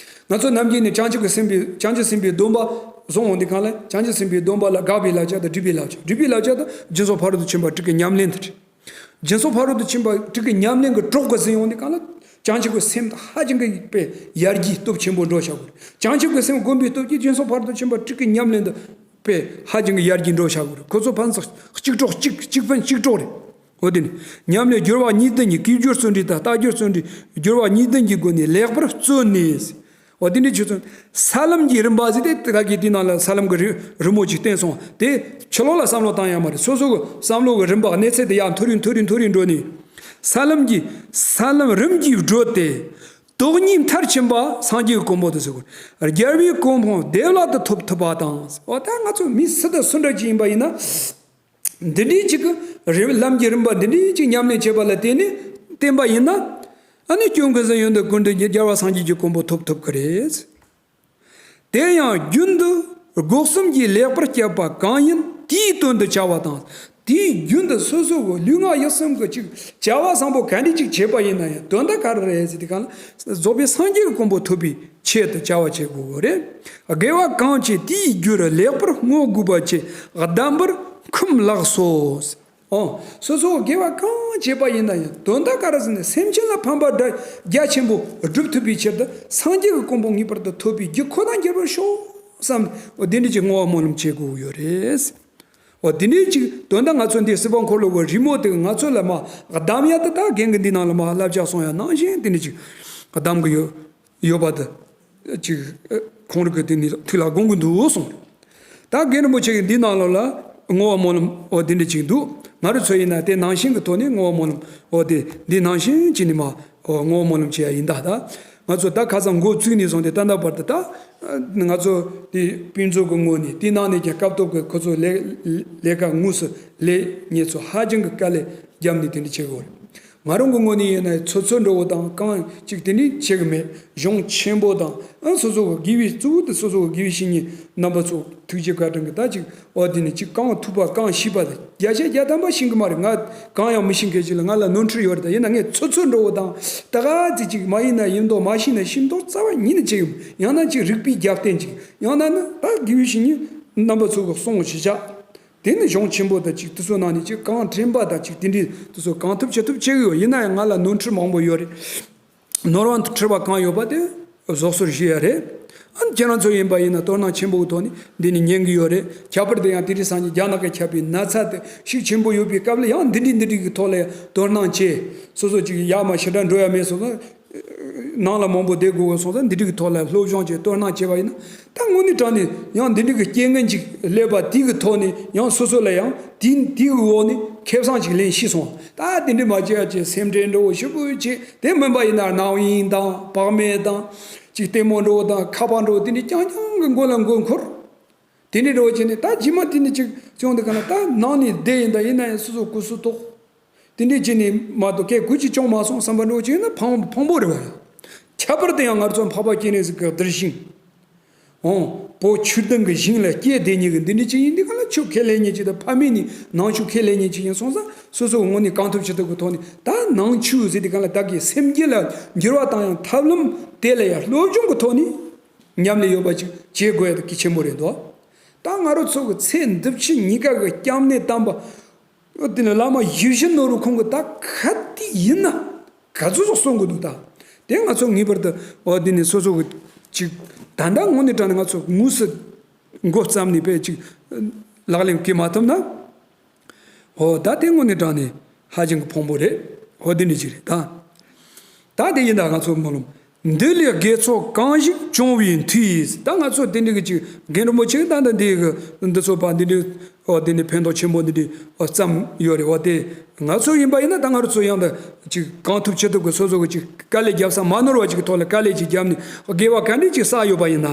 ང་ཚོ་ནམ་རྒྱུན་ནས་བྱང་ཆུབ་ཀྱི་སེམས་པའི་བྱང་ཆུབ་སེམས་དཔའི་སྡོམ་པ་བཟུང་འོང་དུས་གང་ལ་བྱང་ཆུབ་སེམས་དཔའི་སྡོམ་པ་ལ་དགག་པའི་བསླབ་བྱ་དང་སྒྲུབ་པའི་བསླབ་བྱ། སྒྲུབ་པའི་བསླབ་བྱ་དང་སྦྱིན་སོགས་ཕ་རོལ་ཏུ་ཕྱིན་པ་དྲུག་གི་ཉམས་ལེན་དེ་རེད། སྦྱིན་སོགས་ཕ་རོལ་ཏུ་ཕྱིན་པ་དྲུག་གི་ཉམས་ལེན་གྱི་གྲོགས་ཀྱི་ཟིན་ཡོང་དུས་གང་ལ་བྱང་ཆུབ་ཀྱི་སེམས་དེ་ཧ་ཅང་གི་དཔེ་ཡར་རྒྱས་སྟོབས་ཆེན་པོ་འགྲོ་བྱ་དགོས། བྱང་ཆུབ་ཀྱི་སེམས་བསྒོམ་པའི་སྟོབས་ཀྱིས་སྦྱིན་སོགས་ཕ་རོལ་ཏུ་ཕྱིན་པ་དྲུག་གི་ཉམས་ལེན་དེ་དཔེ་ཧ་ཅང་གི་ཡར་རྒྱས་འགྲོ་བྱ་དགོས། ཁོ་ཚོ་ཕན་ཚུན་གཅིག་གྲོགས་གཅིག་གཅིག་ཕན་གཅིག་གྲོགས་རེད། འོ་དེ་ནི་ཉམས་ལེན་སྦྱོར་བ་གཉིས་ལྡན་གྱི་གུས་སྦྱོར་བརྩོན་འགྲུས་དང་རྟག་སྦྱོར་བརྩོན་འགྲུས། སྦྱོར་བ་གཉིས་ལྡན་གྱི་སྒོ་ནས་ལེགས་པར་བརྩོན་ནས། འོ་དེ་འདྲའི་ཆོས་ཚུལ། ས་ལམ་གྱི་རིམ་པ་ཟེར་ཏེ་ད་གི་དེའི་ནང་ལ་ས་ལམ་གྱི་རི་རི་མོ་ཅིག་བསྟན་སོང་། དེ་ཕྱི་ལོགས་ལ་བསམ་བློ་བཏང་ཡ་མ་རེད། སོ་སོ་གི་བསམ་བློ་གི་རིམ་པ་གནས་ཚད་དེ་ཡར་མཐོ་རུ་མཐོ་རུ་མཐོ་རུ་འགྲོ་ནས། ས་ལམ་གྱི་ས་ལམ་རིམ་གྱིས་བགྲོད་དེ། སྟོང་ཉིད་མཐར་ཕྱིན་པ་སངས་རྒྱས་ཀྱི་གོ་འཕང་དུ་ཟེར་དགོས། རྒྱལ་བའི་གོ་འཕང་བདེ་བླག་ཏུ་ཐོབ་ཐུབ་པ་དང་། འོ་ད་ང་ཚོ་མི་སུ་དང་སུ་འདྲ་ཅིག་ཡིན་པ་ཡིན་ན། འདི་འདྲའི་ཅིག་གི་རིམ་ལམ་གྱི་རིམ་པ་འདི་འདྲའི་ཅིག་ཉམས་ལེན་བྱེད་པ་ལ་བརྟེན་ནས་བརྟེན་པ་ཡིན་ན། ཨ་ནི་སྐྱོན་ཀུན་ཟད་ཡོན་ཏན་ཀུན་ལྡན་གྱི་རྒྱལ་བ་སངས་རྒྱས་ཀྱི་གོ་འཕང་ཐོབ་ཐུབ་ཀྱི་རེད། དེ་ཡང་རྒྱུན་དུ་སྒོ་གསུམ་གྱིས་ལེགས་པར་སྤྱད་པ་གང་ཡིན་ དེའི་དོན་དུ་བྱ་བ་དང་། དེའི་རྒྱུན་དུ་སོ་སོ་གི་ལུས་ངག་ཡིད་གསུམ་གྱི་ཅིག་བྱ་བ་བཟང་པོ་ག་འདྲ་ཅིག་བྱས་པ་ཡིན་ན་ཡང་དོན་དག་ག་རེ་རེད་ཟེར་དུས་གང་ལ་རྫོགས་པའི་སངས་རྒྱས་ཀྱི་གོ་འཕང་ཐོབ་པའི་ཆེད་དུ་བྱ་བ་བྱེད་དགོས་པ་རེད། དགེ་བ་གང་བྱས་དེའི་རྒྱུར་ལེགས་པར་བསྔོ་དགོས་པ་བཅས་གདམས་པར་འཁུམས་ལགས་སོ། ཨོ། སོ་སོ་དགེ་བ་གང་བྱས་པ་ཡིན་ན་ཡང་དོན་དག་ག་རེ་ཟེར་ན་སེམས་ཅན་ལ་ཕན་པ་རྒྱ་ཆེན་པོ་སྒྲུབ་ཐུབ་པའི་ཕྱིར་དུ་སངས་རྒྱས་ཀྱི་གོ་འཕང་ངེས་པར་དུ་ཐོབ་པའི་རྒྱུ་ཁོ་ན་འགྱུར་བར་ཤོག་བསམ། འོ་དེ་འདྲ་ཅིག་བསྔོ་བ་སྨོན་ལམ་བྱེད་དགོས་ཡོད་རེད། འོ་དེ་འདྲའི་ཅིག་དོན་དག་ང་ཚོ་འདི་སྲིད་པ་འཁོར་ལོ་གི་རི་མོ་དེ་ང་ཚོ་ལ་མ་གདམ་ཡ་དེ་ད་རྒན་གྱི་འདི་ནང་ལ་མ་བསླབ་བྱ་གསུང་ཡ་ནང་བཞིན་དེ་འདྲ་ཅིག་གདམ་གི་ཡོད་ཡོད་པ་དེ་ཅིག་ཁོང་རང་གི་དེ་ནི་ཐུགས་ལ་དགོངས་ཀྱི་འདུག་གསུངས། ད་རྒན་རིན་པོ་ཆེ་གི་འདི་ནང་ལོགས་ལ་བསྔོ་བ་སྨོན་ལམ་འོ་དེ་འདྲ་ཅིག་འདུག་ང་རང་ཚོ་ཡིན་ན་དེ་ནང་བཞིན་གྱི་ཐོག་ནས་བསྔོ་བ་སྨོན་ལམ་འོ་དེ་འདི་ནང་བཞིན་བྱས་ནས་མ་འོ་བསྔོ་བ་སྨོན་ལམ་བྱེད་ཡ་ཡིན་ད། ད་ང་ཚོ་ད་ཁ་སང་འགོ་བཙུགས་ནས་བཟུང་སྟེ་ད་ལྟ་བར་དུ་ད། ང་ཚོ་དེ་སྤུན་ཚོགས་ཀྱི་ངོས་ནས་དེ་ནང་ནས་ཀྱང་སྐབས་ཐོག་གི་ཁོ་ཚོ་ལས་ལས་ཀ་དངོས་སུ་ལས་ངེད་ཚོ་ཧ་ཅང་གི་དཀའ་ལས་བརྒྱབ་ནས་དེ་འདྲ་བྱེད་དགོས་རེད། ང་རང་གི་ངོས་ནས་ཡིན་ན་ཚོད་ཚོད་འགྲོ་བོ་དང་གང་ཅིག་དེ་འདྲ་བྱེད་གི་མེད། གཞུང་ཆེན་པོ་དང་ཨ་སོ་སོ་གི་དགེ་བའི་གཙོ་བོ་དེ་སོ་སོ་གི་དགེ་བའི་བཤེས་གཉེན་རྣམ་པ་ཚོ་ཐུགས་རྗེ་བཀའ་དྲིན་གྱིས་ད་ཅིག་འོ་དེ་ནས་ཅིག་གང་ཐུབ་པ་གང་ཤེས་པ་དེ་བརྒྱ་ཆ་བརྒྱ་ཐམ་པ་ཤེས་གི་མ་རེད། ང་གང་ཡང་མི་ཤེས་མཁན་ཅིག་ལ་ང་ལ་ནོར་འཁྲུལ་ཡོད་རེད། ད་ཡིན་ན་ངས་ཚོད་ཚོད་འགྲོ་བོ་དང་ད་ག་ཚོད་ཅིག་མ་ཡིན་ན་ཡིན་མདོག་མ་ཤེས་ན་ཤེས་མདོག་རྩ་བ་ཉིད་ནས་བྱེད་གི་མ་ཡང་ན་ཅིག་རིག་པའི་རྒྱབ་རྟེན་ཅིག་ཡང་ན་ནི་ད་དགེ་བའི་བཤེས་གཉེན་རྣམ་པ་ཚོ་གི་གསུང་ཞུ་བྱ། དེ་ནི་གཞུང་ཆེན་པོ་དང་ཅིག་དེ་ཚོ་ནང་ནས་ཅིག་གང་དྲན་པ་དང་ཅིག་དེ་འདྲའི་དེ་ཚོ་གང་ཐུབ་ཅི་ཐུབ་བྱེད་གི་ཡོད། ཡིན་ན་ཡང་ང་ལ་ནོར་འཁྲུལ་མང་པོ་ཡོད་རེད། ནོར་བ་འཁྲུལ་པ་གང་ཡོད་པ་དེ་བཟོ་གསོ་བྱེད་ཡ་རེད། ཨ་ཁྱེད་རང་ཚོ་ཡིན་པ་ཡིན་ན་དོ་སྣང་ཆེན་པོའི་ཐོག་ནས་འདི་ནས་ཉན་གི་ཡོད་རེད། ཁྱད་པར་དུ་ཡང་དེ་རིང་སང་ཉིན་རྒྱ་ནག་གིས་ཁྱབ་པའི་ན་ཚ་དེ་ཤུགས་ཆེན་པོ་ཡོད་པའི་སྐབས་ལ་ཡང་འདི་འདྲའི་འདི་འདྲའི་གི་ཐོག་ལ་ཡང་དོ་སྣང་བྱེད། སོ་སོ་ཅིག་ཡར་མར་ཞེ་དྲག་འགྲོ་ཡ་མེད་སོང་ཙང་། ནང་ལ་མང་པོ་བསྡད་དགོས་སོང་ཙང་འདི་འདྲའི་གི་ཐོག་ལ་སློབ་སྦྱོང་བྱས་དོ་སྣང་བྱས་པ་ཡིན་ན་ད་དངོས་གནས་དྲང་ནས་ཡང་འདི་འདྲའི་གི་རྐྱེན་ངན་ཅིག་སླེབས་པ་དེ་གི་ཐོག་ནས་ཡང་སོ་སོ་ལ་ཡང་དེ་དེ་གི་འོག་ནས་ཁེ་བཟང་ཅིག་ལེན་ཤེས་སོང་། ད་དེ་འདྲའི་མ་བྱེད་ཡ་བྱས་སེམས་ཁྲལ་འདྲ་བོ་ཞེ་པོ་བྱས་དེ་མིན་པ་ཡིན་ན་ནམ་ཡིན་དང་བག་མེད་དང་ཅིག་ལྟད་མོ་འདྲ་བོ་དང་ཁ་པར་འདྲ་བོ་དེ་འདྲའི་རྐྱང་རྐྱང་གི་མགོ་ལ་མགོ་འཁོར། དེ་འདྲའི་འདྲ་བོ་བྱས་ནས་ད་རྗེས་མ་དེ་ནས་ཅིག་བྱུང་དུས་ག་ན་ད་ནང་ནས་བསྡད་ཡིན་ད་ཡིན་ན་ཡང་སོ་སོ་སྐུ་གཟུགས་ཐོག་དེ་འདྲའི་བྱས་ནས་མ་གཏོགས་སྐད་གོ་ཅི་བྱུང་མ་སོང་བསམ་པ་འདྲ་བོ་ཅིག་ཡིན་ན་ཕངས་ཕངས་པོ་རེད་བ་ཡ། ཁྱད་པར་དུ་ཡང་ང་ཚོ་འཕགས་པ་སྤྱན་རས་གཟིགས་ཀྱི་གདུལ་ཞིང་། འོང་བོད་ཆོས་ལྡན་གྱི་ཞིང་ལ་སྐྱེས་བསྡད་མཁན་གྱི་འདི་འདྲའི་ཅིག་ཡིན་དུས་ག་ལ་ཆོས་ཁས་ལེན་མཁན་ཅིག་དང་ཕ་མེས་ནས་ནང་ཆོས་ཁས་ལེན་མཁན་ཅིག་ཡིན་སོང་ཙང་སོ་སོའི་ངོས་ནས་གང་ཐུབ་ཅི་ཐུབ་ཀྱི་ཐོག་ནས་ད་ནང་ཆོས་ཟེར་དུས་ག་ལ་བདག་གི་སེམས་རྒྱུད་ལ་འགྱུར་བ་བཏང་ཡང་ཐབས་ལམ་དེ་ལ་ཡང་སློབ་སྦྱོང་གི་ཐོག་ནས། ཉམས་ལེན་ཡོད་པ་ཅིག་བྱེད་དགོས་ཡ་དེ་གལ་ཆེན་པོ་རེད་འདུག་ད་ང་རང་ཚོ་གི་ཚེ་འདི་ཕྱི་གཉིས་ཀ་གི་སྐྱབས་གནས་དམ་པ། འོ་དེ་ནི་བླ་མ་ཡིད་བཞིན་ནོར་བུ་ཁོང་གི་ད་ག་དེ་ཡིན་ན་ག་ཚོད་ཙམ་གསུང་གི་འདུག་ད་དེ་ང་ཚོ་ངེས་པར་དུ་འོ་དེ་ནི་སོ་སོ་གི་ཅིག་ད་ལྟ་དངོས་གནས་དྲང་ནས་ང་ཚོ་དངོས་སུ་འགོ་བརྩམས་ནས་དཔེ་ཅིག་ལག་ལེན་འཁེལ་མ་ཐུབ་ན། ཧོ་ད་དེ་དངོས་གནས་དྲང་ནས་ཧ་ཅང་གི་ཕངས་པོ་རེད། ཧོ་དེ་འདྲ་ཅིག་རེད་ད། ད་དེ་ཡིན་ད་ང་ཚོ་སྨོན་ལམ། འདི་ལས་དགེ་ཚོགས་གང་ཞིག་བྱུང་བའི་མཐུས། ད་ང་ཚོ་དེ་འདྲ་གི་ཅིག་རྒན་རིན་པོ་ཆེ་ད་ད་འདི་གི་འདི་ཚོ་པ་འདི་འདྲ་ཨོ་དེ་ནས་ཕན་ཐོགས་ཆེན་པོ་འདི་འདྲ་ཨོ་བརྩམས་ཡོད་རེད། ཨོ་དེ་ང་ཚོ་ཡིན་པ་ཡིན་ན་ད་ང་རང་ཚོ་ཡང་ད་ཅིག་གང་ཐུབ་ཅི་ཐུབ་ཀྱི་སོ་སོ་གི་ཅིག་དཀའ་ལས་རྒྱབ་ས་མ་ནོར་བ་ཅིག་གི་ཐོག་ལ་དཀའ་ལས་ཅིག་རྒྱབ་ནས་དགེ་བ་ག་འདྲ་ཅིག་བསགས་ཡོད་པ་ཡིན་ན།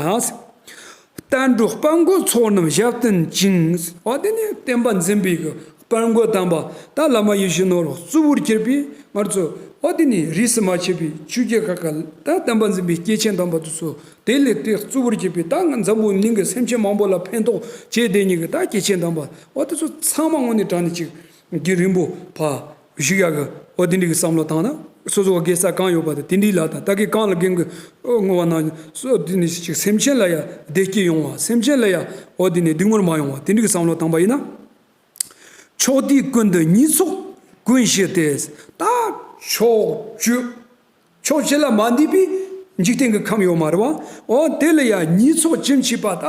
བསྟན་འགྲོའི་དཔལ་མགོན་ཚོགས་རྣམས་ཞབས་བརྟན་ཅིང་། འོ་དེ་ནི་བསྟན་པ་འཛིན་པའི་གི་དཔལ་མགོན་དམ་པ་ད་བླ་མ་ཡིད་བཞིན་ནོར་བུ་གཙོ་བོར་གྱུར་པའི་ང་ཚོ་འོ་དེ་ནི་རིས་སུ་མ་ཆད་པའི་ཆོས་རྒྱལ་ཁག་ཁག་ད་བསྟན་པ་འཛིན་པའི་སྐྱེས་ཆེན་དམ་པ་དེ་ཚོ་དེ་ལས་དེ་གཙོ་བོར་གྱུར་པའི་ད་ང་འཛམ་བུ་གླིང་གི་སེམས་ཅན་མང་པོ་ལ་ཕན་ཐོགས་བྱེད་བསྡད་མཁན་གི་ད་སྐྱེས་ཆེན་དམ་པ་འོ་དེ་ཚོ་ཚང་མ་དངོས་གནས་དྲང་གནས་ཅིག་རྒྱུན་རིང་པོ་ཕ་བཞུགས་ཡག་གི་འོ་དེ་འདྲའི་གི་བསམ་བློ་བཏང་ན་སོ་སོ་དགེ་རྩ་གང་ཡོད་པ་དང་དེ་འདྲའི་ལ་དང་ད་གིན་གང་ལ་གིན་གི་བསྔོ་བ་གནང་སོ་དེ་ནི་ཅིག་སེམས་ཅན་ལ་ཡ་བདེ་སྐྱིད་ཡོང་བ་སེམས་ཅན་ལ་ཡ་འོ་དེ་ནི་སྡུག་བསྔལ་མ་ཡོང་བ་དེ་འདྲའི་གི་བསམ་བློ་བཏང་པ་ཡིན་ན། ཕྱོགས་དུས་ཀུན་ཏུ་ཉེས་ཚོགས་ཀུན་ཞི་སྟེ། ད་ཕྱོགས་བཅུ། ཕྱོགས་བཅུ་ལ་མ་འདུས་པའི་འཇིག་རྟེན་གྱི་ཁམས་ཡོད་མ་རེད་བ། འོ་དེ་ལ་ཡང་ཉེས་ཚོགས་ཅི་མཆིས་པ་ད་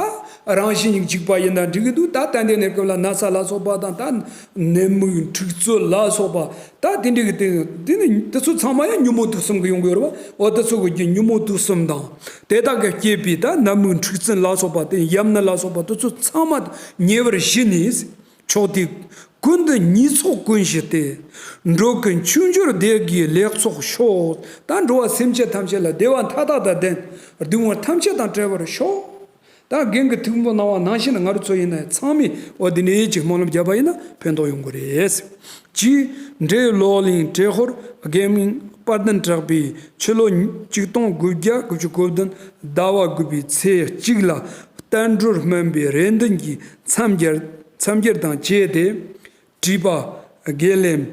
རང་བཞིན་གྱིས་འཇིག་པ་ཡིན་ན་འགྲིག་གི་འདུག་ད་ད་ལྟའི་གནས་སྐབས་ལ་ན་ཚ་ལ་སོགས་པ་དང་ད་ནད་མུག་འཁྲུག་རྩོད་ལ་སོགས་པ་ད་དེ་འདྲ་གི་དེ་དེ་ནི་དེ་ཚོ་ཚང་མ་ཡང་ཉོན་མོངས་དུག་གསུམ་གྱིས་ཡོང་གི་ཡོད་རེད་བ། འོ་དེ་ཚོ་གི་རྒྱུ་ཉོན་མོངས་དུག་གསུམ་དང་དེ་དག་གིས་བསྐྱེད་པའི་ད་ནད་མུག་འཁྲུག་རྩོད་ལ་སོགས་པ་དེ་ཡམས་ནད་ལ་སོགས་པ་དེ་ཚོ་ཚང་མ་ཉེ་བར་ཞི་ནས། ཕྱོགས་དུས་ཀུན་ཏུ་ཉེས་ཚོགས་ཀུན་ཞི་སྟེ། འགྲོ་ཀུན་ཕྱུག་འགྱུར་བདེ་དགེའི་ལེགས་ཚོགས་ཤོག་ད་འགྲོ་བ་སེམས་ཅན་ཐམས་ཅད་ལ་བདེ་བ་མཐའ་དག་དང་ལྡན། སྡུག་བསྔལ་ཐམས་ཅད་དང་བྲལ་བར་ཤོག་ད་རྒན་གྱིས་ཐུགས་སྨོན་གནང་བ་ནང་བཞིན་ང་རང་ཚོ་ཡིན་ན་ཚང་མས་འོ་འདི་འདྲའི་ཅིག་སྨོན་ལམ་བརྒྱབ་པ་ཡིན་ན་ཕན་ཐོགས་ཡོང་གི་རེད། ཅེས་འབྲས་ལོག་གླིང་བྲེ་ཧོར་དགེ་མིང་དཔལ་ལྡན་གྲགས་པས་ཕྱི་ལོ་ཆིག་སྟོང་དགུ་བརྒྱ་དགུ་བཅུ་གོ་བདུན་ཟླ་བ་དགུ་པའི་ཚེས་གཅིག་ལ་བསྟན་འགྲོར་སྨན་པའི་རེ་འདུན་གྱིས་མཚམས་སྦྱར། མཚམས་སྦྱར་དང་བཅས་ཏེ། དྲིས་པ་དགེ་ལེགས་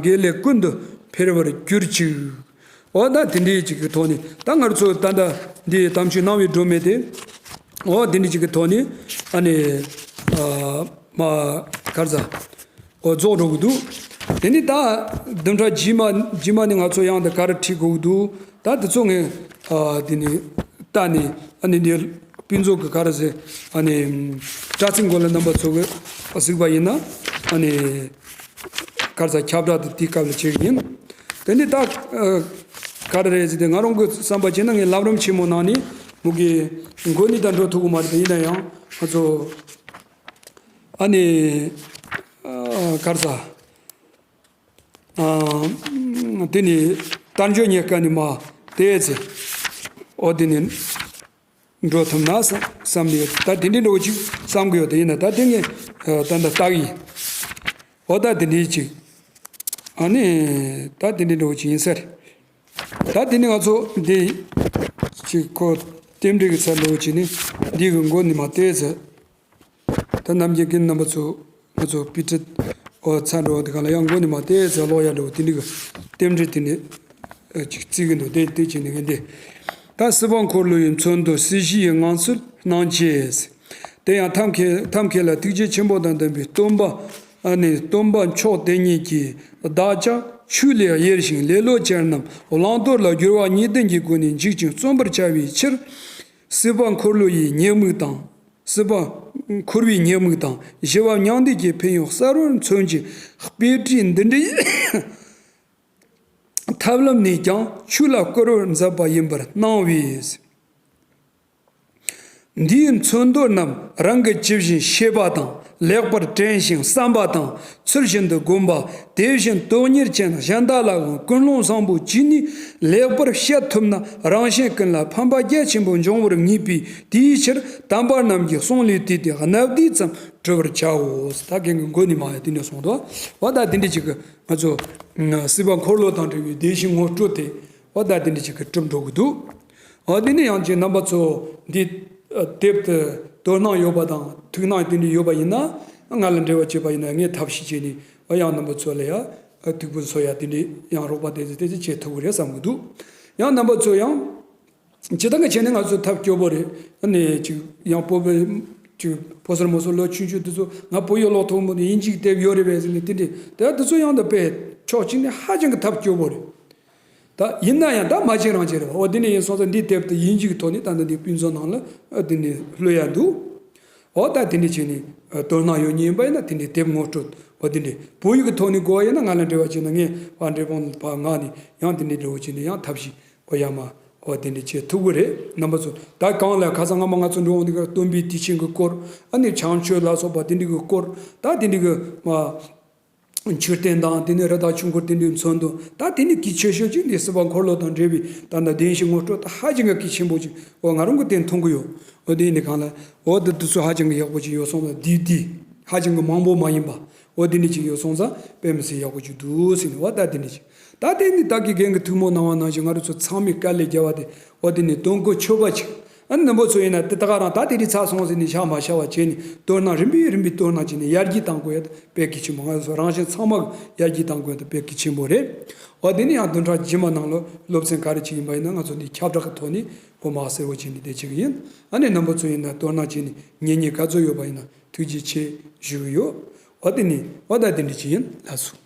དགེ་ལེགས་ཀུན་ཏུ་འཕེལ་བར་གྱུར་ཅིག་འོ་ད་དེ་འདྲའི་ཅིག་གི་ཐོག་ནས་ད་ང་ཚོ་ད་ལྟ་འདི་དམ་ཆོས་སྣང་བའི་སྒྲོན་མེ་དེ། འོ་དེ་འདྲའི་ཅིག་གི་ཐོག་ནས་ཨ་ནི་ཨ་མ་གར་ཟ། འོ་རྫོགས་འགྲོ་གི་འདུག་དེ་ནི་ད་བདུན་ཕྲག་རྗེས་མ་རྗེས་མ་ནི་ང་ཚོ་ཡང་ད་ག་རེ་ཁྲིད་དགོས་ཀྱི་འདུག་ད་དེ་ཚོ་ངས་ཨ་དེ་ནི་ལྟ་ནས་ཨ་ནི་འདི་ཕུན་ཚོགས་ཀྱི་ག་རེ་ཟེར་ཨ་ནི་དྲ་ཚིགས་འགོ་ལ་རྣམ་པ་ཚོ་གི་གཟིགས་པ་ཡིན་ན་ཨ་ནི་གར་ས་ཁྱབ་བསྒྲགས་དེ་དེའི་སྐབས་ལ་བྱེད་ཀྱི་ཡིན། དེ་ནི་ད་ཨ་ག་རེ་རེད་ཟེར་ཏེ་ང་རང་གི་བསམ་པ་བྱས་ན་ངས་ལམ་རིམ་ཆེན་མོ་ནང་ནས་མུ་གེ་མགོ་ནི་ད་འགྲོ་ཐུབ་ཀྱི་མ་རེད། དེ་ཡིན་ན་ཡང་ང་ཚོ་ཨ་ནི་ཨ་གར་ས་ཨ་དེ་ནི་དལ་འབྱོར་རྙེད་དཀའ་ནི་མ་དེ་ཚེ་འོ་དེ་ནི་འགྲོ་ཐུབ་ན་བསམ་བསམ་ནས་ད་དེ་འདྲའི་འགྲོ་ཅིག་བསམ་གི་ཡོད། དེ་ཡིན་ན་ད་དེ་ངས་ད་ལྟ་བལྟ་གི་ཡིན། འོ་ད་དེ་འདྲའི་ཅིག་ཨ་ནི་ད་དེ་འདྲའི་འགྲོ་ཅིག་ཡིན་ས་རེད། ད་དེ་ནི་ང་ཚོ་འདི་ཅིག་ཁོ་རྟེན་འབྲེལ་གྱི་ཚར་འགྲོ་ཅིག་ནི་འདི་གི་མགོ་ནི་མ་བལྟས་ཚེ། ད་ནམ་རྒྱུན་རྒན་རྣམ་པ་ཚོ་ང་ཚོ་དཔེ་ཁྲིད་འོ་ཚར་འགྲོ་དེ་ག་ལ་ཡང་མགོ་ནི་མ་བལྟས་ཚེ་ཀློག་ཡ་འགྲོ་དེ་འདྲའི་གི་རྟེན་འབྲེལ་དེ་ནི་ཅིག་བརྩི་གི་འདུག་དེ་དེ་བྱས་ནས་ངས་འདི་ད་སྲིད་པ་འཁོར་ལོ་ཡི་མཚོན་དོན་སྲིད་ཞིའི་ངང་ཚུལ་སྣང་བྱེད། དེ་ཡང་ཐབས་མཁས་ཐབས་མཁས་ལ་ཐུགས་རྗེ་ཆེན་པོ་དང་ལྡན་པའི་སྟོན་པ་ཨ་ནི་སྟོན་པ་མཆོག་དེ་ཉིད་ཀྱིས་བདག་ཅག་ཆོས་ལས་གཡེར་ཞིང་ལེ་ལོ་ཅན་རྣམས་བླང་དོར་ལ་སྦྱོར་བ་གཉིས་ལྡན་གྱི་སྒོ་ནས་འཇིགས་ཅིང་བརྩོན་པར་བྱ་བའི་ཕྱིར། སྲིད་པ་འཁོར་ལོ་ཡི་ཉེས་དམིགས་དང་། སྲིད་པ་འཁོར་བའི་ཉེས་དམིགས་དང་ཞི་བ་མྱང་འདས་ཀྱི་ཕན་ཡོན་གསལ་བར་མཚོན་གྱི་དཔེ་ཁྲིད་འདི་འདྲའི་ཐབས་ལམ་ནས་ཀྱང་ཆོས་ལ་བཀོལ་བར་མཛད་པ་ཡིན་པར་སྣང་བས། འདིའི་མཚོན་དོན་རྣམས་རང་གི་ཇི་བཞིན་ཤེས་པ་དང་ལེགས་པར་དྲན་ཞིང་བསམ་པ་དང་ཚུལ་བཞིན་དུ་བསྒོམ་པ། དེ་བཞིན་དོན་གཉེར་ཅན་གཞན་དག་ལའང་ཀུན་སློང་བཟང་པོ་བཅས་ནས་ལེགས་པར་བཤད་ཐུབ་ན་རང་གཞན་ཀུན་ལ་ཕན་པ་རྒྱ་ཆེན་པོ་འབྱུང་བར་ངེས་པས། དེའི་ཕྱིར་དམ་པ་རྣམས་ཀྱི་གསུང་ལས་དེ་དེ་གནད་བསྡུས་ཙམ་བྲི་བར་བྱའོ། ད་རྒན་གྱི་མགོ་ནས་མ་ཡ་དེ་ནས་གསུངས་ཏོ། འོ་ད་དེ་འདྲ་ཅིག་གི་ང་ཚོ་སྲིད་པ་འཁོར་ལོ་དང་འབྲེལ་བའི་བདེན་བཞིའི་ངོ་སྤྲོད་དེ་འོ་ད་དེ་འདྲ་ཅིག་གི་གྲུབ་འགྲོ་གི་འདུག་འོ་དེ་ནས་ཡང་ཅིག་རྣམ་པ་ཚོ་འདི་དེབ་དེ་དོ་སྣང་ཡོད་པ་དང་ཐུགས་སྣང་དེ་འདྲ་ཡོད་པ་ཡིན་ན་ང་ལ་འབྲེལ་བ་བྱེད་པ་ཡིན་ན་ངས་ཐབས་ཤེས་བྱས་ནས་འོ་ཡང་རྣམ་པ་ཚོ་ལ་ཡ་ཐུགས་ཕན་གསོ་ཡ་དེ་འདྲ་ཡང་རོགས་པ་དེ་ཚོ་དེ་ཚོ་བྱེད་ཐུབ་ཀྱི་རེད་བསམ་གི་འདུག་ཡང་རྣམ་པ་ཚོ་ཡང་། སྤྱིར་བཏང་གི་བྱས་ནས་ང་ཚོ་ཐབས་སྐྱོ་པོ་རེད། ཨ་ནི་ཅིག་ཡང་སྤོ་བོ་ཅིག་སྤོ་སར་མོ་སོ་ལོ་ཆུང་ཆུང་དེ་ཚོ་ང་སྤོ་ཡོ་ལོག་ཐོག་མོ་དེ་དབྱིན་ཇིའི་དེབ་ཡོད་རེད་པས་ཟེར་ནས་དེ་འདྲས་དེ་དེ་ཚོ་ཡང་དུ་དཔེ་ཕྱོགས་གཅིག་ནས་ཧ་ཅང་གི་ཐབས་སྐྱོ་པོ་རེད། ད་ཡིན་ན་ཡང་ད་མ་བྱེད་རང་བྱེད་རེད་བ། འོ་དེ་ནས་ཡིན་སོང་ཙང་འདིའི་དེབ་དེ་དབྱིན་ཇིའི་ཐོག་ནས་ད་ནི་འདི་དཔེ་མཛོད་ནང་ལ་ཨ་དེ་ནས་ལྷོད་ཡ་འདུག་འོ་ད་དེ་འདྲས་བྱས་ནས་དོ་སྣང་ཡོད་མཁན་ཡིན་པ་ཡིན་ན་དེ་འདྲས་དེབ་ངོ་སྤྲོད་འོ་དེ་འདྲས་བོད་ཡིག་གི་ཐོག་ནས་དགོས་པ་ཡིན་ན་ང་ལ་འབྲེལ་བ་བྱས་ན་ངས་བ་འབྲས་སྤུངས་པ་ང་ནས་ཡང་དེ་འདྲས་འབྲེལ་བ་བྱས་ནས་ཡང་ཐབས་ཤེས། ཨོ་ཡ་མ། ཨོ་དེ་འདྲ་བྱེད་ཐུབ་ཀྱི་རེད། རྣམ་པ་ཚོ་ད་གང་ལ་ཁ་སང་སྔ་མ་ང་ཚོ་འགྲོ་འོང་དེ་ག་སྟོན་པའི་དུས་ཆེན་གྱི་སྐོར། ཨ་ནི་བྱམས་ཆོས་ལ་སོགས་པ་དེ་འདྲ་གི་སྐོར། ད་དེ་འདྲ་གི་མ། མཆོད་རྟེན་དང་དེ་ནས་རི་དྭགས་ཆོས་འཁོར་དེ་འདྲའི་མཚོན་དོན། ད་དེ་ནས་གལ་ཆེ་ཤོས་ཅིག་འདི་སྲིད་པ་འཁོར་ལོ་དང་འབྲེལ་བའི་ད་ལྟ་བདེན་བཞིའི་ངོ་སྤྲོད་ད་ཧ་ཅང་གི་གལ་ཆེན་པོ་ཅིག་ཨོ་ང་རང་གི་དེ་མཐོང་གི་ཡོད། ཨོ་དེ་ནི་གང་ལ་ཨོ་དེ་དུས་ཚོད་ཧ་ཅང་གི་ཡག་པོ་ཅིག་ཡོད་སོང་ལ་དེ་དེ་ཧ་ཅང་གི་མང་པོ་མ་ཡིན་པ། འོ་དེ་འདྲ་ཅིག་ཡོད་སོང་ཙང་དཔེ་མི་སྲིད་ཡག་པོ་ཅིག་འདུག་ཟེར་ནས་འོ་ད་དེ་འདྲ་ཅིག་ད་དེ་ནི་ད་གི་རྒན་གྱི་ཐུགས་སྨོན་གནང་བ་ནང་བཞིན་ང་རང་ཚོ་ཚང་མས་དཀའ་ལས་རྒྱབ་པ་དེ་འོ་དེ་ནི་དོན་གོ་ཆོད་པ་ཅིག་ཨ་ནི་རྣམ་པ་ཚོ་ཡིན་ན་དེ་ད་ག་རང་ད་དེ་འདྲ་ཚར་སོང་ཟེར་ནས་བཞག་མ་བཞག་པ་བྱས་ནས་དོ་སྣང་རིམ་པས་རིམ་པས་དོ་སྣང་བྱས་ནས་ཡར་རྒྱས་གཏང་དགོས་ཡ་དེ་དཔེ་གལ་ཆེན་པོ། ང་ཚོ་རང་གཞན་ཚང་མ་གི་ཡར་རྒྱས་གཏང་དགོས་ཡ་དེ་དཔེ་གལ་ཆེན་པོ་རེད། འོ་དེ་ནི་ཡང་བདུན་ཕྲག་རྗེས་མ་ནང་ལོ་སློབ་ཚན་ག་རེ་ཅིག་ཡིན་པ་ཡིན་ན་ང་ཚོ་འདི་ཁྱབ་བསྒྲགས་ཀྱི་ཐོག་ནས་འོ་མ་གསལ་བོ་བྱས་ནས་བསྡད་ཅིག་ཡིན། ཨ་ནི་རྣམ་པ་ཚོ་ཡིན་ན་དོ་སྣང་བྱས་ནས་ཉན་མཁན་ག་ཚོད་ཡོད་པ་ཡིན་ན་ཐུགས་རྗེ་ཆེ་ཞུ་གི་ཡོད། འོ་དེ་ནི་འོ་ད་དེ་འདྲ་ཅིག་ཡིན། ལགས་སོ།